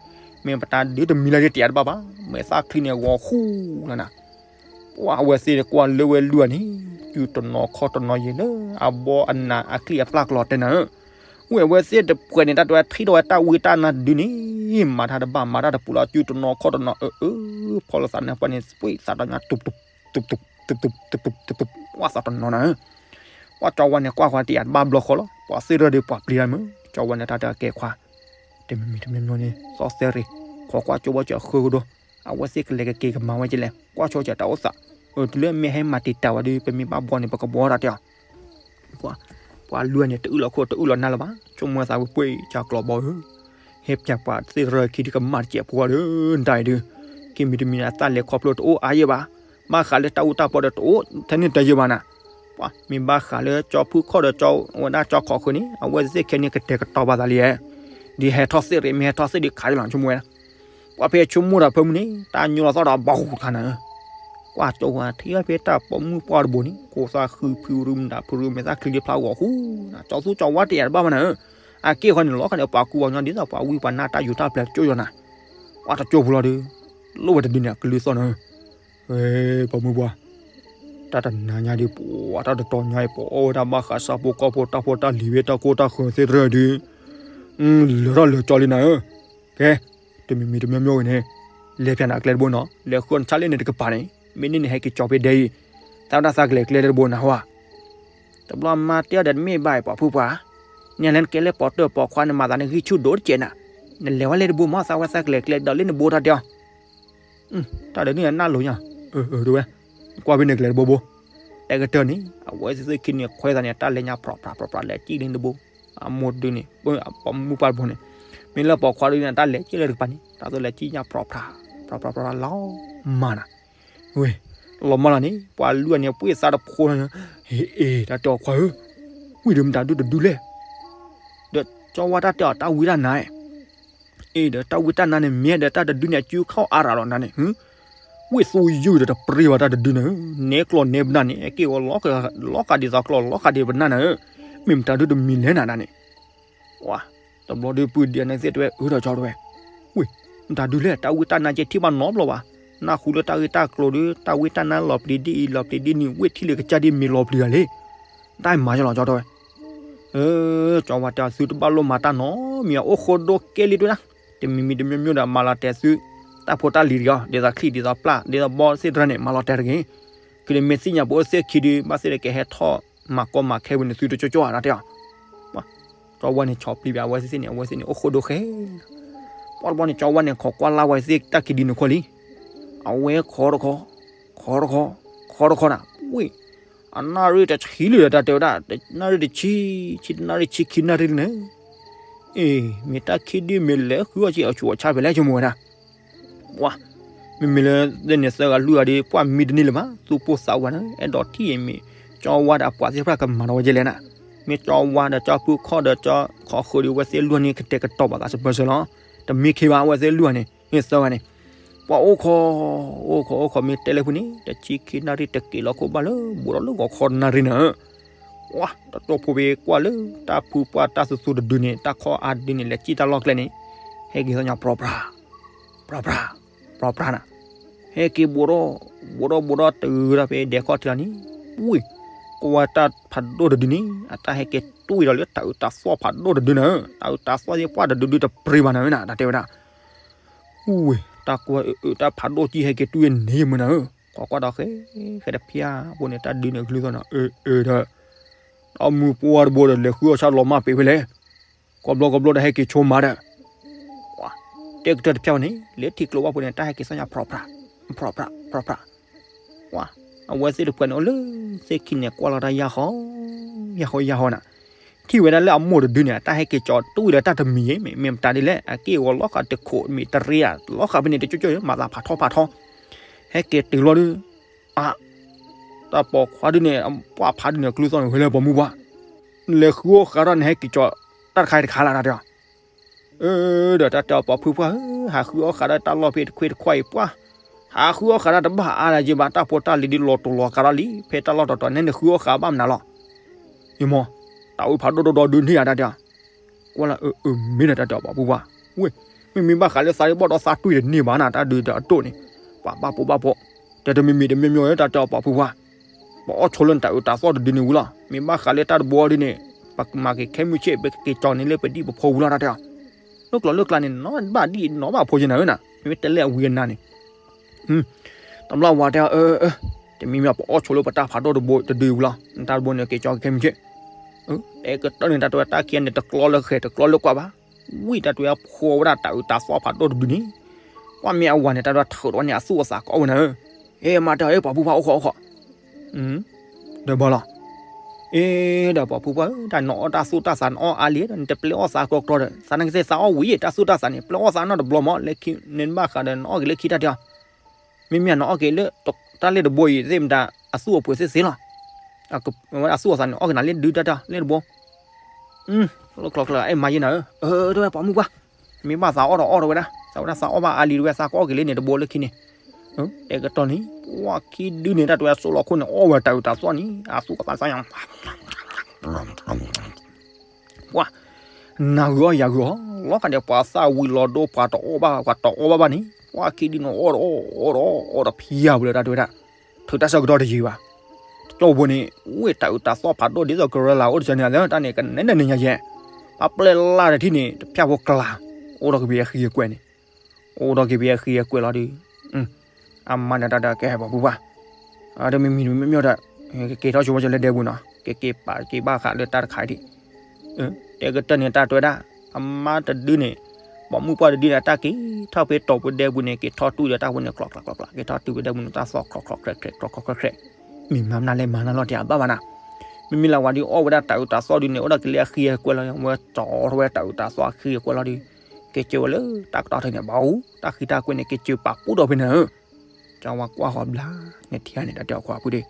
မ့ၢ်ပတၢ်ဒုးတမံၤလၢ်ဒ်တယးတဘၣ်ဘၣ်, မ့ၢ်သၣ်ချံန့ၣ်ဂီၤဃူလီၤနၤ ပှၤအဝဲသ့ၣ်ကွၢ်လၢဝဲလွံၢ်န့ၣ်, စုတနီၤခီၣ်တနီၤယံၤလၢ အဘီအနးအချံအပျၢ်ကျီၤတဲနၤဧၢ, ဝ့ၢ်အဝဲသ့ၣ်တဖှဲးန့ၣ် တၢ်တဝဲထံၣ်ထီၣ်ဝဲတၢ်ဝံတၢ်နါတဒုန့ၣ်, မၤတၢ်တဘၣ်မၤတၢ်တပူၤလီၤ စုတနီၤခီၣ်တနီၤအၢအၢ, ဖီလၢသးန့ၣ်ပှၤန့ၣ် ပှ့ၤသးတၢ်ညါ တူးတူး တူးတူး တူးတူး တူးတူး ပှၤသးတနီၤနၤဧၢ, ပှၤကၠီဝါန့ၣ်ကွၢ်ဃီတယးတဘၣ်ဘျီဃီလီၤ ပှၤသ့ၣ်တဖၣ်ဒီးပှၤပျံၤတၢ်မုၢ်, ကၠီဝါန့ၣ်တၢ်တကဲခွါ တမံၤမံၤတမံၤမံၤန့ၣ် သီသဲရ့ၣ်, ခိးကွၢ်ကၠိဘီကၠီဃၢကဒီး, အဝဲသ့ၣ်ကလဲၤကက့ၤကမၤဝဲကလဲၣ်, ကွၢ်ဆိကၠီတၢ်အိၣ်သး, တုၤလၢမ့ၢ်ဟဲမၤတံာ်တာ်ဝဲဒီး ပမ့ၢ်ဘၣ်ဘှီန့ၣ် ပကဘှီတၢ်တဲအီၤ, ပှၤလွံၢ်န့ၣ် တအုၣ်လီၤခိၣ်တအုၣ်လီၤနါလၢၤဘၣ်, ဆိကမိၣ်သးဝဲပှ့ၤကၠီကျီၤဘီဧၢ, ဟဲပၠးပှၤသ့ၣ်တဖၣ်ခံဒုးကမၣ်တစဲးဖိဒီး နတၢ်အံၤဒုး, ခံမံၤတမံၤန့ၣ် အသၣ်လဲၤခီဖျိတအိၣ်အါယဲၢ်ဘၣ်, ဘၣ်ဃးလၢတၢ်အူတၢ်ပီဒီးတအိၣ်ထဲန့ၣ်တယဲၢ်ဘၣ်နၤ, ပှၤမ့ၢ်ဘၣ်ဃးလၢကၠီဖုခီၣ်ဒီးကၠီဝဲဒၣ်ကၠီခီၣ်ဃုာ်န့ၣ် အဝဲသ့ၣ်ခဲန့ၣ်ကတဲာ်ကတီၤဘၣ်သးလံ, ဒ်ဟဲထီၣ်သ့ၣ်ရ့ၣ် မ့ၢ်ဟဲထီၣ်သ့ၣ်ဒုးခးယလီၤဆိကမိၣ်ဝဲဒၣ်, ပှၤဖဲဆိကမိၣ်တၢ်ဖၢမုၢ်န့ၣ် တၢ်ညိလီၤသီၣ်ဒီးဘီဃူခါနၤဧၢ, ကွၢ်ကၠီဝါထံၣ်ဖဲတၢ်ပိာ်မုၣ်ပှၢ်တဘိန့ၣ် ကိးသးဃုဖုရူမတၤဖုရူမ့ၢ်သၣ်ချံဒ်ဖျါဂီၤဃူ, ကၠီသူကၠီဝါတယးတဘၣ်ဘၣ်နၤဧၢ, အက့ၢ်ဃီန့ၣ် လီၤခါန့ၣ် ပှၤကူပှၤကညီဒ်သိးပှၤဝံပှၤနါတၢ်ယူးတၢ်ပျဲၤတကၠိယီၤနၤ, ပှၤတကၠိဖိလီၤဒီး လိၣ်ဝဲတဒုန့ၣ် အကလုၢ်သီၣ်နၤဧၢ ပိာ်မုၣ်ပှၢ်, တၢ်တနၤညါဒီး ပှၤတၢ်တတီၤညါအံၤ ပှၤအီၣ်ဝဲဒၣ်ဘၣ်ဃးဆၣ်ဖိကီၢ်ဖိ တၢ်ဖိတၢ်လံၤဝဲ တၢ်ကိၢ်တၢ်ဃၢၤသ့ၣ်တဖၣ်ဒီး, လၢထီၣ်လၢကၠီလံနၤဧၢ, ကဲ, တမံၤမံၤတမံၤမံၤဝဲန့ၣ်, လဲၤဖျါနၤကျဲတဘိနီၤ လဲၤဃုနဆၣ်လၢန့ၣ်တကပၤန့ၣ် မ့ၢ်န့ၢ်နဟဲက့ၤကၠီဖဲဒဲအံၤ, သးဝဲဒၣ်သးကလဲၤကျဲလၢတဘိနၤဟါ တဘျီမါတဲအီၤဒီးတမ့ၢ်ဘၣ်အံၤ ပိာ်ဖုပှၢ်, နလဲၤနကဲလၢပိာ်တၢၢ်ပိာ်ခွါ နမၤသးနဂံၢ်ဆူၣ်ဒိၣ်တကဲးနၤ, နလဲၤဝဲလၢတဘိမး သးဝဲသးကလဲၤကျဲဒီးလၢနဘိတၢ်တဲအီၤ, တၢ်ဒီးန့ၣ်နၢ်လိၤညါ, တဝဲ, ကွၢ်ဖဲန့ၣ်ကျဲတဘိဘိ, တဲကတၢၢ်န့ၣ် အဝဲသ့ၣ်ခံန့ၣ်ခွဲးသးန့ၣ် တၢ်လဲၤညါဖြီးဖြးဖြီးဖြး လဲၤကံၣ်လၢနဘိ, အမိၢ်တဒုန့ၣ် ပိာ်မုၣ်ပှၢ်တဘိန့ၣ်, မ့ၢ်လၢပိာ်ခွါတဒုန့ၣ် တၢ်လဲၤကံၣ်လၢတကပၤန့ၣ် တၢ်သိးလဲၤကံၣ်ညါဖြီးဖြး, ဖြီးဖြးဖြီးဖြးလီၤမၢ်နၤ ဝဲ, လီၤမၢ်လီၤန့ၣ် ပှၤလွံၢ်န့ၣ် ပှ့ၤသးတဖိန့ၣ်, ဟ့ၣ်အ့ၣ် တၢ်တဲအီၤခွါဧၢ, ဝံၤဒီးမတၤဒုတဒုလဲၣ်, ဒီးကၠီဝါတၢ်တဲအီၤတၢ်ဝံတၢ်နါ, အ့ၣ် ဒီးတၢ်ဝံတၢ်နါန့ၣ် မ့ၢ်ဒီးတၢ်တဒုန့ၣ် အစုခီၣ်အါရၤလီၤနၤန့ၣ်, ဝံၣ်သူယုၢ်ဒီးတပရ့ဘၣ်တၢ်တဒုန့ၣ်, နဲကျိာ်နဲပနၢ်န့ၣ် အက့ၢ်ဝဲ လီၤဃာ်ဒ်သိးကျိာ်လီၤဃာ်ဒ်ပနၢ်နၤဧၢ, မ့ၢ်မတၤဒုတမံၤလဲၣ်နၤနၤန့ၣ် ဝါ, တဘျီဒီးပုၢ်ဒံးအနၢ်သ့ၣ်တဝဲ အၢ ဒီးကၠီတဝဲ, ဝ့ၢ်, မတၤဒုလဲၣ် တၢ်ဝံတၢ်နါကဲထံၣ်ဘၣ်နီတဘျီဘၣ်, နၢ်ဟူလၢတၢ်ဂ့ၢ်တၢ်ကျိၤဒီး တၢ်ဝံတၢ်နါလီၤပျံၤဒ်အံၤ လီၤပျံၤဒ်နုၤ ဝ့ၢ်ထံၣ်လၢကစၢ်ဒ်မ့ၢ်လီၤပျံၤဂၤလံ, တၢ်မၤယလီၤကၠီတဝဲ, အၢ ကၠီဝါတဲအီၤ သုတဘၣ်လိၣ်မၤတၢ်နီတမံၤ အိၣ်ဃိဒိကဲလံတဝဲဒၣ်, တမံၤမံၤတမံၤမံၤဒီး မၤလီၤတဲာ်သု, တၢ်ဖိတၢ်လံၤတဂ့ၤ, ဒ်သိးချံ ဒ်သိးပျၢ် ဒ်သိးဘီသ့ၣ်တဖၣ်န့ၣ် မၤလီၤတဲာ်တဂ့ၤ, ခဲန့ၣ်မ့ၢ်သ့ၣ်ညါပအိၣ်သ့ၣ်ခံဒုး ဘၣ်သ့ၣ်ဒီးကဟဲထီၣ်မၤကီမၤခဲဝံၤန့ၣ် သုတကၠီကၠီဧါတၢ်တဲအီၤ ကၠီဝါန့ၣ် ဆီၣ်ပျံၤဘၣ်အဝဲသ့ၣ်န့ၣ် အဝဲသ့ၣ်န့ၣ် အိၣ်ဃိဒိဃဲ, ပှၤတဘျီန့ၣ် ကၠီဝါန့ၣ် ခိးကွၢ်လၢ်ဝဲသ့ၣ်တၢ်ခံဒုန့ၣ်ခိၣ်လံ, အဝဲခိးတခီ, ခိးတခီ, ခိးတခီနၤ, ဝ့ၢ်, အနၣ်ရံၣ်တဆံလံဒီးတၢ်တဲဝဲဒၣ်, နၣ်ရံၣ်တဆံ, ဆံတနၣ်ရံၣ်ဆံခံနၣ်ရံၣ်လံန့ၣ်, အ့ မ့ၢ်တၢ်ခံဒုမ့ၢ်လဲၤဃုအီၣ်က့ၤအဆူးအဆါဖဲလဲၣ် ဆိကမိၣ်ဝဲဒၣ်. ပှၤ မ့မ့ၢ်လၢသ့ၣ်န့ၣ်သၢဂၤလွံၢ်ဂၤဒီး ပှၤမံတန့ၢ်လၢၤဘၣ်, သူၣ်ပိၢ်သးဝးန့ၣ် အဲၣ်ဒိးထံၣ်အံၤမ့ၢ် ကၠီဝါဒီးအပှၤသ့ၣ်တဖၣ်ကမၤဒီးဝဲကဲလဲၣ်နၤ. မ့ၢ်ကၠီဝါဒီးကၠီဖုခီၣ်ဒီးကၠီခီဃုာ်ဒီး ဝဲသ့ၣ်လွံၢ်ဂၤန့ၣ် ကတဲာ်ကတီၤဘၣ်သးစပၢၤစၢၤလီၤ. တမ့ၢ်ခ့ဘၣ် အဝဲသ့ၣ်လွံၢ်ဂၤန့ၣ် မ့ၢ်သၢဂၤန့ၣ် ပှၤအိၣ်ခိး အိၣ်ခိးအိၣ်ခိး မ့ၢ်တဲလၢဖုန့ၣ် တဆံခံနၣ်ရံၣ် တက့ၤလီၤခိၣ်ဘၣ်လၢ ဘူးဒီးလၢဂီၤခီနၣ်ရံၣ်န့ၣ် ပှၤတတိၢ်ဖိဘ့ကွၢ်လၢ တၢ်ဖုပှၢ်တၢ်သူသူတဒုန့ၣ် တၢ်ခီၣ်အါဒုန့ၣ် လဲၤစံၣ်တၢ်လီၢ်ကျဲန့ၣ် ဟဲက့ၤသီညါ ပြီပြါ ပြီပြါ ပြီပြါနၤ. ဟဲက့ၤဘူးဒီး ဘူးဒီးဘူးဒီးတုၤဒီးဖဲဒဲခီၣ်ထံးလီၤန့ၣ် ဝ့ၢ် ကွၢ်တၢ်ဖးဒိၣ်တဒုန့ၣ် အတၢ်ဟဲက့ၤတွံၢ်ဒီးလၢတၢ်အုးတၢ်သီၣ်ဖးဒိၣ်တဒုန့ၣ် တၢ်အုးတၢ်သီၣ်သ့ၣ်ပှၢ်တဒုဒုတပြ့ဘၣ်နၤဝဲနၤ တၢ်တဲဝဲဒၣ်. ဝ့ၢ် တၢ်ကွၢ်အုးအုးတၢ်ဖးဒိၣ်ကံဟဲက့ၤတွံၢ်န့ၣ်မုၢ်နၤဧၢ, ကွၢ်ကွၢ်ဒီးဃဲ ဃဲတဖျါဖိန့ၣ် တၢ်ဒုန့ၣ်ကလုၢ်သီၣ်နၤ အၢ အၢဒီး တၢ်မုၢ်ပှၢ်တဘိဒီး လဲၤဃုအီၣ်ဆၣ်လီၤမၢ်ပ့ၤဖဲလဲၣ်, ကီဘျီကီဘျီဒီးဟဲက့ၤဆိမၤဒီး တဲကတၢၢ်တဖျါန့ၣ် လၢထံကျိဘၣ်ဖိန့ၣ် တၢ်ဟဲက့ၤသီၣ်ညါ ပြီပြါ ပြီပြါ ပြီပြါ ပှၤ အဝဲသ့ၣ်တဖုန့ၣ်အိၣ်လၢသ့ၣ်ခံန့ၣ် ကွၢ်လီၤတၢ်ယၢ်ဃီ ယၢ်ဃီယၢ်ဃီနၤ, ထံၣ်ဝဲဒၣ်လၢအမိၢ်တဒုန့ၣ် အတၢ်ဟဲက့ၤကၠီတွံၢ်ဒီးတၢ်တမံၤအံၤ မ့ၢ်မတၤဒ်လဲၣ် အက့ၢ်အဂီၤလီၤဃာ်တခိးမ့ၢ်တရ့ဧါ လီၤဃာ်ဖဲန့ၣ်တကၠိကၠိ မၤသးဖးထီဖးထီ ဟဲက့ၤတုၤလီၤဒု အ တၢ်ပိာ်ခွါဒုန့ၣ် ပှၢ်ဖးဒုန့ၣ် ကျူသီၣ်န့ၣ် ဝဲလၢပိာ်မုၣ်ပှၢ် နလဲၤဃုအီၣ်ဃးဒီး နဟဲက့ၤကၠီ တၢ်တခါတခါလၢ်တၢ်တဲအီၤ ဒီးတၢ်တဲအီၤ ပိာ်ဖုပှၢ်ဧၢ, ဟးဃုအီၣ်ဃးဒီးတၢ်လီၢ်ဖဲတခွ့တခွါအံၤပှၢ်, ဟးဃုအီၣ်ဃးဒီးတဘၣ်အါလၢၤယဘၣ် တၢ်ဖိတၢ်လံၤဒ်လီၤတိၤလီၤကါထီၣ်လံ ဖဲတၢ်လီၢ်တတီၤ နဲနဃုအီၣ်ဃးဘၣ်မနုၤလီၤ. ယမီၤ တၢ်အိၣ်ဖးဒိၣ်ဒိၣ်ဒီးဒုးန့ၢ်ယၤတၢ်တဲအီၤ, ကွၢ်လၢအအၢမ့ၢ်ဒီးတၢ်တဲအီၤ ပိာ်ဖုပှၢ်, ဝ့ၢ် မ့မ့ၢ်ဘၣ်ဃးလၢသးတဘီၣ်ဒီးသးတွံၢ်တန့ၢ်ဘၣ်နၤ တၢ်ဒုးဒီးအဒိၣ်န့ၣ်, ပှၤဘၣ်ဖိဘၣ်ဖိ, တဲတမံၤမံၤတမံၤမံၤ တၢ်တဲအီၤ ပိာ်ဖုပှၢ် ပအီၣ်ဆိလၢနတၢ်အုးတၢ်သီၣ်တဒုန့ၣ်ဝံၤလီၤ. မ့ၢ်ဘၣ်ဃးလၢတၢ်တဘိဒုန့ၣ် ပကမၤက့ၤခဲမုၢ်ဆ့ၣ် ပကက့ၤကၠီန့ၢ်လၢပဒံၣ်ပဖိဝံၤလီၤ တၢ်တဲအီၤ. လၢကျိၤလၢကျါန့ၣ် နီၢ်ဘၣ်ဒံၣ်နီၢ်ဘၣ်ဖိက့နၤဧၢနၤ, မ့မ့ၢ်တဲလၢအဝံၤအနၤန့ၣ် တဘျီဝၤတဲအီၤ အၢ အၢ တမံၤမံၤ ပအီၣ်ဆိလၢပတၢ်ဖးဒိၣ်တဘိတဒုဝံၤလီၤ. နတၢ်တဘိန့ၣ် က့ၤကၠီက့ၤခဲမုၢ်ဆ့ၣ် တဲကတၢၢ်န့ၣ် တၢ်တဲဝဲတၢ်ခံဂၤန့ၣ် တကျီလၢဃဲၤတကျီလၢကွၢ်ဘၣ်. ဝံၤတၢ်တဲဝဲဖိဝဲဒၣ်တၢ်အုးတၢ်သီၣ်ဖးဒိၣ်တဒုန့ၣ်, ကွၢ်မ့ၢ်အဝၤန့ၣ် တၢ်တဲဝဲထုးထီၣ်န့ၢ်အသူၣ်အသးကိးဝဲနၤဧၢ, ဟဲမၤတၢ်အၢ ပိာ်ဖုပှၢ် အိၣ်ခိးအိၣ်ခိး ဒီးဘၣ်လီၤ. အ့ ဒီးပိာ်ဖုပှၢ်ဧၢ တၢ်နအီၣ်တၢ်သူၣ်တၢ်သးနအီၣ်အါလံဒီး နတပျဲအီၣ်သးကီကီဒီး သးနာ်က့သ့ၣ်သးအီၣ်ဝံၤ တၢ်သူၣ်တၢ်သးန့ၣ် ပျဲအီၣ်သးနီတဘျီမး လၢခံန့ၣ်ဘၣ်ဃးဒီးနအီၣ်က့ၤလၢခံတၢ်တဲအီၤ, မ့မ့ၢ်နအီၣ်က့ၤလၢ တၢ်လၢတဘိအံၤသ့ၣ်မတၤ အသူၣ်အပှ့ၤသ့ၣ်သ့လီၤ. အသူၣ်အသးန့ၣ် အီၣ်က့ၤနၤလၢဒုတၢ်တဲအီၤ လၢတဘိ လၢကျိၤကျၢၤ အဲၣ်မၤယဲနၤဧၢ, တဲဝဲပိာ်မုၣ်ပှၢ်, မ့ၢ်ဘၣ်သးအီၣ်ဒီးအီၣ်တဝဲဒၣ် သးဝဲဒၣ်သးအီၣ်ဘၣ်အါလံတဝဲ သးကအီၣ်က့ၤလၢန့ၣ်တဘိလၢခံန့ၣ်, တဲကတီၢ်န့ၣ် ပှၤခံဒုန့ၣ် တၢ်တဲဝဲစိလီၤခိၣ်န့ၣ် အီၣ်ဝဲတၢ်အုးတၢ်သီၣ်န့ၣ် အသူၣ်အသးသးညါ ပှၤ နၤဂုာ်အီၣ်ယၤဂုာ်အီၣ် လီၤခါဒီးပှၤသၣ်ဝံၤလီၤဒိ ပှၤတအီၣ်ဘၣ် ပှၤတအီၣ်ဘၣ်ဘၣ်န့ၣ် ပှၤခံဒုန့ၣ်အီၣ်တအီၣ်အီၣ်တအီၣ်အီၣ်တဖံးယၤဝံၤလၢတၢ်တဲဝဲဒၣ်, ထုးတၢ်ဆၢကတီၢ်တယံာ်ဘၣ်, တကၠိဖိန့ၣ် ဝ့ၢ်တၢ်အုးတၢ်သီၣ်ဖးဒိၣ်ဒ်သိးကရၢလၢ်အိၣ်တစၢန့ၣ် တၢ်န့ၣ်ကနဲန့ၣ်ညါယဲၢ်, ပှၤပျဲလၢ်တထံၣ်န့ၣ် တဖျၢၣ်ဖိကျါ, အိၣ်ဒီးကဘ့ၣ်အဃံအကွဲၢ်န့ၣ် အိၣ်ဒီးကဘ့ၣ်အဃံအကွဲၢ်လီၤဒုး အမါန့ၣ်တၢ်ဒီးကဲပိာ်ဖုပှၢ်, တမံၤမံၤတမံၤမံၤဒီး ကက့ၤထီၣ်ဆိဝဲကလၢဒဲပူၤနီၤ ကက့ၤပာ်က့ၤဘၣ်ဃးလၢတၢ်တခါအံၤဒံး, တဲကတၢၢ်န့ၣ်တၢ်တဲဝဲဒၣ်, အမါတဒုန့ၣ်, ပိာ်မုၣ်ပှၢ်တဒုန့ၣ် တၢ်က့ၤထီၣ်ဖဲတီၤပူၤဒဲပူၤန့ၣ် က့ၤထီၣ်တွံၢ်ဒီးတၢ်ဖိန့ၣ် ကျီကျီကျီကျီ က့ၤထီၣ်တုၤဖဲဒဲပူၤန့ၣ် တၢ်သီၣ်ကျီကျီကျဲကျဲ ကျီကျီကျဲကျဲ, မ့ၢ်မၤမနုၤလဲၣ်မၤနၤလီၤ တၢ်အဘၣ်ဘၣ်နၤ, မ့မ့ၢ်လၢဝၤဒုးအီၣ်ဝဲဒၣ်တၢ်အုးတၢ်သီၣ်ဒုးန့ၣ် အိၣ်ဒီးကလၢအဃံအကွဲၢ်လီၤ ဝဲကၠီထီၣ်ဝဲတၢ်အုးတၢ်သီၣ်အဃံအကွဲၢ်လီၤဒုး, က့ၤစၢၤဝဲလၢတၢ်ကတီၢ်ထံးန့ၣ် ဘၣ်အူ တၢ်ဃံတၢ်ကွဲၢ်န့ၣ် က့ၤစၢၤပာ်ပူၣ်ထီၣ်ဖဲန့ၣ်ဧၢ, ကၠီဝါကွၢ်ဃီဘျါ, န့ၣ်ထံၣ်န့ၣ် တၢ်တဲအီၤခွါဖုဒ့,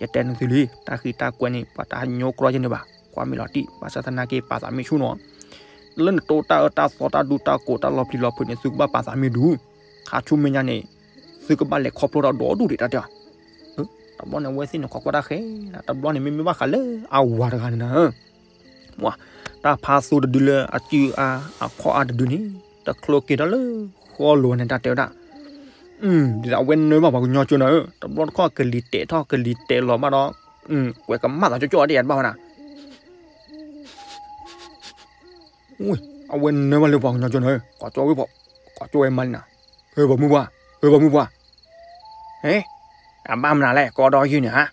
ယတဲနသုလံ, တၢ်ဃံတၢ်ကွဲၢ်န့ၣ် ပှၤတဟးညိကွၢ်ယဲန့ၣ်ဘၣ်, ကွၢ်မ့ၢ်လီၤတံၢ် ဘၣ်ဆၣ်သနာ်က့ ပာ်သးမ့ၢ်ဆူၣ်နီၤ, လၢနတိၢ်တၢ်အၢတၢ်သီတၢ်ဒူတၢ်ကိးတၢ်လီၤပျံၤလီၤဖုးန့ၣ် သုကဘၣ်ပာ်သးမ့ၢ်ဒူ, ခါဆူမဲာ်ညါန့ၣ်, သုကဘၣ်လဲၤခီဖျိဒီးဒီဒူၣ်ဒံးတၢ်တဲအီၤ, တဘျီန့ၣ် အဝဲသ့ၣ်န့ၣ် ခိးကွၢ်တၢ်ဃဲ, တဘျီန့ၣ် မ့မ့ၢ်ဘၣ်ဃးလၢအဝၤတဂၤန့ၣ်နၤ ပှၤ, တၢ်ဖးသူတဒုလၢအစုအါ အခီၣ်အါတဒုန့ၣ် တချုးက့ၤထီၣ်လၢဃီလိၤန့ၣ် တၢ်တဲဝဲဒၣ်, ဒ်သိးအဝဲနၢဘၣ်ပှၤကညီကၠိနၤဧၢ, တဘျီတခီၣ်ကလံၤတဲာ်ထီၣ်ကလံၤတဲာ်လီၤဘၣ်ဒီး, ကွဲးကမၣ်သးကၠိကၠိအါဒံးယတဘၣ်ဝဲနၤ, အဝဲနၢဘၣ်လၢပှၤကညီကၠိနၤဧၢ, ကိးကၠိဝဲ, ကိးကၠိဝဲမၤလံနၤ, ဟဲပိာ်မုၣ်ပှၢ်, ဟဲပိာ်မုၣ်ပှၢ်, ဟဲ, အဘၣ်မနုၤလဲၣ် ကိးဒီးယုၢ်န့ၣ်ဧါ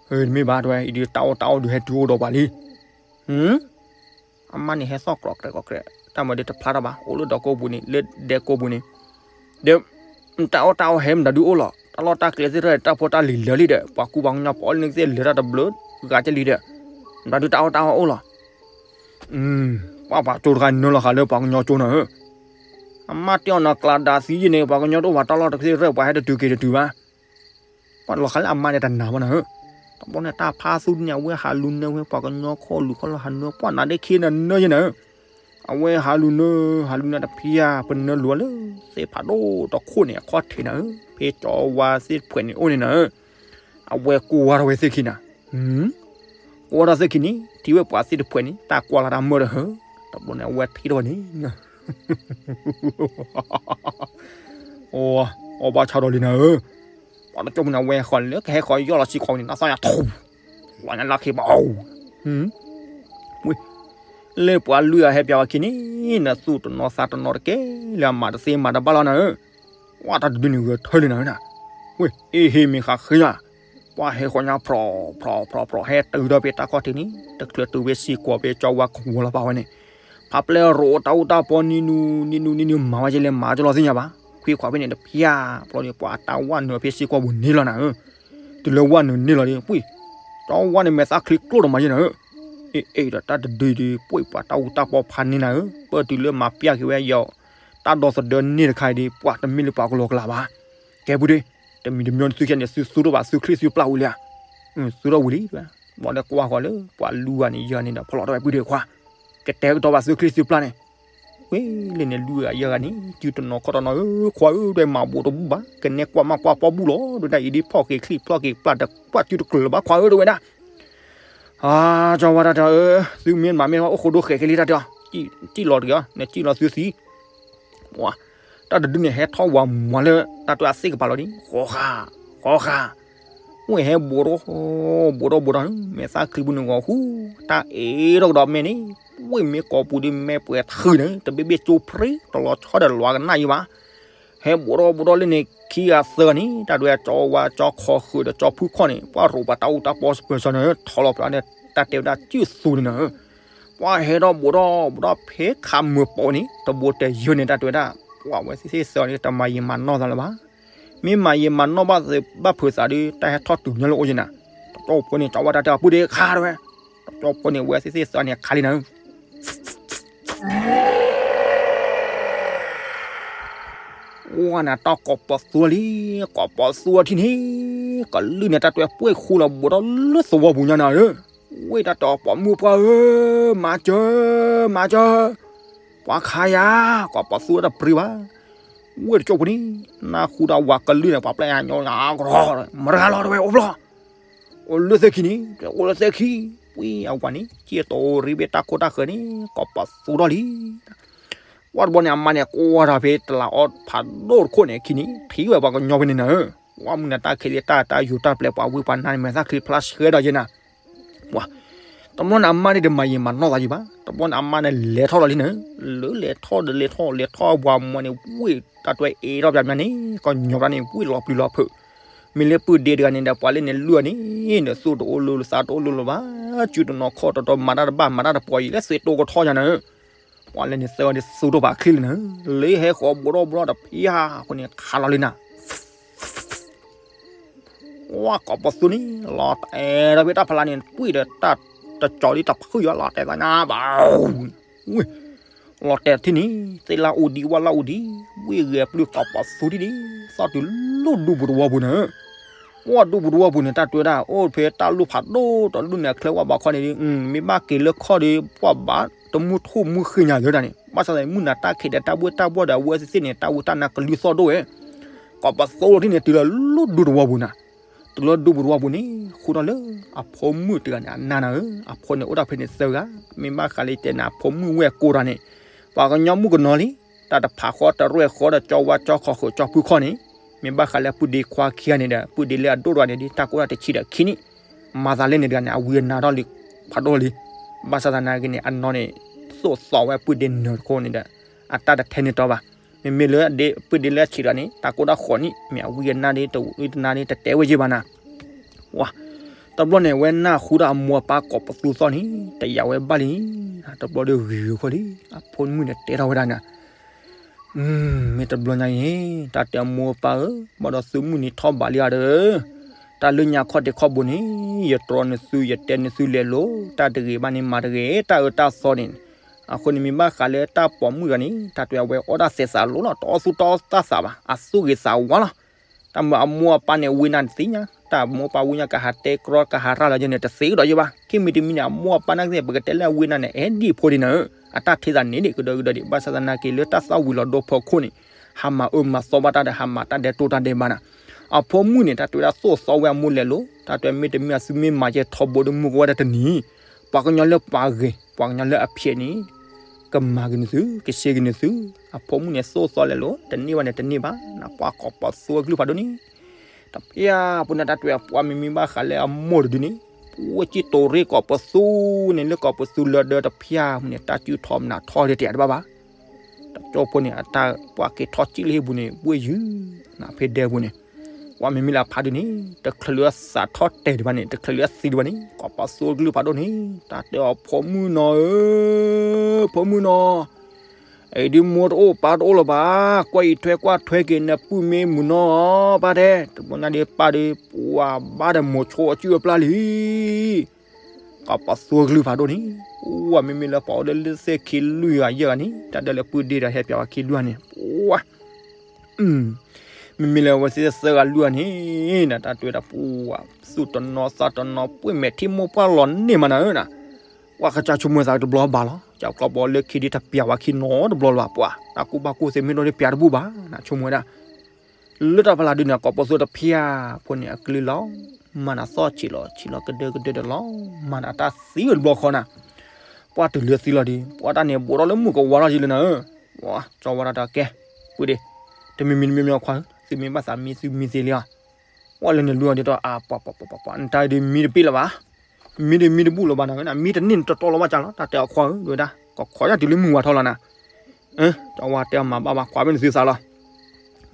ဟဲတမ့ၢ်ဘၣ်တဲဝဲ အံၤဒုးတၢ်အီၣ်တၢ်အီၣ်ဒုးဟဲတုၤအိၣ်ဒီးပှၤလံ, အမါန့ၣ်ဟဲသီၣ်ကြီးကြဲးကြီးကြဲး တၢ်မၤဒုးတဖျါထီၣ်ဘၣ် အိၣ်လၢဒီကိးပူၤန့ၣ် လၢဒဲကိးပူၤန့ၣ်, ဒီး, တၢ်အီၣ်တၢ်အီၣ်ဟဲမတၤဒုးအိၣ်လီၤ တၢ်လီၢ်တၢ်ကျဲသ့ၣ်တဖၣ်န့ၣ် တၢ်ဖိတၢ်လံၤလၢာ်လံဒီး ပှၤကူပှၤကညီပအီၣ်လၢန့ၣ်သ့ၣ်လၢာ်တၢ်တဘျုးဂၤကဲလံဒီး, မတၤဒုးတၢ်အီၣ်တၢ်အီၣ်အိၣ်လီၤ, အ ပှၤပှၤကၠိတခါနၢလီၤဃာ်လၢပှၤကညီကၠိနၤဧၢ, အမါတဲအီၤနၤ ကျးဒးသံယဲၢ်န့ၣ် ပှၤကညီတအိၣ်ဘၣ်တၢ်လီၢ်တသ့ရဲၣ် ပှၤဟဲတတုၤက့ၤတတုၤဘၣ်. ပှၤလီၤဃာ်လၢအမါန့ၣ်တနာ်ဘၣ်နၤဧၢ, တဘျီန့ၣ်တၢ်ဖးသူန့ၣ် အဝဲဟးလူၤနၢဝဲပှၤကညီခီၣ်လူၤခီၣ်လီၤ ဟးနၢပှၢ်နၤဒ့ခံနၤနၢယဲၢ်နၤဧၢ, အဝဲဟးလူၤနၢ ဟးလူၤနၢတဖျၢၣ် ပနၢလိၤလၢ သ့ၣ်ဖးဒိၣ်တခိၣ်န့ၣ် အခီၣ်ထံးနၤဧၢ, ဖဲကၠီဝါသ့ၣ်တဖှဲးန့ၣ်အိၣ်န့ၣ်နၤဧၢ, အဝဲကွၢ်ထီၣ်ဝဲသ့ၣ်ခံနၤ ကွၢ်ထီၣ်သ့ၣ်ခံန့ၣ် ထံၣ်ဝဲပှၤသ့ၣ်တဖှဲးန့ၣ် တၢ်ကွၢ်လၢတၢ်မၢၢ်ဒီးဟၢ, တဘျီန့ၣ် အဝဲထံၣ်ထီၣ်ဝဲန့ၣ် အီၣ်ဘၣ်ဆၣ်ဒီးလံနၤဧၢ, ပှၤတကၠိပူၤန့ၣ် အဝဲဃီၤလၢကဟဲဃီၤယီၢ်လီၤဆံးခီန့ၣ် နသီၣ်ညါထူ, လီၤညါလၢခံဘၣ်, ဝ့ၢ်, လၢပှၤလွံၢ်ဂၤဟဲပၠးဝဲခံန့ၣ် နသူၣ်တနီၤသးတနီၤတကဲလၢၤ အမၤတသ့မၤတဘၣ်လီၤနၤဧၢ, ပှၤတၢ်တဒုန့ၣ်ဂဲၤထၢလံနၤဧၢ, ဝ့ၢ် အ့ဟ့မ့ၢ်ဃးဃ့ညါ ပှၤဟဲဃီၤညါဖြီၣ်ဖြီၣ်ဖြီၣ်ဖြီၣ် ဟဲတုၤဒီးဖဲတၢ်ခီၣ်ထံးန့ၣ် တချုးတုၤဖဲစ့ၢ်ကီးဖဲကၠီဝါကဝီၤလီၤပာ်ဝဲန့ၣ်, ဖးပျဲရိးတၢ်အူတၢ်ပီနံၤနူနံၤနူနံၤနူ မၤဝဲကလဲၤမၤကလီၤသ့ၣ်ညါဘၣ်, ခွံခွါဖဲန့ၣ်တဖျၢၣ် ဘျီန့ၣ် ပှၤတၢ်ဝဲနုာ်ဖဲစ့ၢ်ကီးပူၤန့ၣ်လီၤနၤဧၢ, တုၤလၢဝဲနုာ်န့ၣ်လီၤဒီး ပှၤ ကၠီဝါန့ၣ်မဲာ်သၣ်ချံကျိၣ်တမၤယဲၢ်နၤဧၢ, အ့အ့ဒီးတၢ်တဒုဒီး ပှၤပှၤတၢ်အူတၢ်ပီဖးန့ၢ်နၤဧၢ, ပၢၢ်တုၤလၢမၤပျၢ်က့ၤဝဲယီၤ တၢ်ဒီသဒၢန့ၢ်တခါအံၤဒီး ပှၤတမ့ၢ်လၢပှၤကလီကလးဘၣ်, ကဲပုၢ်ဒ့, တမံၤတမံၤနသုခံန့ၣ် သုသူထီၣ်ဘၣ်သုချံသုပျၢ်ဝံၤလံဧါ, သုထီၣ်ဝံၤလံ, ဘၣ်လၢကွၢ်ဃီၤလၢ ပှၤလူၤဂၤန့ၣ် ယၤန့ၣ်ဒီး ဖီၣ်လီၤထီၣ်ဝဲပုၢ်ဒ့ခွါ, ကတဲကတီၤဘၣ်သုချံသုပျၢ်န့ၣ်, ဝ့ၢ်လၢန့ၣ် လူၤဂၤယဲၢ်ဂၤန့ၣ် စုတနီၤခီၣ်တနီၤဧၢ, ခွါဧၢ ဒွဲမၤဘူးတဘူးဘၣ်, ကနဲကွၢ်မးကွၢ်ပီၣ်ဘူးလီၤ, ဒွဲဒၣ်အံၤဒ်ဖီၣ်က့ၤချံဖီၣ်က့ၤပျၢ်တကွၢ် စုတကြၢးလၢၤဘၣ် ခွါဧၢ ဒဝဲဒၣ် အါ, ကၠီဝါတၢ်တဲအီၤ, သုမ့ၢ်မၤမ့ၢ်အိၣ်ဃိဒိဃဲးက့ၤလံတၢ်တဲအီၤ, စံၣ်လီၤတဂ့ၤအီၤ နစံၣ်လီၤသုသံ, ပှၤ, တၢ်တဒုန့ၣ် ဟဲထီၣ်ဝးမွၤလၢ တၢ်တဲအီၤသ့ၣ်ကပၤလီၤဒ် ဃီဃာ်, ဃီဃာ်, ဝ့ၢ်ဟဲဘူးထီၣ်, ဘူးထီၣ်ဘူးထီၣ် မဲာ်သၣ်ချံပူၤန့ၣ်ဂီၤဃူ, တၢ်အ့ၣ်ထီၣ်ကဒီးမဲာ်န့ၣ်, ဝ့ၢ်မ့ၢ်ကိာ်ပူၤဒ်မဲာ်ပှဲၤထုးန့ၣ် တဘ့ၣ်ဘ့ၣ်ကၠိဖရံ တလီၤဆီဒီးလွးကနၣ်ယံဘၣ် ဟဲဘူးထီၣ်ဘူးထီၣ်လၢန့ၣ် ခံဂၤသၢဂၤန့ၣ် တၢ်ဒွဲကၠီဝါကၠီခီဃုာ်ဒီးကၠီဖုခီၣ်န့ၣ် ပှၤရိးပှၤတၢ်အူတၢ်ပီစပၢၤစီန့ၣ် ထီၣ်လီၤပျီန့ၣ် တၢ်တဲဝဲဒၣ်စုၣ်သူန့ၣ်နၤ, ပှၤဟဲထီၣ်ဘူးထီၣ်ဘူးထီၣ်ဖဲခးမုာ်ပိာ်န့ၣ် တဘိတဲယၢၢ်န့ၣ် တၢ်တဲဝဲဒၣ် ပှၤဝဲသ့ၣ်သ့ၣ်သၢဂၤန့ၣ် တမၤယံာ်မၤနီၢ်သးလၢၤဘၣ်, မ့ၢ်မၤယံာ်မၤနီၢ်ဘၣ်သးဘၣ်ဖုးသးဒီး တၢ်ဟဲထီၣ်တုၤညါလၢအိၣ်ယဲၢ်နၤ, တကၠီဖိန့ၣ် ကၠီဝါတၢ်တဲအီၤ ပုၢ်ဒ့ခါတဝဲ, တကၠီဖိန့ၣ် ဝဲသ့ၣ်သ့ၣ်သၢဂၤန့ၣ်ခးလံနၤ ဝဲန့ၣ်တၢ်ကိးပသူလံ, ကိးပသူထံၣ်န့ၣ်, ကလုၢ်န့ၣ် တၢ်တွဲပှဲၤဃူလီၤဘူးထီၣ်လၢသဝီပူၤညါနၤဧၢ, ဝ့ၢ်တၢ်တဲအီၤပိာ်မုၣ်ပှၢ်ဧၢ, မၤစၢၤ, မၤစၢၤ, ပှၤခးယၤ, ကိးပသူတပျံၤဘၣ်, ဝ့ၢ်တကၠိပူၤန့ၣ်, နၢ်ဟူဒီးဝၤကလုၢ်န့ၣ် ပှၤပျဲညါညီညါကရီ, မတဂၤလီၤတဝဲအိၣ်ဘျီ အိၣ်လၢသ့ၣ်ခံန့ၣ်, အိၣ်လၢသ့ၣ်ခံ, ဝံၤအဝၤန့ၣ် က့ၤတိၤရံဘ့ၣ်တၢ်ခိၣ်တၢ်ဃၢၤန့ၣ် ကိးပသူထီၣ်လံ. ဝံၤတဘျီန့ၣ် အမါန့ၣ် ကွၢ်ထီၣ်ဖဲတလးအီၣ်ဖးဒိၣ်တခိၣ်န့ၣ် အခံန့ၣ် ထံၣ်ဝဲပှၤကညီဖဲန့ၣ်နၤဧၢ, ဝံၤမုၢ်နၤတၢ်ခံးလံ တၢ်တၢ်ယူၤတၢ်ပျဲၤပှၤဝံၤပှၤနါန့ၣ် မဲာ်သၣ်ချံဖျါဆှဲဒီးယဲၢ်နၤ ဝံၤ, တဘျီန့ၣ်အမါန့ၣ်တမၤယံာ်မၤနီၢ်သးယံာ်ဘၣ်, တဘျီန့ၣ်အမါန့ၣ်လဲၤထီၣ်လီၤလံနၤ, လၢလဲၤထီၣ်ဒီးလဲၤထီၣ်လဲၤထီၣ်ဝံၤမုၢ်န့ၣ် ဝံၤတၢ်တွဲအ့ၣ်ထီၣ်ပျးမးန့ၣ် ကညီဖျါန့ၣ် ဝံၤလီၤပျံၤလီၤဖုး, မ့ၢ်လၢပုၢ်ဒ့တဂၤန့ၣ်ဒီး ပှၤလၢန့ၣ်လုၢ်အီၤန့ၣ် နသူၣ်တအိၣ်လၢၤသးတအိၣ်လၢၤလၢၤဘၣ်, စုတနီၤခီၣ်တတီၤမၤတၢ်တဘၣ် မၤတၢ်တပှီၤအံၤလၢသ့တိကထီၣ်ယၤနၤဧၢ, ပှၤလၢန့ၣ်သၢဂၤန့ၣ်သူၣ်ထီၣ်ပာ်ချ့လံနၤဧၢ, လၢဟဲဃီၤဘူးထီၣ်ဘူးထီၣ်တဖျၢၣ်အဃိန့ၣ် ခးလီၤလံနၤ ဝံၤကိးပသူန့ၣ် လီၤတဲာ်ဒီးဖဲတၢ်ဖးလၢ်န့ၣ် ပှံၢ်ဒီးတၢ်တကၠီၤလံတဖုယီၤ လီၤတဲာ်သးညါဘၣ်, ဝံၤ, လီၤတဲာ်ထံၣ်န့ၣ် သ့ၣ်လၢအူဒံ ဝၣ်လၢအူဒံ, ဝံၤဂဲၤပျုၢ်ကိးပသူထံၣ်န့ၣ် သီၣ်တုၤလၢဒူပူၤတဝီပူၤန့ၣ် ပှၤဒူပူၤတဝီပူၤန့ၣ် တၢ်တဲဝဲဒၣ် အိၣ်ဖဲတၢ်လူၢ်ဖးဒိၣ်ဒီးလူၢ်န့ၣ်အချၢဝဲဘၣ်ခီန့ၣ်ဒီး မ့ၢ်ဘၣ်က့ၤလၢခီၣ်ဒီး ပှၤဘၣ်တမုၢ်ထူၣ်မုၢ်ဃ့ညါလၢတၢ်န့ၣ် ဘၣ်ဆၣ်သနာ်က့ မုၢ်နၤတၢ်ခံးဒီးတၢ်ဘှ့ၣ်တၢ်ဘှီၣ်ဒီးအဝဲသ့ၣ်သ့ၣ်န့ၣ် တၢ်ဝံတၢ်နါကလုၢ်သီၣ်ဒိၣ်ဝဲ ကိးပသူထံၣ်န့ၣ် တုၤလၢလူၢ်ဒူတဝီပူၤနၤ, တုၤလၢဒူပူၤတဝီပူၤန့ၣ် ဃုထီၣ်လၢအဖိမုၣ်တဂၤန့ၣ် အနါနၤဧၢ, အဖိန့ၣ်အိၣ်ဒၣ်ဖဲန့ၣ်သၢဂၤ, မ့ၢ်ဘၣ်ဃးလၢတဲနၤ အဖိမုၣ်ဝဲၢ်ကိးတၢ်န့ၣ် ပှၤကညီမုၣ်ကနီၤလံ, တၢ်တဖးဃီတရဲၣ်ဃီဒီးကၠီဝါကၠီခီဃုာ်ကၠီဖုခီၣ်န့ၣ်, မ့ၢ်ဘၣ်ဃးလၢပုၢ်ဒ့ခွါခံဂၤန့ၣ်ဒီး ပုၢ်ဒ့လၢအဒိၣ်တဂၤန့ၣ်ဒီး တၢ်ကိၢ်တၢ်တဆံးဒီးခံန့ၣ်, မၤသးလၢန့ၣ်တဂၤန့ၣ် အဝံအနါထီၣ်လံ, ဖးဒိၣ်လံ, ဘၣ်ဆၣ်သနာ်က့န့ၣ် အနီၢ်န့ၣ် သိၣ်သီဝဲပုၢ်ဒ့နၢၤတခိၣ်န့ၣ်ဒီး အတၢ်တထဲန့ၣ်တီဘၣ်, မ့မ့ၢ်လၢပုၢ်ဒ့လၢအဆံးတဂၤန့ၣ် တၢ်ကိၢ်တၢ်ဃီန့ၣ် မ့ၢ်အဝံအနါဒ်တဝံတနါဒ်တတဲဝဲယဲၢ်ဘၣ်နၤ ဝါ, တဘျီန့ၣ် ဝဲနၢ်ဟူဒီးအမိၢ်အပၢ်ကိးပသူသီၣ်န့ၣ် တယာ်ဝဲဘၣ်လံ, တဘျီဒီးဂ့ၤဂ့ၤခီလံ, အဖိမုၣ်န့ၣ်တဲထီၣ်ဝဲဒၣ်န့ၣ်, မ့ၢ်တဘျီညါအံၤ တၢ်တဲအမိၢ်အပၢ်ဧၢ, ဘၣ်ဒီးသုမုၢ်နံၤထီၣ်ဘးလံဧါဒီး, တၢ်လၢညါခီၣ်ဒ့ခီၣ်ဘိန့ၣ် ယတြီနသု ယတဲနသုလဲၤလိၤ, တၢ်တဂ့ၤဘၣ်န့ၣ်မၤတဂ့ၤ, တၢ်အၢတၢ်သီန့ၣ် အဃိန့ၣ်မ့ၢ်ဘၣ်ဃးလၢတၢ်ပိာ်မုၣ်တဂၤန့ၣ် တၢ်တဲအဝဲအီၣ်တၢ်သဲးစးလိၤလီၤ, တအီၣ်သူၣ်တအီၣ်သးဘၣ်, အသူၣ်ဂ့ၤသးဝါလီၤ. တၢ်မၤအမိၢ်အပၢ်န့ၣ်ဝံနၤတသ့ၣ်ညါ, တၢ်မိၢ်ပၢ်ဝံညါကဟးတဲကြီကဟးရၤလီၤယဲန့ၣ် တသ့ကဒီးယဲဘၣ်. ခဲမံၤတမံၤန့ၣ် အမိၢ်အပၢ်နာ်ကသ့ၣ် ပကတဲလၢအဝံနၤန့ၣ် အဲၣ်ဒိၣ်ဖိဒံးနၤဧၢ, အတၢ်ထဲသးန့ၣ်ဒံးကဒီးကဒီးဒံး, ဘၣ်ဆၣ်သနာ်က့လၢတၢ်သၣ်ဝံၤလီၤဒိဖိခိၣ်န့ၣ် ဟးမၤအၢမၤသီဘၣ်တၢ်ဒီး ဟးမၤတၢ်ဒဲးတိၢ်တၢ်ဒဲးဘးနၤ. အဖိမုၣ်န့ၣ် တၢ်တဲဝဲဒၣ်သိၣ်သီဝဲအမိၢ်လဲၤလိၤ, တၢ်တဲမ့တမ့ၢ်အသုမ့ၢ်မၤယဲထီဘိဒီးမုၢ်ကဝါဒၣ်တနံၤ, ပှၤကညီလၢပှၤဂ့ၤ ပှၤကညီလၢအဖျဲးန့ၣ် ကမၤက့ၤန့ၢ်သု, ကဆှဲက့ၤန့ၢ်သု. အဖိမုၣ်န့ၣ်သိၣ်သီလဲၤလိၤ, တန့ၢ်ဘၣ်န့ၣ်တန့ၢ်ဘၣ်, နပှၤကိးပသူအကလုၢ်ဖးဒိၣ်န့ၣ် တဖၠၣ်ဖိန့ၣ် တၢ်တဲအပှၤမ့မ့ၢ်ဘၣ်ဃးလၢအမိၢ်တဒုန့ၣ် ပှၤကံၣ်တိၤရ့ၣ်ကိးပသူန့ၣ် လၢကိးပသူလၢဒၢတဖၠၣ်မုၢ်န့ၣ် တၢ်စုထီမနၤထီဒံးတယၤတဘၣ်ဘၣ်. တကၠိဖိန့ၣ် အတၢ်ပှၤက့ၤထီၣ်ကံၣ်လၢဟံၣ်ပူၤန့ၣ် ဘှ့ၣ်ယုၢ်နၤဖဲဒဲပူၤန့ၣ်, ပှၤမ့မ့ၢ်လၢအဖးဒုန့ၣ် တချုးလၢအစးထီၣ်တဲာ်ဒံးဘၣ်န့ၣ် တချုးလၢအသံဒံးဘၣ်န့ၣ် ကိးပသူအကလုၢ်ဖးဒိၣ်န့ၣ် တၢ်တဲအီၤဖိမုၣ်နီၤဧၢ, ဖိမုၣ်နီၤ အံၤဒုးမိၢ်တအိၣ်ပၢ်တအိၣ်လၢၤဘၣ်, ကွၢ်အံၤထွဲကွၢ်ထွဲက့ၤနပုၢ်မ့ၢ်မုာ်နီၤ, ပၢ်တဲ, တဘျီညါဒုးပၢ်ဒုး ပှၤဘၣ်ဒီးမိၤဆိအစုအပျၢ်လံ. ကိးပသူအကလုၢ်ဖးဒိၣ်န့ၣ် ပှၤမ့မ့ၢ်လၢပှၤအိၣ်လၢလၢသ့ၣ်ခံလွံၢ်ဂၤယဲၢ်ဂၤန့ၣ် တၢ်ဒၢလၢပုၢ်ဒ့ဒီးဟဲပၠးဝဲခံလွံၢ်ဂၤန့ၣ် ပှၤ မ့မ့ၢ်လၢအဝဲသ့ၣ်သၢဂၤလွံၢ်ဂၤန့ၣ် တၢ်တဲဝဲဒၣ်ပှၤ သူၣ်တနီၤသးတနီၤ ပှ့ၢ်မဲာ်ထံမိၢ်ပှၢ်လီၤန့ၢ်မးနၤဧၢနၤ, ပှၤကစၢ်ဆိကမိၣ်သးတဘျီဘၣ်လီၤ, ကၠီကျီဘီလၢခံဒုးတပျးဝဲခံနီတဘျီလၢၤဘၣ်, ပှၤတၢ်ကူၣ်ဘၣ်ကူၣ်သ့မ့ၢ်ဒီးပျးတဘူၣ်ဘၣ် နဆိကမိၣ်ဝဲဒၣ် လၢတၢ်ဖးလၢ်ဒုးန့ၣ် ကိးပသူတဖၠၣ်ဖိန့ၣ် အကလုၢ်လီၤ, မၤနၤသီၣ်ဆံးလီၤ ဆံးလီၤကဒၢကဒၢဒီးလီၤ, မၤနၤတၢ်သံဝဲတဘျီဃီနၤ, ပှၤတုၤလၢသံလီၤဒုး ပှၤတၢ်န့ၣ်ဘိးထီၣ်လၢမုၢ်ကဝါထီၣ်ယံၤလၢနၤဧၢ, ပှၤကၠီဝါတၢ်တဲကဲ, ပှ့ၤဒ့, တမံၤမံၤတမံၤမံၤခွါဧၢ, သုမ့ၢ်ဘၣ်သးမံသုမံသ့လံဧါ, ပှၤလၢနလူၤအီၤဒ်သိး အပှၤပှၤပှၤပှၤ နတၢ်ဒုးမံတပ့ၢ်လၢၤဘၣ်, မံဒုးမံတဘူၣ်လၢၤဘၣ်နၤဧၢ, မံတန့ၢ်နတတီလီၤဘၣ်ကၢ်လီၤ, တၢ်တဲအခွါဧၢ, ဒ်ဝဲဒၣ် ကခိးညါတုၤလၢမုၢ်ဝါထီၣ်လီၤနၤ ကၠီဝါတဲအီၤမၤဘၣ်ဘၣ် ခွါဘၣ်နသုသးလီၤ,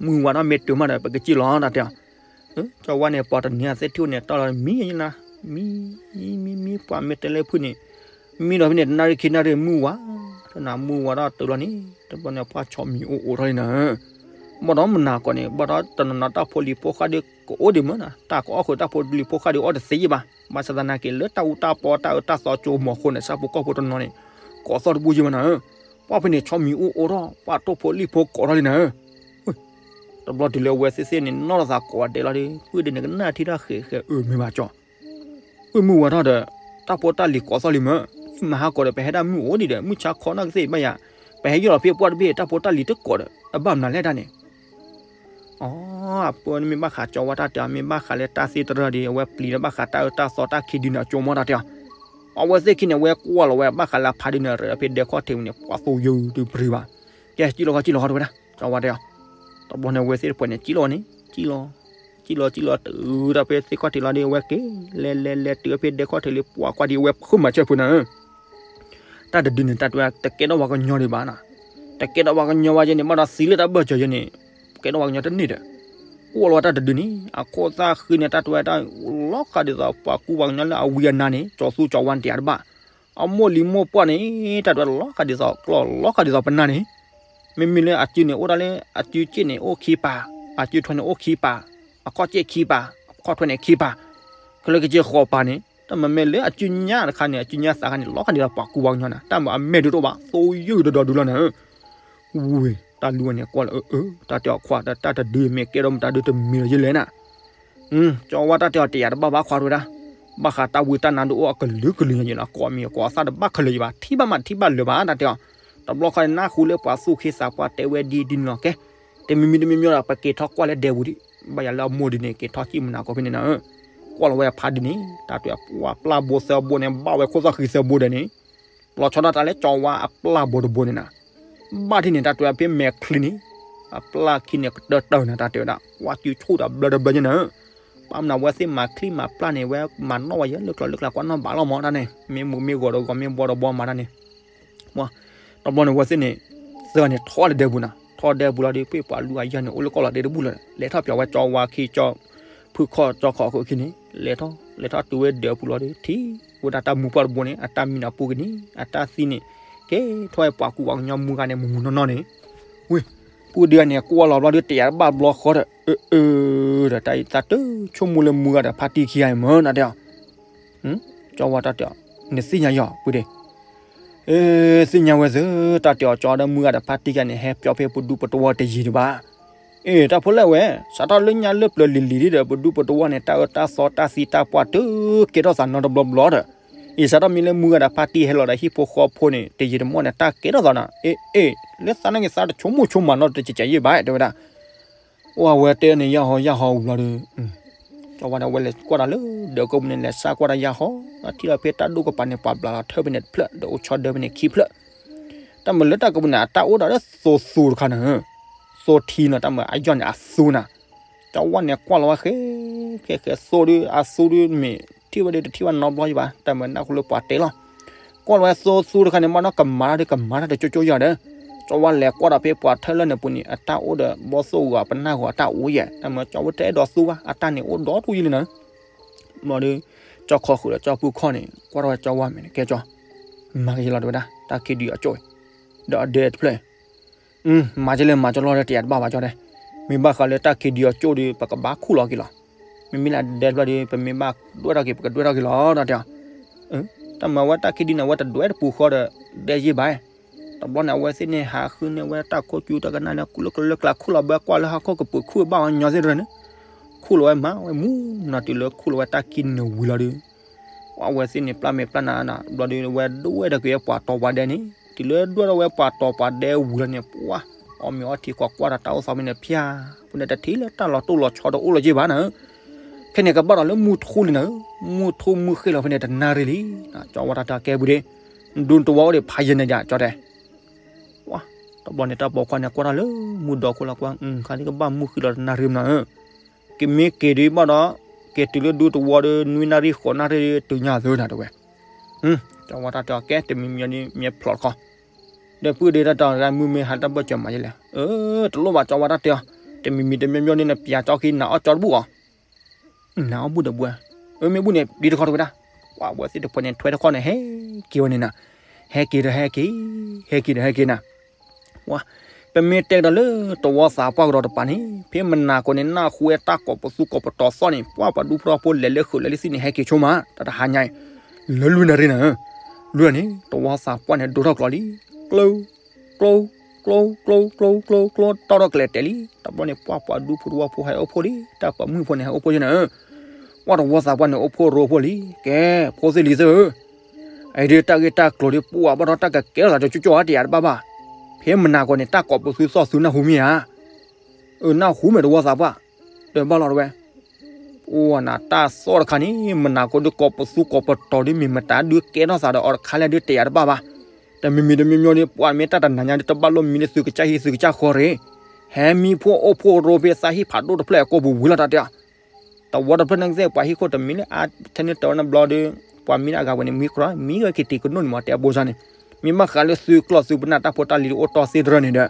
မုၢ်ဝါထီၣ်မ့ၢ်တုၤမးဒီး ပကစံၣ်လီၤတၢ်တဲအီၤ, ကၠီဝါန့ၣ် ပှၤတနံၤအသ့ၣ်ထံၣ်န့ၣ် တီၢ်လီၤမံနၤ, မံ, မံမံမံ ပှၤမ့ၢ်တဲလၢဖုၣ်န့ၣ်, မံဒီးဖဲန့ၣ် တနၣ်ရံၣ်ခံနၣ်ရံၣ်မုၢ်ဝါ, တနၤမုၢ်ဝါထီၣ်တုၤလီၤန့ၣ် တဘျီန့ၣ် ပှၤဆီမံၤအိၣ်အိၣ်ထီၣ်လံနၤ, ဘၣ်ဒီးမနၤကီးန့ၣ် ဘၣ်ဒီးတနီၤနီၤတၢ်ဖိလံၤဖိဃၣ်ဒုးကအိၣ်ဒံးမးနၤ, တၢ်ကအီၣ်ဃုာ်တၢ်ဖိလံၤဖိဃၣ်ဒုးအီၣ်တသ့ယံၤဘၣ်, ဘၣ်ဆၣ်သနာ်က့လၢတၢ်အူတၢ်ပီတၢ်အၢတၢ်သီကၠိမီၤအဃိန့ၣ် ဆၣ်ဖိကီၢ်ဖိတနီၤန့ၣ် ကိးသီၣ်တဘူၣ်ယံၤမးနၤဧၢ, ပှၤဖဲန့ၣ်ဆီမံၤအိၣ်အိၣ်ထီၣ် ပှၤတိၢ်ဖိလံၣ်ဖိကိးထီၣ်လံနၤဧၢ, တဘျီတုၤလၢအဝဲသ့ၣ်သ့ၣ်န့ၣ် နီၢ်ထီၣ်သးကိးဂၤဒဲးလီၤဒီး ပုၢ်ဒ့န့ၣ်ကနၣ်ထံတၢ်ဃဲးဃဲးအၢမ့ၢ်ဘၣ်ကၠီ, အၢမုၢ်ဝါထီၣ်ဒီး တၢ်ဖိတၢ်လံၤကိးသီၣ်လံမး, မၤဟါကိးဒီး ပဟဲဒၣ်မုၢ်အိၣ်ဒံးဒီး မုၢ်ဆါခီနီၢ်ကသ့ၣ်ဘၣ်ယၤ, ပဟဲယီၢ်လီၤဖဲပှၢ်တဘ့ၣ် တၢ်ဖိတၢ်လံၤတကိးဒီး အဘၣ်မနုၤလဲၣ်တၢ်န့ၣ် အပၢ်န့ၣ်မ့ၢ်ဘၣ်ဃးကၠီဝါတၢ်တဲအီၤ မ့ၢ်ဘၣ်ဃးလၢတၢ်သ့တရၢ်ဒီး အဝဲပျံၤဒီးဘၣ်ဃးတၢ်အၢတၢ်သီတၢ်ခံဒုန့ၣ် အကၠိမီၢ်တၢ်တဲအီၤ, အဝဲသ့ၣ်ခံန့ၣ် အဝဲကွၢ်လီၤဝဲဘၣ်ဃးလၢအဖါဒုန့ၣ် ရၢဖဲဒဲခီၣ်ထံးဝံၤန့ၣ် ပှၤသိယုၢ်တုၤပြံၤဘၣ်, ကဲ စံၣ်လီၤခီ စံၣ်လီၤခီတဲဝဲဒၣ် ကၠီဝါတဲအီၤ, တဘျီန့ၣ် အဝဲသ့ၣ်တဖၣ်န့ၣ် စံၣ်လီၤန့ၣ် စံၣ်လီၤ, စံၣ်လီၤ စံၣ်လီၤ တုၤဒီးဖဲသ့ၣ်ခီၣ်ထံးလီၤဒီး အဝဲက့ၤ လဲၤလဲၤလဲၤတုၤဖဲဒဲခီၣ်ထံးလံ ပှၤကွၢ်ဒံးအဝဲဖုမၤစၢၤဖုနၤဧၢ တၢ်တဒုန့ၣ် တၢ်တဲဝဲ တကဲထီၣ်ပှၤကညီဒံးဘၣ်နီၤ, တကဲထီၣ်ပှၤကညီဝဲယဲန့ၣ် ဘၣ်ဒီးသံလၢတၢ်ဘၢၣ်စၢၤယဲန့ၣ်, ကဲထီၣ်ပှၤကညီတန့ၢ်ဒီး, ကွၢ်လီၤဝဲတၢ်တဒုန့ၣ် အခိၣ်သၣ်ဃံန့ၣ် တၢ်တဲဝဲတၢ်လီၤဃာ်ဒ်သိး ပှၤကူပှၤကညီလၢအဝံအနါန့ၣ် ကၠီသူကၠီဝါန့ၣ်တယၤတဘၣ်, အမိၢ်လံၤမိၢ်ပှၢ်န့ၣ် တၢ်တဲဝဲလီၤဃာ်ဒ်သိးကျီၢ် လီၤဃာ်ဒ်သိးပနၢ်န့ၣ်, မ့မ့ၢ်လၢအစုန့ၣ် အိၣ်ဒၣ်လၢ အစုစ့ၣ်န့ၣ် အိၣ်ခံပၤ, အစုထွဲန့ၣ် အိၣ်ခံပၤ, အခီၣ်စ့ၣ်ခံပၤ, အခီၣ်ထွဲန့ၣ်ခံပၤ, ခဲလၢာ်ကစ့ၢ်ဃိးပၤန့ၣ် တၢ်မၤမဲာ်လၢအစုညါတခါန့ၣ် အစုညါသးခါန့ၣ် လီၤဃာ်ဒ်သိးပှၤကူပှၤကညီနၤ, တၢ်မၤအမဲာ်ဒုးတအိၣ်ဘၣ် သိယုၢ်တဒီဒုလီၤနၤဧၢ ဝ့ၢ် တၢ်လူၤဝဲန့ၣ် ကွၢ်လၢအအၢ တၢ်တဲအီၤခွါ တၢ်တဒုမ့ၢ်ကဲထီၣ်မတၤဒုတမံၤလီၤယဲလဲၣ်နၤ, ကၠီဝါတၢ်တဲအီၤတယၤတဘၣ်ဘၣ်ခွါတဲဝဲဒၣ်, ဘၣ်ဃးတၢ်ဝံတၢ်နါဒုးအိၣ်အကလုာ်ကလုာ်ညါယဲလီၤ ကိးမံၤကိးအသၣ်တဘၣ်ခဲလၢာ်ယံၤဘၣ် ထံၣ်ဘၣ်မးထံၣ်ဘၣ်လၢၤဘၣ်တၢ်တဲအီၤ, တဘျီဃီန့ၣ် နၢ်ဟူလၢပှၤသူၣ်က့သးပှၢ်တဲဝဲဒ်ဒ်န့ၣ်လီၤ ကဲ, တမံၤမံၤတမံၤမံၤဒီး ပက့ၤထီၣ်ကွၢ်လၢဒဲပူၤဒံး, ဘၣ်ယၤလၢအမိၢ်ဒုးန့ၣ် က့ၤထီၣ်စံၣ်မနၤကိးဖဲန့ၣ်နၤဧၢ, ကွၢ်လီၤဝဲအဖါဒုးန့ၣ် တၢ်တဲအီၤပှၤပျၢ်ဘိသၢဘိန့ၣ် ဘၣ်ဝဲခိၣ်သၣ်ဃံသၢဘိဒီးန့ၣ် လီၤဆီဒၣ်တၢ်လၢကၠီဝါအပျၢ်ဘိတဘိန့ၣ်နၤ, ဘၣ်ထံၣ်န့ၣ် တၢ်တဲဝဲဖဲမဲာ်ချံန့ၣ်, အပျၢ်ခံန့ၣ် ကတၢၢ်တၢၢ်နၤ တၢ်တဲဝဲဒၣ် ကွၢ်စုဆူၣ်ဒီးဘျၢတဘျၢညါနၤဧၢ, ဘၣ်မနုၤဝဲသ့ၣ်မၤချံမၤပျၢ်န့ၣ် ဝဲမၤနီၣ်ဝဲယဲလၢကျိၤလၢကျဲကွၢ်နီၣ်ဘၣ်လီၤမးတၢ်န့ၣ် မ့ၢ်မူးမ့ၢ်ဂီၤဒီးဂီၤမ့ၢ်ဘီဒီးဘီမးတၢ်န့ၣ် တဘျီန့ၣ်ဝဲသ့ၣ်န့ၣ်, သၢဂၤန့ၣ်ထီၣ်လၢဒဲပူၤနၤ, ထီၣ်ဒဲပူၤလီၤဒီး ပှ့ၤပှၤလူၤအယၢ်န့ၣ် အိၣ်လၢကီၢ်လီၤဒဲတဘူၣ်လၢၤ, လဲၤထီၣ်ပၠးဝဲကၠီဝါခံကၠီ, ဖုခီၣ်ကၠီခီၣ်အခိၣ်ခံန့ၣ်, လဲၤထီၣ်, လဲၤထီၣ်တုၤဝဲဒဲပူၤလီၤဒီး ထံၣ်ဝဲဒၣ်တၢ်မူပှၢ်တဘိန့ၣ် အတၢ်မံနၤပူၤက့ၤန့ၣ် အတၢ်သံန့ၣ်, ကဲထီၣ်ဝဲပှၤကူပှၤကညီမူဂၤန့ၣ် မူမူနီၢ်နီၢ်န့ၣ်, ဝ့ၢ်, ပူၤဒုးန့ၣ် ကွၢ်လီၤဘျီဒီးတယၤတဘၣ်ဘျီဃီဒီး အၢ အၢ, ဒီးတၢ်အံၤသးတဆိကမိၣ်လၢမူဂၤဒီးဖါတံၢ်ခံဂၤအံၤမၢနၤတဲအီၤ ကၠီဝါတၢ်တဲအီၤ, နသ့ၣ်ညါယီၤ ပှ့ၤဒ့, အ့ သ့ၣ်ညါဝဲသ့ၣ်, တၢ်တဲအီၤကၠီဒီးမုၢ်ဂၤဒီးဖါတံၢ်ကါန့ၣ် ဟဲပၠီဖဲပဒူပတဝီတယံာ်ဒံးဘၣ်. အ့ တၢ်ဖိလဲၣ်ဝဲ, စးထီၣ်လၢညါလၢပျၢၤလံၤလံၤဒီး ပဒူပတဝီန့ၣ် တၢ်အၢတၢ်သီတၢ်သံတၢ်ပှၢ်တကဲထီၣ်သးနီတဘျီဘျီဒီး, အ့ စးထီၣ်မ့ၢ်လၢမုၢ်ဂၤဒီးဖါတံၢ်ဟဲလီၤဒီးဟံၣ်ဖိဃီဖိန့ၣ် တယံာ်တမီၢ်န့ၣ် တၢ်ကဲထီၣ်သးနီၤ. အ့ အ့ လၢသးနာ်က့ၤသးတဆိကမိၣ်ဆိကမးနီတစဲးစဲး ယံာ်ဘၣ် တဲဝဲဒၣ်. အိၣ် အဝဲတဲန့ၣ် ယၢ်ဟီယၢ်ဟီဝံၤလီၤဒီး, ကၠီဝါန့ၣ် အဝဲလဲၤကွၢ်တၢ်လၢဒၢးကိးပူၤန့ၣ် လဲၤစးကွၢ်တၢ်ယၢ်ဟီ, ထံၣ်လီၤဖဲတၢ်ဒိၣ်ကပၤန့ၣ် ပှၤဘျးလီၤထၢဖဲန့ၣ်တဖျၢၣ် ဒီးအိၣ်ဆီဒၢဖဲန့ၣ်ခံဖျၢၣ်. တၢ်မၤလၢတၢ်ကိးပူၤန့ၣ် အတၢ်အိၣ်ဒီးလၢသိသူတခါန့ၣ်, သိထံနီၤ, တၢ်မၤအယီၢ်န့ၣ်အသူနၤ. ကၠီဝါန့ၣ်ကွၢ်လီၤဝဲဃဲ, ဃဲဃဲ သိဒီးအသူဒီး မ့ၢ်ထံၣ်ဝဲဒီးတထံၣ်ဝဲနီတဘျီယံာ်ဘၣ်, တၢ်မၤနၢ်ဟူလၢပှၤတဲလီၤ. ကွၢ်လီၤဝဲသိသူတခါန့ၣ် မ့ၢ်နီၢ်ကမၤတၢ်ဒီးကမၤတၢ်တကၠိကၠိယၤဒီး, ကၠီဝါလဲၤကွၢ်ဒီးဖဲပှၤထၢလၢန့ၣ်ပူၤန့ၣ် အတၢ်အိၣ်ဒီးဘီသိၣ်ဂီၤပနၢ်ဂီၤအတၢ်အိၣ်ယဲၢ်, တၢ်မၤကၠီဝါတအဲၣ်ဒိးသူဘၣ်, အတၢ်န့ၣ်အိၣ်ဒီတူၢ်ယံလံနၤ. ဘျီဒီး, ကၠီခီဃုာ်ဒီးကၠီပူၤခီၣ်န့ၣ် ကွၢ်ထီၣ်ဝဲကၠီဝါမဲာ်န့ၣ် ကဲကၠီ, မၤက့ၤလီၤတဲဝဲဒၣ် တၢ်ခံဒုအကၠိၣ်, ဒီးအဒဲတဖျၢၣ် မၤကလဲၣ်မၤကလီၢ်ဒီးတယာ်တဘၣ်ဘၣ်ကၠီတဲ, မ့ၢ်ဘၣ်ဃးလၢတၢ်ခံဒုအကၠိၣ်ဒီး ပကဘၣ်ခူၣ်လီၤက့ၤလီၤ. မ့မ့ၢ်လၢအဒဲတဖျၢၣ်ဒီး ပမ့ၢ်ဘၣ်ဒွဲၣ်ထီၣ်က့ၤ ပကဒွဲၣ်ထီၣ်က့ၤလီၤ တၢ်တဲအီၤ. တၢ်မၤဝဲတၢ်ခံဒုန့ၣ် အဝဲတဒွဲၣ်တပူၤဃီဒီး ဒဲယ့ၢ်ဘၣ်. တဘျီန့ၣ် အဝဲသ့ၣ်န့ၣ် ဟးဃုန့ၢ်ဝဲတၢ်ခိၣ်ကူတၢ်ကနၣ်လၢ လၢကလၢကျါခူၣ်လီၤဘၣ်ကွၢ်လၢဟီၣ်ခိၣ်ကပူၤခူၣ်ဘၣ်ဝဲညီသ့ၣ်တဖၣ်န့ၣ်, ခူၣ်လီၤဝဲမးဝဲမူနီၤ တုၤလၢခူၣ်လီၤဝဲတၢ်ခံဒုန့ၣ်ဝံၤလီၤဒီး အဝဲသ့ၣ်န့ၣ် ပျၢ်မဲာ်ပျၢ်နါနၤ ဘျီဒီး ဝဲဒွဲၣ်ထီၣ်က့ၤဝဲပှၤတီၤပှၤဒဲန့ၣ်, တုၤလၢဒွဲၣ်ထီၣ်ဝဲပှၤတီၤပှၤဒဲဝံၤလီၤန့ၣ် ပှၤအီၣ်မ့ၤအီထံ ကွၢ်ကွၢ်ဒီးတၢ်အိၣ်သးဖဲန့ၣ်ဖၠၣ်, ဖဲန့ၣ်တထံၣ်လၢတၢ်လီၤတိၢ်လီၤဆီတအိၣ်လၢၤက့ၤဘၣ်နၤ. ခဲန့ၣ်ကဘၣ်ဒီးလၢမုၢ်ထူလံနၤ, မုၢ်ထူမုၢ်ဃ့ၢ်လီၤဖဲန့ၣ်တနၣ်ရံၣ်လံ. ကၠီဝါတၢ်တဲအီၤကဲပူၤဒီး, ဒူတဝီအိၣ်ဒံးဖးယံာ်န့ၣ်ယါ ကၠီတဲ တဘျီန့ၣ် တၢ်ပိာ်ခွါန့ၣ် ကွၢ်တၢ်လၢမုၢ်ဒီခိၣ်လီၤကွၢ်, ခါဒ်ကဘၣ်မုၢ်ဃ့ၢ်လီၤတနၣ်ရံၣ်မနၤဧၢ, ကမ့ၢ်က့ၤဒံးဘၣ်ဒီး က့ၤတုၤလၢဒူတဝီဒီး နွံနၣ်ရံၣ်ဃိးနၣ်ရံၣ်ဒံး တုၤညါသုနၤတဲဝဲ. ကၠီဝါတၢ်တဲအီၤကဲ တမံၤမံၤဒ်မ့ၢ်ဖျိးတခီ, ဒီးပုၢ်ဒ့တၢ်တဲအီၤ မုၢ်မ့ၢ်ဟါတၢ်ဘၢၣ်စၢၤမၤယလဲၣ်, တလိၣ်ဘၣ် ကၠီဝါတၢ်တဲအီၤ, တမံၤမံၤတမံၤမံၤဒ်နပျးကၠီခံနၤအီၣ်ကၠီတဘူၣ်အီၤ နၤအီၣ်ဘူၣ်ဒီးဘှဲ, အမ့ၢ်ဘူၣ်န့ၣ် ဒ်တခီတဝဲဒၣ်, ပှၤဝဲသ့ၣ်တဖၣ်န့ၣ် ထွဲတခီန့ၣ် ဟဲက့ၤဝဲန့ၣ်နၤ, ဟဲက့ၤဒီးဟဲက့ၤ, ဟဲက့ၤဒီးဟဲက့ၤနၤ, ဝါ, ပမ့ၢ်တဲကဒီးလၢတဝီသးပှၢ်ကဒီးတပၤန့ၣ် ဖဲမနၤကိးန့ၣ် နၢ်ဟူဝဲတၢ်ကိးပသူကိးပတီၤသီၣ်န့ၣ် ပှၤပှၤဒူဖိထီဖိလဲၤလၢဃုာ်လဲၤလၢသံၣ်န့ၣ် ဟဲက့ၤဆိမး တၢ်တဟါညါအံၤ, လၢလွံၢ်နၣ်ရံၣ်နၤ, လွံၢ်နၣ်ရံၣ်န့ၣ် တဝီသးပှၢ်န့ၣ် ဒိၣ်ထီၣ်ကျိးလံ, ကျိ ကျိ ကျိ ကျိ ကျိ ကျိ ကျိ တီၢ်ထီၣ်ကလဲၤတဲာ်လံ, တဘျီန့ၣ် ပှၤပှၤဒူဖိတဝီဖိဟဲအိၣ်ဖှိၣ်လံ, တၢ်ပှၤမုၣ်ဖိန့ၣ် ဟဲအိၣ်ဖှိၣ်ယဲၢ်နၤ, ပှၤတဝီသးပှၢ်န့ၣ် အိၣ်ဖှိၣ်ရိဖှိၣ်လံ, ကဲ ဖိသ့ၣ်လံၤသ့ၣ်ဧၢ, အအံၤဒ်တၢ်ဂ့ၢ်တၢ်ကျိၤဒ်ပှၤဘၣ်ဒီးတၢ်ကကဲထီၣ်သးကၠိကၠိဧါ တယာ်တဘၣ်ဘၣ်, ဖဲမနၤကိးန့ၣ် တၢ်ကိးပသူသီၣ်သုနၢ်ဟူမ့ၢ်ဧါ, အၢ နၢ်ဟူမ့ၢ်တဝီသးပှၢ်, ဒီးဘၣ်လီၤတဝဲ အိၣ်နၤတၢ်သီၣ်တခါန့ၣ် မနၤကိးဒုးကိးပသူကိးပတီၤဒုး မ့ၢ်မတၤဒုးကဲထီၣ်သးဒီးအီၤတခါလဲၣ်ဒုး တယာ်တဘၣ်ဘၣ်, တမံၤမံၤတမံၤမံၤဒုး ပှၤမ့ၢ်တၢ်တနၤညါဒုး တဘၣ်လိၣ်မံလၢသုကစၢ်ဟံၣ်သုကစၢ်ဃီရ့ၣ်, ဟဲမံဖိအိၣ်ဖှိၣ်ရိဖဲသးဟံၣ်ဖးဒိၣ်တဖျၢၣ်အကိာ်ပူၤဝံၤလီၤတၢ်တဲ, တဝီတဖျၢၣ်န့ၣ်ကသ့ၣ် ပှၤဟံၣ်ခိၣ်တမံၤလၢအထဲန့ၣ်တၢ်ဝဲန့ၣ်ဘျီဒုး ပှၤမံလၢအဂၤဝဲန့ၣ် မံကြၢး မံဝဲက့ၤတံၤကနိၣ်န့ၣ်မး တဲအဘိစၢ်န့ၣ်, မ့ၢ်ဘၣ်ဃးလၢသုကျီၢ်သုပနၢ်တၢ်ဖိတၢ်လံၤအိၣ်တီၢ်သ့တရၢန့ၣ်ဒီး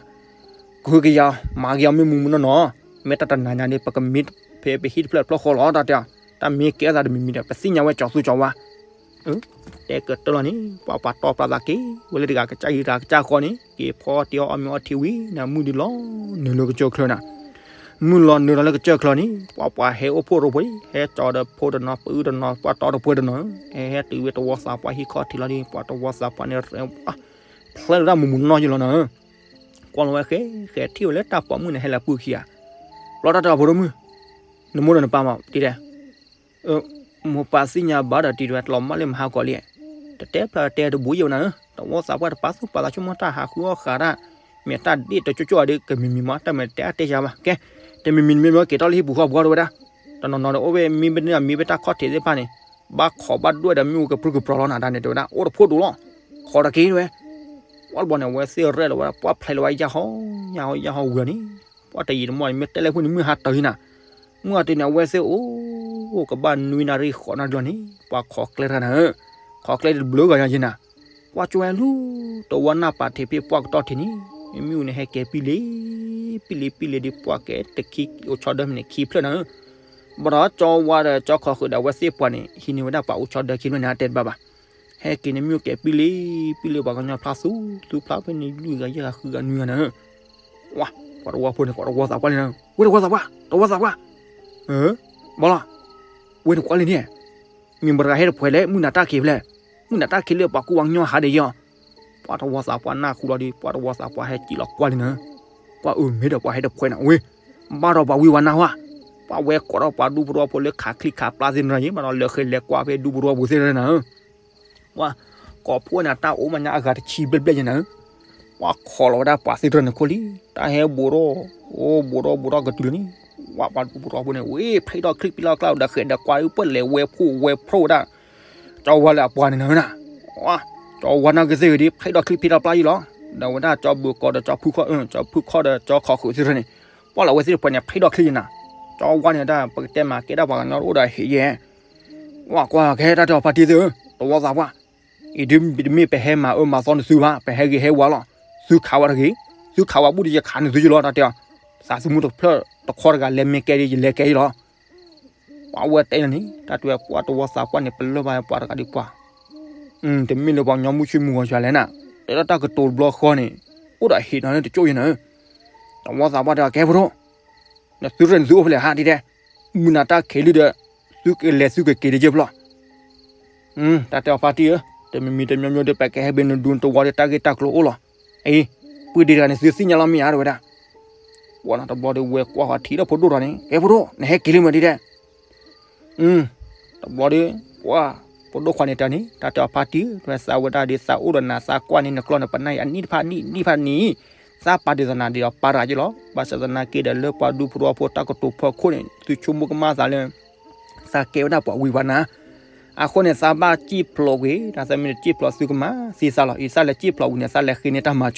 ကဟုကယာ် မၤက့ၤအီၤမ့ၢ်မူမူနီၢ်နီၢ်, မ့ၢ်တၢ်တနၤညါန့ၣ် ပကမံဖဲပဟံၣ်တဖျၢၣ်တဖျၢၣ်ဃီလီၤတၢ်တဲ, တၢ်မ့ၢ်ကဲအသးတမံၤမံၤဒီး ပသ့ၣ်ညါဝဲကၠီသူကၠီဝါ, တဲကတၢၢ်လီၤန့ၣ် ပှၤပှၤတီပျးသးက့ၤဝဲလၢတဂၤကစၢ်ဟံၣ်တဂၤကစၢ်ဃီန့ၣ် က့ၤဖီတ့ၢ်အီၣ်မ့ၤအီထံဝံၤန့ၣ် မုၢ်ဒုးလီၤနုာ်လၢကစၢၢ်ချၢနၤ, မုၢ်လီၤနုာ်လီၤလၢကစၢၢ်ချၢန့ၣ် ပှၤပှၤဟဲအိၣ်ဖှိၣ်ရိဖှိၣ်လံ, ဟဲကၠီဒီးဖိတနီၤ ပအုၣ်တနီၤ ပှၤတီတပှဲၤတနီၤ, ဟဲဟဲတုၤဝဲတဝီသးပှၢ်ဟံၣ်ခီၣ်ထံးလီၤဒီး ပှၤတဝီသးပှၢ်န့ၣ် ဖျဲးလၢတၢ်မူးမူးနီၢ်နီၢ်ယံၤလီၤနၤ, ကွၢ်လီၤဝဲဃဲ ဃဲထံၣ်ဝဲလၢတၢ်ပိာ်မုၣ်န့ၣ် ဟဲလၢပုၢ်ခံဂၤ, ဘျီတၢ်တဲအီၤဖိဒိၣ်မုၣ်, နမိၢ်ဒီးနပၢ်မး တံၤတဲ မိၢ်ပၢ်သ့ၣ်ညါဘၣ်ဒီးတံၤတဲ တလီၤမၢ်လၢမဟါကီးလံ, တတဲဖျါတဲတဘူးယဲၢ်ဝဲနၤဧၢ, တဝီသးပှၢ်တပာ်သူၣ်ပာ်သးဆိကမိၣ်တၢ်ဟးဃုအီၣ်ဃးတၢ်, မ့ၢ်တၢ်ဒ့ၣ်တကၠိကၠိဧါဒီး ကမံၤမံၤမး တၢ်မ့ၢ်တဲအါတဲယၤဘၣ်, ကဲ, တမံၤမံၤမ့ၢ်မ့ၢ်က့ၤထီၣ်လၢဟံၣ်ပူၤဃီပူၤဃီတဝဲဒၣ်, တနီၤနီၤဒီးအိၣ်ဝဲ မ့ၢ်ဘၣ်န့ၣ်မ့ၢ်ဘၣ်တၢ်ခီၣ်ထံးသ့ၣ်တဖၣ်န့ၣ်, ဘၣ်ခိးဘၣ်ဒွဲၣ်ဒီးမ့ၣ်အူကပြုၢ်ကပြီၤလီၤနၤ တၢ်န့ၣ်တဲဝဲဒၣ် အိၣ်တဖိဒိၣ်လီၤ, ခိးတက့ၢ်တဝဲ ပှၤတဘျီန့ၣ် အဝဲသ့ၣ်ရဲၣ်လီၤဝဲဒၣ် ပှၤဖျဲးလီၤဝဲယၢ်ဟီ ယၢ်ဟီ ယၢ်ဟီဝံၤလီၤန့ၣ်, ပှၤတယံာ်တမီၢ်န့ၣ် မ့ၢ်တဲလဲၣ်ဖုၣ်န့ၣ် မုၢ်ဟါတၢ်ယံၤနၤ, မုၢ်ဟါတၢ်န့ၣ် အဝဲသ့ၣ်အိၣ် ကဘၣ်နွံနၣ်ရံၣ်ဃိးနၣ်ရံၣ်လီၤန့ၣ် ပှၤခိးကျဲတဂၤနၤဧၢ, ခိးကျဲတဘျုးဂၤယၤယံၤနၤ, ကွၢ်ကၠီဝဲလူၤ တဝီနၢ်ပာ်ထံးဖဲပှၢ်ကတီၢ်ထံးန့ၣ်, မ့ၣ်အူန့ၣ်ဟဲကဲၤပံလ့ၤ ပံလ့ၤ ပံလ့ၤဒီး ပှၢ်ကဲတခံအိၣ်ဆီဒၢမ့ၢ်န့ၣ် ခံဖျၢၣ်နၤဧၢ, ဘၣ်ဒီးကၠီဝါဒီးကၠီခီဃုာ်ဒီး အဝဲသ့ၣ်ပှၤန့ၣ် ဟံးန့ၢ်ဝဲဒၣ်ပှၤအိၣ်ဆီဒၢခံဖျၢၣ်န့ၣ် အတဲတဘၣ်ဘၣ် ဟဲက့ၤန့ၣ် မ့ၣ်အူကဲၤပံလ့ၤ ပံလ့ၤ ပှၤကညီဖျါသူသူဖျါဖဲန့ၣ် လွံၢ်ဂၤယဲၢ်ဂၤဃုဂၤနွံဂၤနၤဧၢ, ဝါ, ပှၤတဝီဖိန့ၣ် ပှၤတဝီသးပှၢ်လံနၤ, ဝဲတဝီသးပှၢ် တဝီသးပှၢ်, ဘၣ်လီၤ, ဝဲန့ၣ်ကွၢ်လံန့ၣ်, မ့ၢ်ပှၤတဂၤဟဲတဖှဲးလဲၣ် မုၢ်နၤတၢ်ခံးဖျဲၣ်, မုၢ်နၤတၢ်ခံးလၢပှၤကူပှၤကညီဟးဒ်ယီၤ, ပှၤတဝီသးပှၢ်နၢ်ဟူလီၤဒီး ပှၤတဝီသးပှၢ်ဟဲက့ၤလီၤကွၢ်လံနၤ, ကွၢ်အၢ မ့ၢ်ဒီးပှၤဟဲတဖှဲးနၤဝဲ, ဘၣ်ဒီးပှၤဝံပှၤနါဝဲ, ပှၤဝဲကိးထီၣ်ပှၤဒူဖိတဝီဖိလၢခးချံခးပျၢ်သ့ၣ်တဖၣ်န့ၣ် ဘၣ်ဒီးလဲၤဃဲၤလဲၤကွၢ်ဖဲဒူဖိတဝီဖိသ့ၣ်တဖၣ်န့ၣ်နၤ, ပှၤကိးဖှိၣ်န့ၣ် တၢ်အိၣ်မးညါအဂၤတဆံဘျဲၣ်ဘျဲၣ်ညါနၤ, ပှၤခိးလီၤဝဲဒၣ်ပှၤသ့ၣ်တဖၣ်န့ၣ်ခိၣ်လံ, တၢ်ဟဲဘူးထီၣ်, အိၣ်ဘူးထီၣ်ဘူးထီၣ်ကတုၤလၢန့ၣ်, ပှၤဒူဖိတဝီဖိန့ၣ် ဝဲဖဲးထီၣ်ချံပံၤလီၢ်ကျါဒီးဃဲၤဒီးကွၢ် ပှဲၤလဲၤဝဲဖှိၣ်ဝဲဖှိၣ်ဝဲဒၣ် ကၠီဝါလၢအပှၤန့ၣ်နၤ, ကၠီဝါနီၢ်ကသ့ၣ်ဂ့ၤဒီး ဖဲးထီၣ်ချံဖဲးထီၣ်ပျၢ်ယံလီၤ, ဒီးဝဲဒၣ်ကၠီဘုးကီးဒီးကၠီဖုခီၣ်, ကၠီဖုခီၣ်ဒီးကၠီခီၣ်ဃုာ်သ့ၣ်တဖၣ်န့ၣ်, ပှၤလီၤဝဲသ့ၣ်တဖှဲးန့ၣ် ဖဲးထီၣ်ချံနၤ, ကၠီဝါန့ၣ်ဒၣ် ပကတဲမၤကဲဒၣ်ပှၤကညီတအိၣ်ဒီးဟ့ၣ်ယဲၢ်, ကွၢ်ကွၢ်ကဲတၢ်တဲအီၤဖါတံၢ်သ့ၣ်ဧၢ, တဝီသးပှၢ်, အံၤဒ်တမ့ၢ်ပဟဲမၤအၢမၤသီနသုဘၣ်, ပဟဲဂ့ၤဟဲဝါလီၤ, သုခးဝဲတဂ့ၤ, သုခးဝဲဘူးဒီးယခးနသုယလီၤ တၢ်တဲအီၤ, သးသမူတဖျၢၣ်တခီတဂၤလဲၤမ့ၢ်ကဲဒီး ယလဲၤကဲယလီၤ ပှၤဝဲတဲလီၤန့ၣ် တၢ်တဲဝဲပှၤတဝီသးပှၢ်န့ၣ် ပလၢၢ်ဘၣ်ပှၤတဂၤဒံးပှၤ, တမ့ၢ်လၢပှၤကညီမုၢ်ဆ့မုၢ်ဂီၤစှၤလဲၣ်နၤ, တဲဒၣ်တၢ်ကတိၤတဘျီဃီန့ၣ် အိၣ်ဒီးဟ့ၣ်နီၤန့ၣ်တကၠိၢ်ယဲနၤ, တဝီသးပှၢ်တဲအီၤ ကဲဖိဒိၣ်, နသုရဲၣ်နသုအိၣ်ဖဲလဲၣ်ဟးဒ်တဲ, မုၢ်နၤတၢ်ခဲလံဒီး သုကလဲၤသုကက့ၤတက့ၢ်ဖျီ တၢ်တဲအီၤဖါတံၢ်ဧၢ, တမံၤမံၤတမံၤမံၤဒီး ပကဟဲဘ့ၣ်နဒူတဝီဒီး တၢ်ဂ့ၢ်တၢ်ကျိၤအိၣ်လီၤ, အံၤ, ပုၢ်ဒ့တဂၤန့ၣ် သုသ့ၣ်ညါလီၤမ့ၢ်ဧါ တဲဝဲဒၣ်, ပှၤနီၤတဘျီဒီးဝဲကွၢ်ဃီၤထံၣ်ဒီးဖိဒိၣ်ထီၣ်န့ၣ် ကဲဖိဒိၣ် နဟဲက့ၤလံမ့ၢ်ဒ်တဲ တဘျီဒီး ပှၤ ဖိဒိၣ်ခွါန့ၣ်တဲန့ၣ် တၢ်တဲအီၤဖါတံၢ် သးဝဲဒၣ်ဒီးသးအိၣ်ဒီးနၤသးကွၢ်န့ၣ် နကျီၢ်နပနၢ်အံၤအနံၣ်တဖၣ်နံၣ်နံၣ်တဖၣ်နံၣ်, သးပာ်ဒ်သိးနၤဒီးပာ်တဂၤက့လီၤ, ဘၣ်ဆၣ်သနာ်က့ဒီးလၢပှၤဒူဖိတဝီဖိတၢ်ကတိၤဖီခိၣ်န့ၣ် သုဆိကမိၣ်ကမၣ်သးလၢ သးကဲဝဲဒၣ်ပှၤဝံပှၤနါ, အဃိန့ၣ် သးဘၣ်စံၣ်ဖျိးကွံာ် တၢ်သးမ့ၢ်တစံၣ်ဖျိးသုကမၤသံသးလီၤ, အံၤသးလဲၤစံၣ်ဖျိးဝံၤန့ၣ် သးလဲၤဃ့န့ၢ်တၢ်မၤစၢၤ,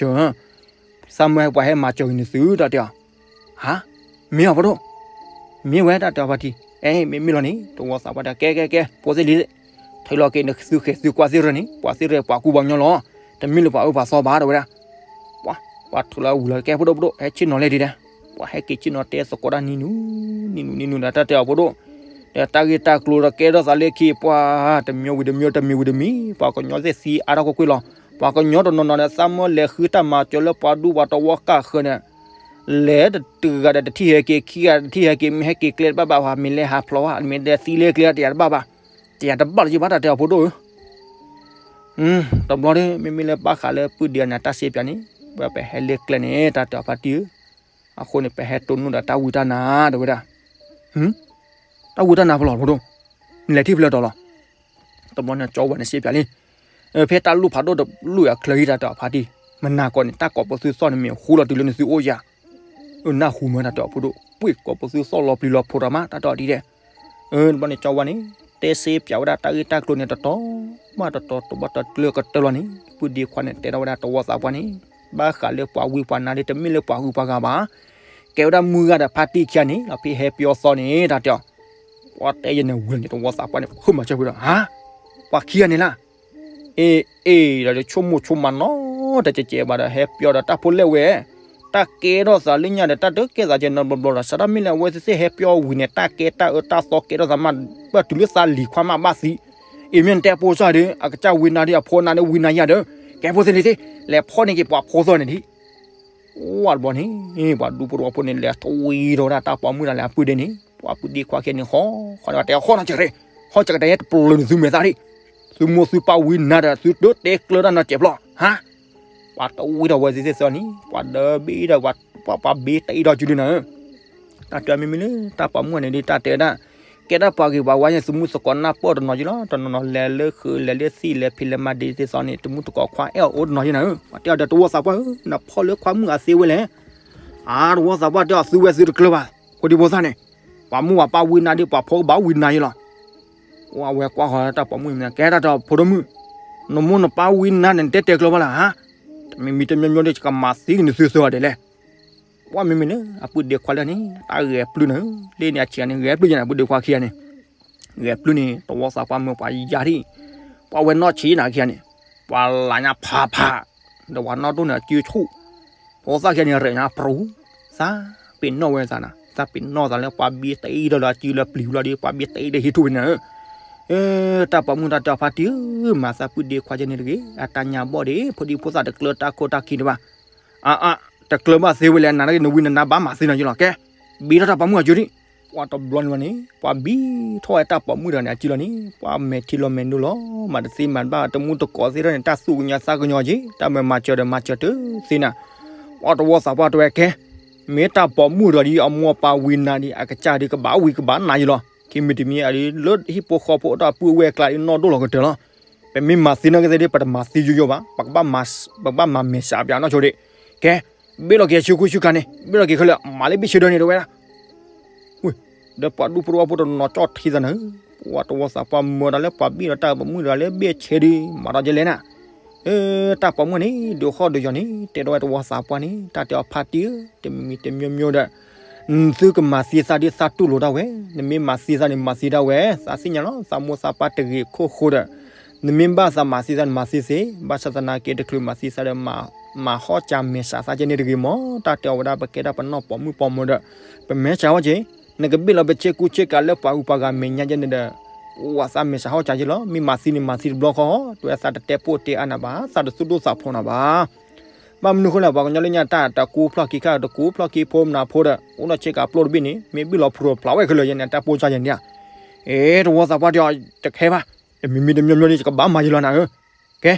သးမၢဟဲပှၤဟဲမၤစၢၤဂ့ၤန့ၣ်သု တၢ်တဲအီၤ, ဟါ, မ့ၢ်အီၤဖိဒိၣ်, မ့ၢ်ဝဲတၢ်တဲအီၤဖါတံၢ်, အဲ မ့မ့ၢ်လီၤန့ၣ် တဝီသးပှၢ်တဲ ကဲကဲကဲ ဖိသ့ၣ်လံၤ ထုးလီၤက့ၤနသုဃဲၤသုကွၢ်သ့ၣ်တဖၣ်န့ၣ် ပှၤသ့ၣ်တဖၣ်ပှၤကူပှၤကညီလီၤ, တမ့ၢ်လၢပှၤအၢပှၤသီဘၣ် တဲဝဲဒၣ်, ပှၤ ပှၤထုးလီၤဝံၤလီၤ ကဲဖိဒိၣ်ဖိဒိၣ် ဟဲဆ့ၣ်နီၤလဲၣ်ဒ်တဲ, ပှၤဟဲက့ၤဆ့ၣ်နီၤတဲသကိးတၢ်နံၤနူၤ, နံၤနူၤနံၤနူၤဒီးတၢ်တဲအီၤဖိဒိၣ်, ဒီးတၢ်ဂ့ၢ်တၢ်ကျိၤဒီးကဲထီၣ်သးလၢခံ ပှၤ တမံၤဝံၤတမံၤ တမံၤဝံၤတမံၤ ပှၤကညီသ့ၣ်သံအါထီၣ်ကွ့ၢ်ကွ့ၢ်လီၤ, ပှၤကညီတနီၤနီၤဒီး သးမၢလဲၤဃုတၢ်မၤစၢၤလၢပှၤဒူပှၤတဝီကၢ်ဃၢၤန့ၣ် လဲၤတဂၤဒီးတထံၣ်ဟဲက့ၤ ခံဂၤတထံၣ်ဟဲက့ၤ မ့ၢ်ဟဲက့ၤကျဲတဘၣ်ဘၣ် ပှၤမ့ၢ်လဲၤဟးဖျိးဝဲ မ့ၢ်လဲၤသံလၢကျဲတယၤတဘၣ်ဘၣ်, တယၤတဘၣ်လၢၤဘၣ် တၢ်တဲအီၤဖိဒိၣ်ဧၢ, တဘျီဒီး မ့မ့ၢ်လၢဘၣ်ဃးလၢပုၢ်ဒ့အန့ၣ် တၢ်စ့ပၠးန့ၣ် ပဝဲပဟဲလၢကျဲန့ၣ် တၢ်တဲအီၤဖါတံၢ်ဧၢ, အဃိန့ၣ် ပဟဲတိၢ်နီၣ်ဒီးတၢ်ဝံတၢ်နါ တဲဝဲဒၣ်, တၢ်ဝံတၢ်နါဖဲလဲၣ်ဖိဒိၣ်, နလဲၤထံၣ်ဖဲလဲၣ်တီၤလီၤ တဘျီန့ၣ် ကၠီဝါန့ၣ်စ့ပၠးလံ, ဖဲတၢ်လူၢ်ဖးဒိၣ်တလူၢ်အချၢအံၤ တၢ်တဲအီၤဖါတံၢ်, မနၤကီးန့ၣ် တၢ်ကိးပသူသီၣ်န့ၣ်မ့ၢ်ဃူလီၤတုၤလၢနသုအိၣ်ယၤ, အနၢ်ဟူမၢ တၢ်တဲအီၤဖိဒိၣ် ပှ့ၤကိးပသူသီၣ်လီၤပျံၤလီၤဖုးထီၣ်မး တၢ်တဲအီၤဒ်လဲၣ်, တဘျီန့ၣ် ကၠီဝါန့ၣ် တဲစ့ပၠးဝဲဒၣ်တၢ်ဂ့ၢ်တၢ်ကျိၤန့ၣ် တတီၤဘၣ်တတီၤ တဘၣ်တကျၢၤကတၢၢ်လီၤန့ၣ် ပုၢ်ဒ့ခွါန့ၣ် တဲထီၣ်ဝဲဒၣ်တဝီသးပှၢ်န့ၣ်, ဘၣ်ဃးလၢပှၤဝံပှၤနါဒီး တမ့ၢ်လၢပှၤဂုၤပှၤဂၤဘၣ်, ကဲဝဲဒၣ်မုၢ်ဂၤဒီးဖါတံၢ်ခံဂၤန့ၣ်လီၤ ဖဲဟဲပၠီသီန့ၣ် တၢ်တဲအီၤ, ပှၤတဲယဲၢ်န့ၣ်ဝံၤန့ၣ် တဝီသးပှၢ်န့ၣ် ဖုးမၤစၢၤဖုးဒီး ဟါ, ပှၤခံဂၤန့ၣ်လၢ အ့ အ့ ဒီးဆိကမိၣ်ဆိကမးနီတစဲးကဲးဘၣ်ဒီး ဟဲပၠီဒီးတၢ်ဖိလဲၣ်ဝဲ, တၢ်ကဲထီၣ်သးလၢညါဒီး တၢ်တကဲသးကဲနီတဘျီဘျီဒီး စးထီၣ်မ့ၢ်လၢအဝဲသ့ၣ်ဟဲပၠီဝံၤန့ၣ် တၢ်ကဲတၢ်အၢတၢ်သီကဲထီၣ်သးမး ဘၣ်တုၤလၢသးလံၤခွါမးဘၣ်သံ, အ့ မ့ၢ်နတဲဖိစၢ်ဒီး အကစၢ်ဝံနါဒီး အဖိနါဒီးဝံနါယၤဒီး ကဲဖိသ့ၣ်လံသ့ၣ် လဲၤဖီၣ်န့ၢ်က့ၤပှၤဖိသီန့ၣ်ဒံး ဝဲတဘျီန့ၣ် ပှၤဒူဖိတဝီဖိန့ၣ် လဲၤတဝံၤထီၣ်ဝဲဒၣ်တၢ်ပိာ်မုၣ်တၢ်လၢအပုၢ်ဒ့န့ၣ် ပှၤပုၢ်ဒ့ခွါခံဂၤန့ၣ် ဟီၣ်ဃီန့ၣ် ပှၤတဲဟီၣ်နီၢ်ကရ့ၣ်, ဟီၣ်စကတဲတပျၢၤန့ၣ် သုမဲာ်သၣ်ဒံး, သုမိၢ်သုပၢ်ဝံနါဒီး သုတတဲကျၢၤတၢ်နီတစဲးဘျီ ဟါ, ပှၤတဝံၤထီၣ်ဝဲသ့ၣ်သ့ၣ်သီန့ၣ် ပှၤဒၢဘ့ၣ်ဒီး ပှၤဘ့ၣ်တအံၤဒီးကၠူဒံးနၤဧၢ တၢ်တဲမ့မ့ၢ်လၢ တၢ်ပိာ်မုၣ်န့ၣ်ဒ်တၢ်တဲဝဲဒၣ်, ကဲဒၣ်ပှၤဂ့ၤပှၤဝါန့ၣ် သမူသကိးနၢ်ပၢၢ်တနီၤက့လီၤ, တနီၤနီၤလဲၤလၢဃုာ်လဲၤလၢသံၣ်လဲၤဖံးလဲၤမၤဒ်သ့ၣ်သီန့ၣ် သမူသကိးခွါအဲၣ်အီၤအိၣ်တနီၤက့နၤဧၢ, ပှၤတဲအီၤဒီးတဝီသးပှၢ်ဧၢ, နဖီၣ်လၢခွါမုၣ်အသ့ဝဲလဲၣ်, အါတဝီသးပှၢ်တဲအီၤသုဝဲသုတကျၢၤဘၣ်, ဃိဒံဖိသၣ်န့ၣ်, ပှၤမိၢ်ပှၤပၢ်ဝံနါဒ်ပှၤဖိကဘၣ်ဝံနါက့လီၤ, အဝဲကွၢ်ဃီၤတၢ်ပိာ်မုၣ်န့ၣ် ကဲတၢ်တဲအီၤဖိဒိၣ်မုၣ်, နမိၢ်နပၢ်ဝံနါန့ၣ် နတဲတဲကျၢၤဘၣ်လၢဧါ, တမံၤမံၤတမံၤမံၤဒီး ယကမၤသံက့ၤနသုသၢဂၤဒဲးလဲၣ် ပှၤမ့မ့ၢ်လၢ အပုၢ်ဒ့ခွါလၢန့ၣ် တၢ်ဂဲၤပျုၢ်နၤ, လၢန့ၣ်အဆံးန့ၣ် ဂဲၤပျုၢ်ယဲနၤ ပုၢ်ဒ့ခွါခံဂၤန့ၣ်, ဂဲၤပျုၢ်န့ၣ် တဝီသးပှၢ်မၢပှၤယၤဒံး, ပှၤဝဲနီၢ်ဆံးနၤခံဂၤန့ၣ်, ပှၤလၢညါဖးဖး, ဒီးပှၤနီၢ်ဒိၣ်န့ၣ်အစုဆူၣ်, ဖိသၣ်ခံဂၤန့ၣ် ရဲၣ်ညါပရူၤ, သးပ့ၤနီၣ်ဝဲသးနၤ, သးပ့ၤနီၣ်သးလၢပှၤဘ့ၣ်တအံၤဒီးလၢအစုလၢပျံၤလီၤဒီး ပှၤဘ့ၣ်တအံၤဒီးဟံးထူၣ်ဝဲနၤ တၢ်ပိာ်မုၣ်တၢ်တဲအီၤဖါတံၢ်ဧၢ, မၤသးပုၢ်ဒ့ခွါကဲန့ၣ်တဂ့ၤ, အတၢ်ညါဘီၣ်ဒံး ဖိဒံဖိသၣ်တကျၢၤတၢ်ခိၣ်တၢ်ခံတဘၣ်, အါအါ, တကျၢၤဘၣ်သ့ဝဲလဲၣ်, နၤနဂ့ၤ နဝံနနါဘၣ်မၤသ့နီၤက့လီၤ, ကဲ, ဘ့ၣ်ထီၣ်တၢ်ပိာ်မုၣ်အကၠိဒံး, ပှၤတဘျီန့ၣ်ဘၣ်န့ၣ် ပှၤဘံထီၣ်ဝဲတၢ်ပိာ်မုၣ်တဂၤန့ၣ် အစုလီၤန့ၣ် ပှၤမဲာ်ထံလီၤမဲာ်နိလီၤ မၤတသ့မၤတဘၣ် တမူတကိးသ့ၣ်ထီၣ်န့ၣ် တၢ်သူၣ်ကညီၤသးကညီၤက့ၤ တၢ်မၤမၤစၢၤဒီးမၤစၢၤတသ့နၤ. ပှၤတဝီသးပှၢ်တဲဝဲကဲ မ့ၢ်တၢ်ပိာ်မုၣ်တဂၤဒီး အမိၢ်အပၢ်ဝံနၤဒီး အကစၢ်ဒီးကဘၣ်ဝံကဘၣ်နၤယလီၤ. ခံမံၤတမံၤအံၤဒီး လၢဟံၣ်ဖိဃီဖိအိၣ်ဒီးအပုၢ်အဝဲၢ်အကျါဒီး နီၢ်ဒိၣ်လီၤကတၢၢ်လီၤ. ပမ့ၢ်မၤသံနီၢ်ကသ့ၣ်ဒီး ပတမၤသံယိယိဘၣ်, ပကဘၣ်မၤမဲာ်စးပၠးနီၢ်ဆိဒံး. ကဲ, ဘ့ၣ်လီၤက့ၤဆူဃုဆူခါန့ၣ်, ဘ့ၣ်လီၤက့ၤခဲလၢာ်, မၤလၢဘ့ၣ်ဆၢဒၢန့ၣ် တဝဲဒၣ်. ဝ့ၢ်, ဒီးပှၤဒူဖိတဝီဖိတနီၤကၠီၣ်ထံသးနၤ, ပှၤတဝီသးပှၢ်မၢဒီးလၢပှၤဘ့ၣ်ဒီးတၢ်ပိာ်မုၣ်တဂၤလၢဘ့ၣ်ဆၢဒံး မၤဒီးကလဲၣ်နၤ. တၢ်ပိာ်မုၣ်န့ၣ် ဒုးဃီၣ်ဒုးယီၤန့ၣ် တဲဒီးဝဲတဝီသးပှၢ်န့ၣ် တၢ်တဲအီၤဖါတံၢ်ဧၢ, တမံၤမံၤတမံၤမံၤဒီး သုကမၤသံသးဒ်သးတူၢ်လိာ်ဒၣ်ဝဲ, နမ့ၢ်မၤသံသးန့ၣ် မၤသံဒၣ်ဝဲ, သးသ့ၣ်ညါလီၤ, သးမိၢ်သးပၢ်တဂ့ၤခိၣ်ဃိဒီး, နမ့ၢ်ဘၣ်သးမၤသံသးန့ၣ် မၤသံသ့, ဘၣ်ဆၣ်သနာ်က့ တချုးမၤသံသးဒီး မၤဟီၣ်ကၢၤမဲာ်စးသးကဲန့ၣ်တဂ့ၤမး, တၢ်တဲအီၤဝဲဒၣ် ပကဲဒၣ်ပနီၢ်ပိာ်မုၣ်ပိာ်မၢၤဒီး ပမဲာ်စးဟီၣ်ကၢၤ, နကဘ့ၣ်လီၤပဆ့ကူဆ့ကၤလၢပှၤဂုၤပှၤဂၤမဲာ်ညါကဲန့ၣ်ဒီး ဝဲသးမဲာ်စးဟီၣ်ကၢၤက့ၤလီၤ, မ့ၢ်မၤသံန့ၣ်မၤသံတဘျီဃီ, တဲဝဲသးတတဲပိၢ်တဲအါနၤဘၣ်, သးတသူၣ်ဒိၣ်သးဖျိးနၤဘၣ်. ဘၣ်မနုၤဃိလဲၣ် ပှၤကညီလၢညါတၢ်တကူဖျီၣ်ခံခါ တကူဖျီၣ်ခံဖိမနၤဖိဒီး အိၣ်ဒီးဆ့ကၤပျိတဘ့ၣ်န့ၣ် မ့ၢ်ဘုၣ်လီၤဖုးလီၤဖျးဝဲခဲလၢာ်ယဲန့ၣ် တၢ်ပိၢ်စၢ်ယဲန့ၣ်ဧါ. အဲ တဝီသးပှၢ်တဲအီၤ တခဲဘၣ်, တမံၤမံၤတမံၤမံၤဒီး ယကဘၣ်မၤယလီၤနၤဧၢ. ကဲ,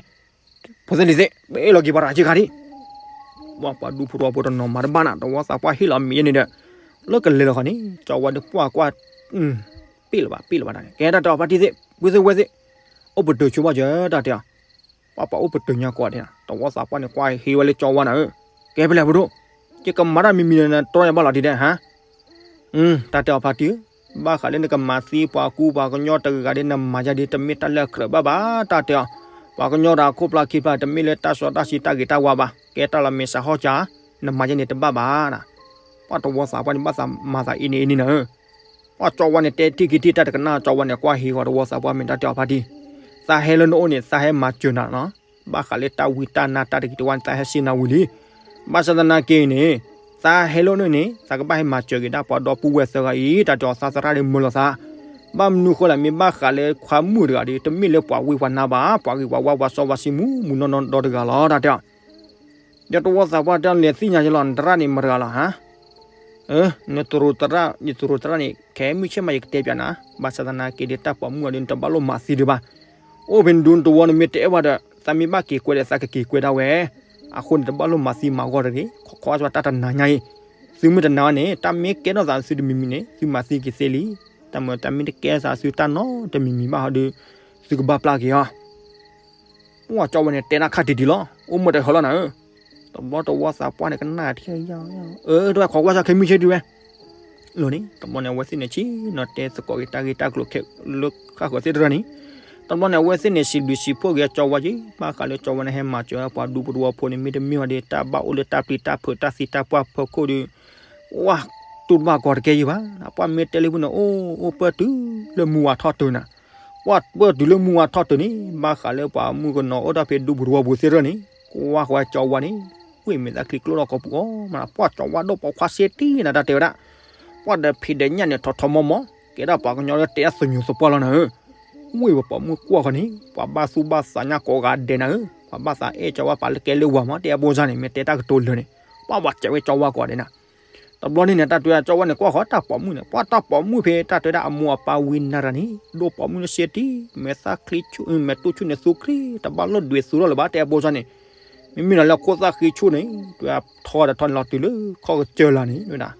ဖိသ့ၣ်လံၤသ့ၣ် ပအ့ၣ်လီၤက့ၤပှၤတဂၤဆ့ကၤဒံး. ပှၤဒူဖိတဝီဖိတနီၤမၤတဘၣ်နၤ တဝီသးပှၢ်ဟ့ၣ်လီၤမံၤယဲန့ၣ်ဒီး လၢကလဲၤလီၤဃီန့ၣ် ကၠီဝါဒီးကွၢ်ကွၢ် ပ့ၣ်လၢၤဘၣ် ပ့ၣ်လၢၤဘၣ်တၢ်န့ၣ် ကဲတၢ်တဲအီၤဖါတံၢ်သ့ၣ် ပုၢ်သ့ၣ်ဝဲၢ်သ့ၣ် အိၣ်ပတုာ်ဆိဘၣ်ကၢၤတၢ်တဲအီၤ, ပှၤပှၤအိၣ်ပတုာ်ညါကိးဂၤဒဲးနၤ တဝီသးပှၢ်န့ၣ် ကွၢ်ဟ့ဝဲလၢကၠီဝါနၤဧၢ. ကဲပလဲၤဖိဒိၣ်, ယကမၤတၢ်မံၤမံၤန့ၣ် နတြီယၤဘၣ်လီၤဒံးဒဲးဟါ. တၢ်တဲအီၤဖါတံၢ်ဧၢ, ဘၣ်ဃးလၢနကမၤသံပှၤကူပှၤကညီတဂၤဂၤဒ်နမၤယါဒ် တမ့ၢ်တၢ်လၢအကြၢးဘၣ်ဘၣ် တၢ်တဲအီၤ, ပှၤကညီတၢ်ခိၣ်ဖျါခံဖျါ တမ့ၢ်လၢတၢ်စီတၢ်ဆှံတၢ်ဂ့ၤတၢ်ဝါဘၣ်, ကဲတၢ်လီၤမဲာ်စးဟီၣ်ကၢၤ, နမၤယါန့ၣ်တဘၣ်ဘၣ်နၤ. ပှၤတဝီသးပှၢ်န့ၣ် ဘၣ်သးမၤသးအံၤန့ၣ်အံၤန့ၣ်နၤဧၢ. ပှၤကၠီဝါန့ၣ် တဲထံၣ်က့ၤထံၣ်တၢ်တကနၣ် ကၠီဝါန့ၣ် ကွၢ်ဟ့ၤဂီၤတဝီသးပှၢ်မ့ၢ်တၢ်တဲအီၤဖါတံၢ်, သးဟဲလၢနအိၣ်န့ၣ် သးဟဲမၤစၢၤနၤလီၤ. ဘၣ်ဃးလၢတၢ်ဝံတၢ်နါတၢ်တဂ့ၤတဝါန့ၣ် သးဟဲစံးနၤဝံၤလံ. ဘၣ်ဆၣ်သနာ်က့န့ၣ် သးဟဲလၢနအိၣ်န့ၣ် သးကဘၣ်ဟဲမၤစၢၤက့ၤဒၣ်ပှၤဒီပုၢ်ဝဲၢ်သၢဂၤအံၤ တၢ်တဲအီၤသးသရၣ်ဒ်မၢလီၤသး. ဘၣ်မနုၤဃိလဲၣ် မ့ၢ်ဘၣ်ဃးလၢခွါမုၣ်တဂၤဒီး တမ့ၢ်လၢပှၤဝံပှၤနါဘၣ် ပှၤဂ့ၤပှၤဝါပှၤစီပှၤဆှံမူးမူးနီၢ်နီၢ်ဒီတဂၤလီၤ တၢ်တဲအီၤ. ဒီးတဝီသးပှၢ်တဲအီၤ လဲၤသ့ၣ်ညါယလီၤ နသရၣ်န့ၣ်မတၤတဂၤလီၤဟါ. နတရူးသရၣ် ယတရူးသရၣ်န့ၣ် ခဲမုၢ်ဆ့ၣ်မးယကတဲပၠးနၤ, ဘၣ်ဆၣ်သနာ်က့ဒီးတၢ်ပိာ်မုၣ်အီၤဒီး နတဘၣ်လိၣ်မၤသံဒံးဘၣ်. အိၣ်ဖဲန့ၣ်ဒုးနတဝီနမ့ၢ်တအဲၣ်ဝဲဒီး သးမ့ၢ်ဘၣ်က့ၤကွဲဒီးသးကက့ၤကွဲဒၣ်ဝဲ. အဃိန့ၣ် တဘၣ်လိၣ်မၤသံမၤဂီၢ်တဂ့ၤ, ခိးကွၢ်တၢ်တနၤညါအံၤ, သုမ့ၢ်တနာ်န့ၣ် တၢ်မ့ၢ်ကဲထီၣ်သးသုတမံၤမံၤန့ၣ် သုမၤသံက့ၤသ့လံ. တၢ်မ့ၢ်တၢ်မ့ၢ်တကဲထီၣ်သးသုတၢ်နီတမံၤမံၤဘၣ်ဟီဒီး သုကဘၣ်ပျၢ်က့ၤအီၤ ပှၤကၠီဝဲန့ၣ် တဲတၢ်ခါတံၢ်တံၢ်လီၤ, အိၣ်မ့ၢ်တဟၢလီၤနၤဧၢ. တဘျီတဝီသးပှၢ်န့ၣ် ကနၣ်ထံၣ်ယါ, အၢ တဝဲခိးကွၢ်ဆၢခဲမုၢ်ဆ့ၣ်ဒံးဝဲ. လီၤန့ၣ် တဘျီန့ၣ် အဝဲသ့ၣ်န့ၣ် ဆ့ၣ်နီၤတဲသကိးက့ၤတၢ်ဂ့ၢ်တၢ်ကျိၤခဲလၢာ်ဃၣ်ဃၢၤသ့ၣ်တဖၣ်န့ၣ်, တဘျီန့ၣ် အဝဲသ့ၣ်န့ၣ် စံးဘျုးစံးဖှိၣ်က့ၤကၠီဝါက့ၤ ဘၣ်ဃးလၢကၠီဝါန့ၣ် ဟဲမၤစၢၤပှၤဒူဖိတဝီဖိန့ၣ် မ့တမ့ၢ်ဝဲဒီး တၢ်ဘၣ်အိၣ်လၢတၢ်ပျံၤတၢ်ဖုးတၢ်သံတၢ်ပှၢ်ဖီခိၣ်ဒီး ဝဲတူၢ်တဘၣ်ကီးတကဲယံၤဘၣ်, ပှၤမ့ၢ်တဲလၢဖုန့ၣ် အိၣ်အိၣ်ပၢၢ်တုၤလၢမူဝါထီၣ်တုၤနၤ, ပှၤပၢၢ်တုၤလၢမူဝါထီၣ်တုၤန့ၣ် ဘၣ်ဃးလၢပှၤမုၣ်ကနီၤအိၣ်တၢ်ဖဲဒူပူၤတဝီပူၤသ့ၣ်တဖၣ်န့ၣ် ကွၢ်ဃီကၠီဝါန့ၣ် ဝ့ၢ်မ့ၢ်သးချံကျိလီၤကီၢ်ပူၤအီၤမး ပှၤကၠီဝါဒိၣ်ပိာ်ခွါစ့တံၢ်နၤ တၢ်တဲဝဲဒၣ်, ပှၤဒီးဖံးဒီးညၣ်န့ၣ် ထီၣ်ထီမီမီ ကဲဒၣ်ပှၤကညီလၢတဲတၢ်သညူးသပှၢ်လီၤနၤဧၢ. ဝ့ၢ်ပှၤပိာ်မုၣ်ကွၢ်ဃီန့ၣ် ပှၤဘၣ်သူၣ်ဘၣ်သးညါကိးဂၤဒဲးနၤဧၢ, ပှၤဘၣ်သးအဲၣ်ကၠီဝါ ပှၤလၢကဲလၢဝၤမး တဲအဘိစၢ်န့ၣ် မ့ၢ်တဲတၢ်ကတိၤလၢာ်န့ၣ် ပှၤဘၣ်စဲးဝဲကၠီဝါကိးဂၤဒဲးနၤ. တဘျီန့ၣ်န့ၣ် တၢ်တဲဝဲဒၣ်ကၠီဝါန့ၣ် ကွၢ်ဃီတၢ်ပိာ်မုၣ်န့ၣ် ပှၤတၢ်ပိာ်မုၣ်ဖဲတၢ်တဲဝဲဒၣ်အမိၢ်အပၢ်ဝံနၤတၢ်န့ၣ် ဒိၣ်ပိာ်မုၣ်လၢစ့တံၢ် မဲာ်သၣ်ချံဆူၣ် မဲာ်တူၢ်ဆူၣ်န့ၣ်သူချံ တဘၣ်လိၣ်ဒွဲၣ်သူထီၣ်လၢၤဘၣ် တဲအဘိစၢ်န့ၣ်, မ့မ့ၢ်ဒီးလၢခိၣ်သၣ်ဃံဆူၣ်န့ၣ် တဝဲထီဒီးထီန့ၣ်လီၤတုၤလၢခီၣ်ကစၢၢ်လာ်န့ၣ် တဝဲဒၣ်,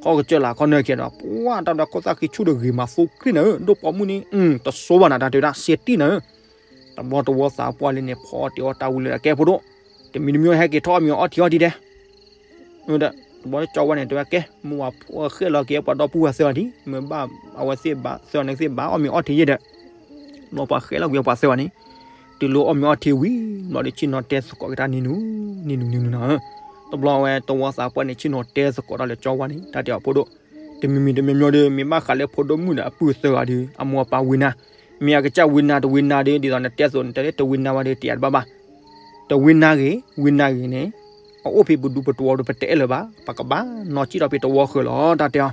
ခီၣ်ကစၢၢ်လာ်ခီနၢၣ်ခံဒီး ပှၤတၢ်တဲခိၣ်သၣ်ဃံဆူၣ်ဒီးဂ့ၤမးသူချံနၤဧၢ, ဒိၣ်ပိာ်မုၣ်န့ၣ် တစိဘၣ်နၤ တၢ်တဲဝဲဒၣ် စ့တံၢ်နၤဧၢ. တဘျီတဝီသးပှၢ်လံန့ၣ် ဖီအီၣ်တ့ၢ်အီၣ်တၢ်ဝံၤလၢအကဲဖိဒိၣ်, တမံၤတမံၤဟဲက့ၤထီၣ်အီၣ်မ့ၤအီထံအီထံဒီး တဘျီကၠီဝါန့ၣ် တဲဝဲကဲ မိၢ်ဝၤဖိဃဲလီၤက့ၤပှၤဒီပုၢ်ဝဲၢ်သၢဂၤဒံး မ့ၢ်ဘၣ်အဝဲသ့ၣ်ဘၣ်သၢဂၤန့ၣ်သ့ၣ်ဘၣ်အီၣ်မ့ၤအီထံယဲၢ်ဒီး ဘျီပှၤဃဲလီၤက့ၤပှၤသၢဂၤန့ၣ် တုၤလၢအီၣ်မ့ၤအီထံဝံၤ ဘျီဒီးဆ့ၣ်နီၤတဲသကိးက့ၤတၢ်နံၤနံၤနံၤနံၤနံၤနံၤနၤဧၢ. တဘျီဝဲတဝီသးပှၢ်န့ၣ် ဆ့ၣ်နီၤတဲသကိးတၢ်လၢကၠီဝါန့ၣ် တၢ်တဲအီၤဖိဒိၣ်, တမံၤမံၤတမံၤမံၤဒီး မ့ၢ်ဘၣ်ဃးလၢဖိဒိၣ်မုၣ်ဒီးအပုၢ်သၢဂၤဒီး အမိၢ်အပၢ်ဝံနၤ, မ့ၢ်အကစၢ်ဝံနၤတဝံနၤဒီး ဒ်သိးနတဲသိးနတဲလၢတဝံနၤဝဲဒီး တယၤတဘၣ်ဘၣ် တဝံနၤဂ့ၤ ဝံနၤဂ့ၤန့ၣ် အအိၣ်ဖဲပဒူပတဝီဒီး ပတအဲၣ်လၢၤဘၣ်, ပကဘၣ်နီၢ်စံၣ်ထီၣ်ဖဲတဝီဃၢၤလီၤ တၢ်တဲအီၤ.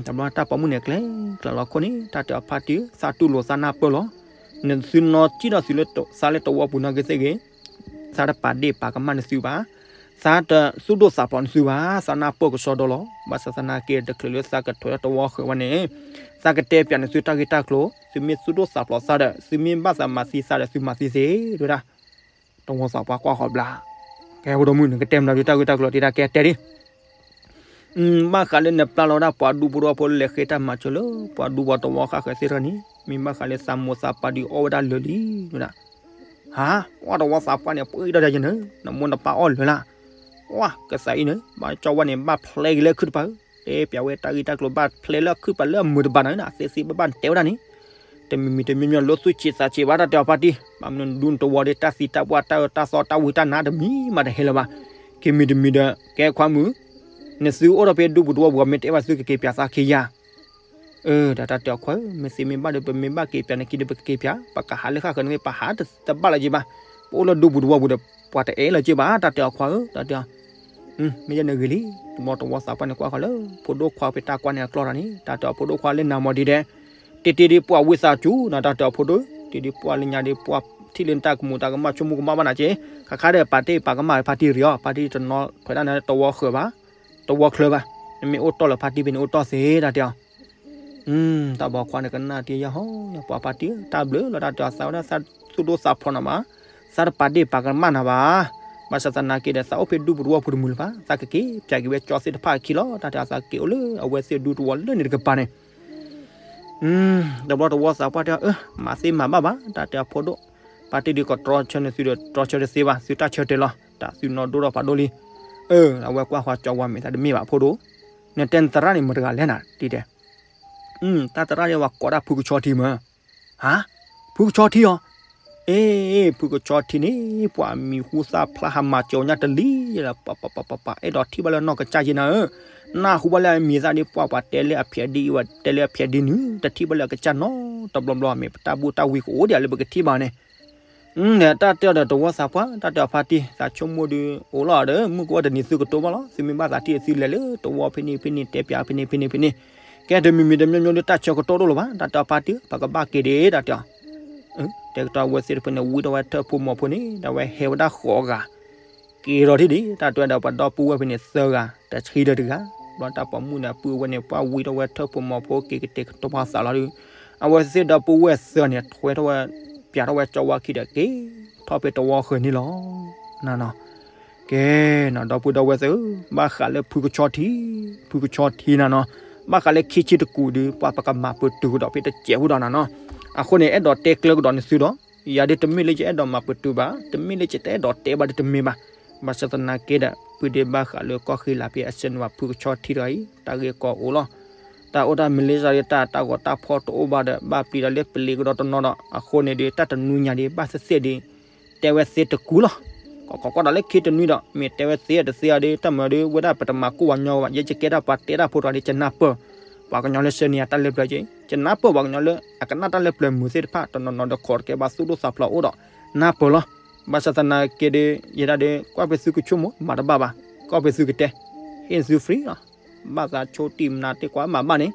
တဘျီတၢ်ပိာ်မုၣ်န့ၣ် ကျဲကျၢၤလီၤခိၣ်န့ၣ် တၢ်တဲအီၤဖါတံၢ် သးတူၢ်လိာ်သးနၢ်ပၢၢ်လီၤ. နသုနီၢ်စံၣ်ထီၣ်သုလၢသးလၢတဝီပူၤနီၢ်ကသ့ၣ်ဂ့ၤ, သးတပာ်ဒ့ၣ်ပာ်ကမၣ်နသုဘၣ်. သးတသူၣ်ဒိၣ်သးဖျိးနသုဘၣ်, သးနၢ်ပၢၢ်ကစီဒီလီၤ. ဘၣ်ဆၣ်သနာ်က့ တချုးလၢသးကထၢၣ်လၢတဝီဃၢၤဝဲန့ၣ်, သးကတဲပၠးနသုတၢ်ဂ့ၢ်တၢ်ကျိၤ, သုမ့ၢ်သူၣ်ဒိၣ်သးဖျိးသးဒီး သုမ့ၢ်ဘၣ်သးမၤသံသးဒီး သုမၤသံသ့, တဲဝဲဒၣ်. တဝီသးပှၢ်ကွၢ်ဃီၤဘျါ, ကဲ ဖိဒိၣ်မုၣ် နကတဲမနုၤဒုး တၢ်ဂ့ၢ်တၢ်ကျိၤ တဲဒၣ် ကဲတဲဒ် ဘၣ်ဃးလၢနပျၢ်လီၤဝဲဒၣ်ပှၤဒူဖိတဝီဖိလၢလဲၤဃ့တၢ်မၤစၢၤလၢ ပှၤဒူပှၤတဝီဃၣ်ဃၢၤသ့ၣ်တဖၣ်န့ၣ်, မ့ၢ်ဘၣ်ဃးလၢသးမိၢ်သးပၢ်ဒုးအီၣ်ဝဲဒၣ်လၢာ်လံ, တဲဝဲဒၣ်. ဟါ, ပှၤတဝီသးပှၢ်န့ၣ် ပှ့ၤဒီးယၤယနၢ, နမိၢ်နပၢ်အီၣ်လၢာ်လၢ်, ပှၤကသးအံၤန့ၣ် ဘၣ်ကၠီဝဲန့ၣ် ဘၣ်ဖျဲးက့ၤလၢခုၣ်တပၤဧၢ, တဲပၠးဝဲတၢ်ဂ့ၢ်တၢ်ကျိၤ ဘၣ်ဖျဲးလၢခုၣ်တပၤလၢအမုာ်တဘၣ်နၤ, သ့သ့ဘၣ်ဘၣ်နတဲဝဲဒၣ်န့ၣ်, တမံၤမံၤတမံၤမံၤလၢသူၣ်ဆံးသးဆံးဘၣ် တၢ်တဲအီၤဖါတံၢ်, ဘၣ်မနုၤနဒူနတဝီဒီး တၢ်သံတၢ်ပှၢ်တၢ်အၢတၢ်သီတၢ်ဝံတၢ်နါတမံၤမးတဟဲလၢၤဘၣ်, ခံမံၤတမံၤဒီး ကဲခွါမုၣ်, နသုအိၣ်ထီၣ်ဖဲဒူပူၤတဝီပူၤ မ့ၢ်တအဲၣ်ဘၣ်သုကက့ၤပၠးသးခံယၤ အၢ ဒီးတၢ်တဲအီၤခွါဧၢ, မ့ၢ်သ့မ့ၢ်ဘၣ်ဒီး ပမ့ၢ်ဘၣ်က့ၤပၠးနခံဒီး ပကက့ၤပၠး, ပကဟးလၢဃၣ်ဃၢၤန့ၣ် ပဟးတဘၣ်လၢၤက့ဘၣ်, ပအိၣ်လၢဒူပူၤတဝီပူၤဒီး ပှၤတအဲၣ်လၢၤက့ဘၣ် တၢ်တဲအီၤခွါဧၢ, တၢ်တဲအီၤ. မ့ၢ်ယဲန့ၣ်ဂ့ၤလံ, တဘျီတဝီသးပှၢ်န့ၣ်ကွၢ်ဃီၤလၢ ဖိဒိၣ်ခွါဖဲတၢ်ကွၢ်န့ၣ်အကျီၢ်ဒီးန့ၣ် တၢ်တဲအီၤ ဖိဒိၣ်ခွါလၢနၤမီၤဒ်ဒဲး, တ့တ့ဒ်ပှၢ်ဝံသးစူၤနၤ တၢ်တဲအီၤဖိဒိၣ်, တ့ဒ်ပှၢ်လၢညါဒ်ပှၢ်ထံၣ်လၢနတၢ်ကမူၤတၢ်ကမၣ် ဆိကမိၣ်ကမၣ်ဘၣ်နၤက့, ခါခါဒီးပာ်တ့ၢ်ပာ်ကမၣ်ဖါတံၢ်ရံၤအီၤ, ဖါတံၢ်တနီၤထွဲဒၣ်နၤလၢတဝီဃၢၤဘၣ်, တဝီချၢဘၣ်, နမ့ၢ်အိၣ်တီၢ်လၢဖါတံၢ်ဖဲန့ၣ် အိၣ်တီၢ်သ့ တၢ်တဲအီၤ. တၢ်ဘီခွါန့ၣ်ကနၣ်တ့ၢ်ယဲၢ်ဟီ ယပှၤဖါတံၢ်ဧၢ, တၢ်ဘျုးလီၤ တၢ်တဲအီၤ သးဝဲဒၣ်သးသူၣ်ဒိၣ်သးဖျိးနၤဘၣ်, သးတပာ်တ့ၢ်ပာ်ကမၣ်နၤဘၣ်, ဘၣ်ဆၣ်သနာ်က့ဒီး သးအိၣ်ဖဲဒူပူၤတဝီပူၤတမုာ်လၢၤဘၣ်, သးကက့ၤပၠးက့ၤဝဲကၠီသ့ၣ်တဖၣ်အခံလီၤ, တၢ်တဲအီၤ သးက့ၤအိၣ်လၢအဝဲသ့ၣ်ဒူတဝီလၢန့ၣ်တကပၤန့ၣ် တဘျီတဝီသးပှၢ်တဲအီၤ အၢ မၤသ့မၤဘၣ်ဘၣ်, တၢ်တဲအီၤဖိဒိၣ်, ဖါတံၢ်ဒုးကတြီဆၢန့ၢ်သုဒီး တြီဆၢတသ့ဘၣ်, သုတၢ်ဆၢတဲာ်လီၤ, တၢ်သုနီၢ်ဒိၣ်ထီၣ်ဖးဒိၣ်လံ. အၢ အဝဲကွၢ်ဃီၤကၠီဝါမဲာ်သးတမ့ၢ်ဘၣ်ဖိဒိၣ်, နတဲနသရၣ်န့ၣ်မတၤတဂၤလဲၣ်နၤ ဒ်ဒဲး တၢ်သရၣ်န့ၣ် ပှၤကိးဒၣ်ဖုကဆီထံမၢ်, ဟါ, ဖုကဆီထံအီၤ, အ့ ဖုကဆီထံန့ၣ် ပှၤမံၤဟူသၣ်ဖျါဟးမၤစၢၤညါတလံ, ပပပပ အဲၣ်ဒိးထံၣ်ဘၣ်လၢနီၢ်ကစၢ်ယဲနၤဧၢ, နၢ်ဟူဘၣ်လၢအမံၤသၣ်ဒ်ပှၢ်ပှၤတဲလၢအဖျဲးဒ်အံၤ ပှၤတဲလၢအဖျဲးဒ်နုၤ တထံၣ်ဘၣ်လၢအကစၢ်နီတဘျီဘျီ မ့ၢ်ပတၢ်ဘူၣ်တၢ်ဝံကအိၣ်ဒံးလၢပကထံၣ်ဘၣ်န့ၣ် တၢ်တဲအီၤဒီးတဝီသးပှၢ် တၢ်တဲအီၤဖါတံၢ် သးဆိကမိၣ်ဒုးအိၣ်လီၤဒီး မုၢ်ကအိၣ်တနံၤသုကတိၢ်ဘၣ်လီၤ, သုမ့ၢ်ဘၣ်သးထံၣ်သုလဲၤလၢတဝီဖဲန့ၣ်ဖဲန့ၣ် တဲပၠးဖဲန့ၣ်ဖဲန့ၣ်ဖဲန့ၣ်, ကဲတမံၤမံၤတမံၤမံၤဒီး တၢ်ဆၢကတီၢ်ဒိၣ်လၢၤဘၣ်, တၢ်တဲအီၤဖါတံၢ် ပကဘၣ်က့ၤဒံး တၢ်တဲအီၤ တဲကတီၢ်အဝဲသ့ၣ်တဖၣ်န့ၣ် ဝံထီၣ်ဝဲထၢၣ်ဖိမီၤဖိန့ၣ် ဒီးဝဲဟဲဝဲဒၣ်ဃိးဂၤ က့ၤထီၣ်ထံၣ်ဒံး တၢ်တဲဝဲဒီးပှၤဒီပုၢ်ဝဲၢ်ဖဲန့ၣ်သၢဂၤ တဆံဒီးတဂၤ, ဘျီတၢ်ပိာ်မုၣ်န့ၣ် အပုၢ်ဝဲၢ်န့ၣ် ပှၤဝံထီၣ်ဝဲထၢၣ်ဖိမီၤဖိ က့ၤကတဲာ်ကတီၤပှၤသးလီၤဒီး အဝဲသ့ၣ်ဒီပုၢ်ဝဲၢ်သၢန့ၣ် ထွဲထီၣ်ဝဲ ပၠးထီၣ်ဝဲကၠီဝါခံဒီး က့ၤထီၣ်ဖဲတဝီဃၢၤန့ၣ်လီၤ. နနီၤ ကဲနီၤ ဒီပုၢ်ဒီဝဲၢ်သ့ၣ်ဧၢ, ဘၣ်ဃးလၢဖုကဆီထံ, ဖုကဆီထံနနီၤ, ဘၣ်ဃးလၢခံဆံတကူာ်ဒီး ပှၤပကမၤပတုာ်ကဒီးဖဲတစဲးဖိဒီးနနီၤ, အဃိန့ၣ် အဲၣ်ဒိးတဲကျၢကဒီးနသုဒီး ယၤဒ်တမ့ၢ်လၢယအဲၣ်ဒိးမၤပတုာ်ဘၣ်, တမ့ၢ်လၢယတအဲၣ်ဒိးတဲဘၣ်ဒ်တမ့ၢ်ဘၣ်, ဘၣ်ဆၣ်သနာ်က့ဒီး ပုၢ်ဒ့ဘၣ်ဃးလၢကီၢ်ဃံလၤဖဲအဆဲနဝါဖုကဆီထံတဂၤအံၤ တၢ်ဂ့ၢ်ကီအိၣ်လီၤ. တၢ်အိၣ်တၢ်မလ့ၤစၢ်ဒီး တၢ်တၢ်ဂီၤတၢ်ဖီၣ်တအိၣ်ဘၣ်ဒီး ဘၣ်ပျံၤဒီးလၢပလံၤကဒီးတနီၤဒီး အဃိန့ၣ်ဒီး တၢ်တနွံညါဒီး ဘၣ်သ့ၣ်သ့ၣ်ဒီး တဲဝဲသ့တကူာ်လီၤ. ကီးကီးကီးဒီးလၢခံတနွံဒီး မ့ၢ်တဲဝဲသ့တသ့အီၤဒီး တၢ်မၤဒီး ဝဲဒၣ်ပတမၤကိၢ်ပှၤကညီဘၣ်, ယဲယကဲဒၣ်ပှၤတဲတၢ်ဖိတဂၤဒီး ယနၢ်ပၢၢ် ပှၤကညီလၢဆှၢန့ၢ်ယၤတၢ်လၢပျၢၤက့, ယနၢ်ပၢၢ်ပှၤကညီလၢအကနၣ်တၢ်လၢပျၢၤမုာ်သ့ၣ်တဖၣ် တနီၤနီၤဒီးခိးတကဲဘၣ်သူၣ်ဒိၣ်သးဖျိးအိၣ်ဒီး နၢ်ပၢၢ်လီၤ. ဘၣ်ဆၣ်သနာ်က့ဒီး ယဲဒၣ်ဒီး ကွၢ်ဖဲသုကဆိကမိၣ် မၤတဘၣ်ဘၣ်, ကွၢ်ဖဲသုကတဲ ဟ့ၣ်သု free လီၤ. ဘၣ်သးဆိတံၢ်မနုၤသ့ကွၢ်မၤဘၣ်န့ၣ်,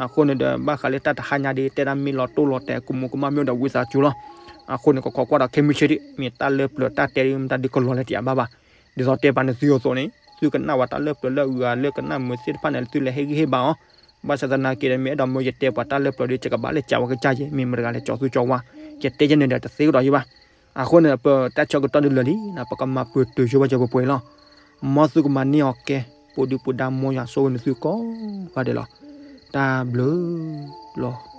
အဃိန့ၣ်ဒီး ဘၣ်ဃးလၢတၢ်တဟါညါဒီး တဲဒၣ်မ့ၢ်လီၤတိၢ်လီၤတဲာ် ကမူၤကမၣ်မ့ၢ်အိၣ်ဒီးဝံသးစူၤလီၤ. အဃိန့ၣ် ကီးကီးကွၢ်ဒီးခဲမုၢ်ဆ့ၣ်ဒံး မ့ၢ်တၢ်လၢပျၢၤတၢ်တဲဒ်မတၤဒုးကလီၤလၢတယးဘၣ်ဘၣ်. ဒ်သိးတဲပာ်နသုအသိးန့ၣ် သုကနၣ်ဝဲတၢ်လၢပျၢၤလၢအဂၤလၢကနၣ်မုာ်သ့ၣ်တဖၣ်န့ၣ် သုလဲၤဟ့ၣ်ဂံၢ်ဟ့ၣ်ဘါအီၤ. ဘၣ်ဆၣ်သနာ်က့ဒီး မ့ၢ်အဲၣ်ဒိးမၢယတဲပှၤတၢ်လၢပျၢၤဒီး ယကဘၣ်လဲၤကးဝဲကစၢ်ယဲ မ့ၢ်မတၤတဂၤလဲၤကၠီၤသူကၠီၤဝါ, ယတဲယဲန့ၣ်ဒီးတသ့ကဒီးယဲဘၣ်. အဃိန့ၣ် ပတၢ်ဆၢကတီၢ်ဒုးလၢာ်လံ, ပကမၤပတုာ်ဆိဝဲကၢပှဲၤပှဲၤလီၤ. မ်သုကမၤန့ၢ်အီၤကဲ ပူၤဒုပူၤဒါ မ်ယွၤဆိၣ်ဂ့ၤနသုကိးဂၤဒဲးလီၤ. တၢ်ဘျုးလီၤ.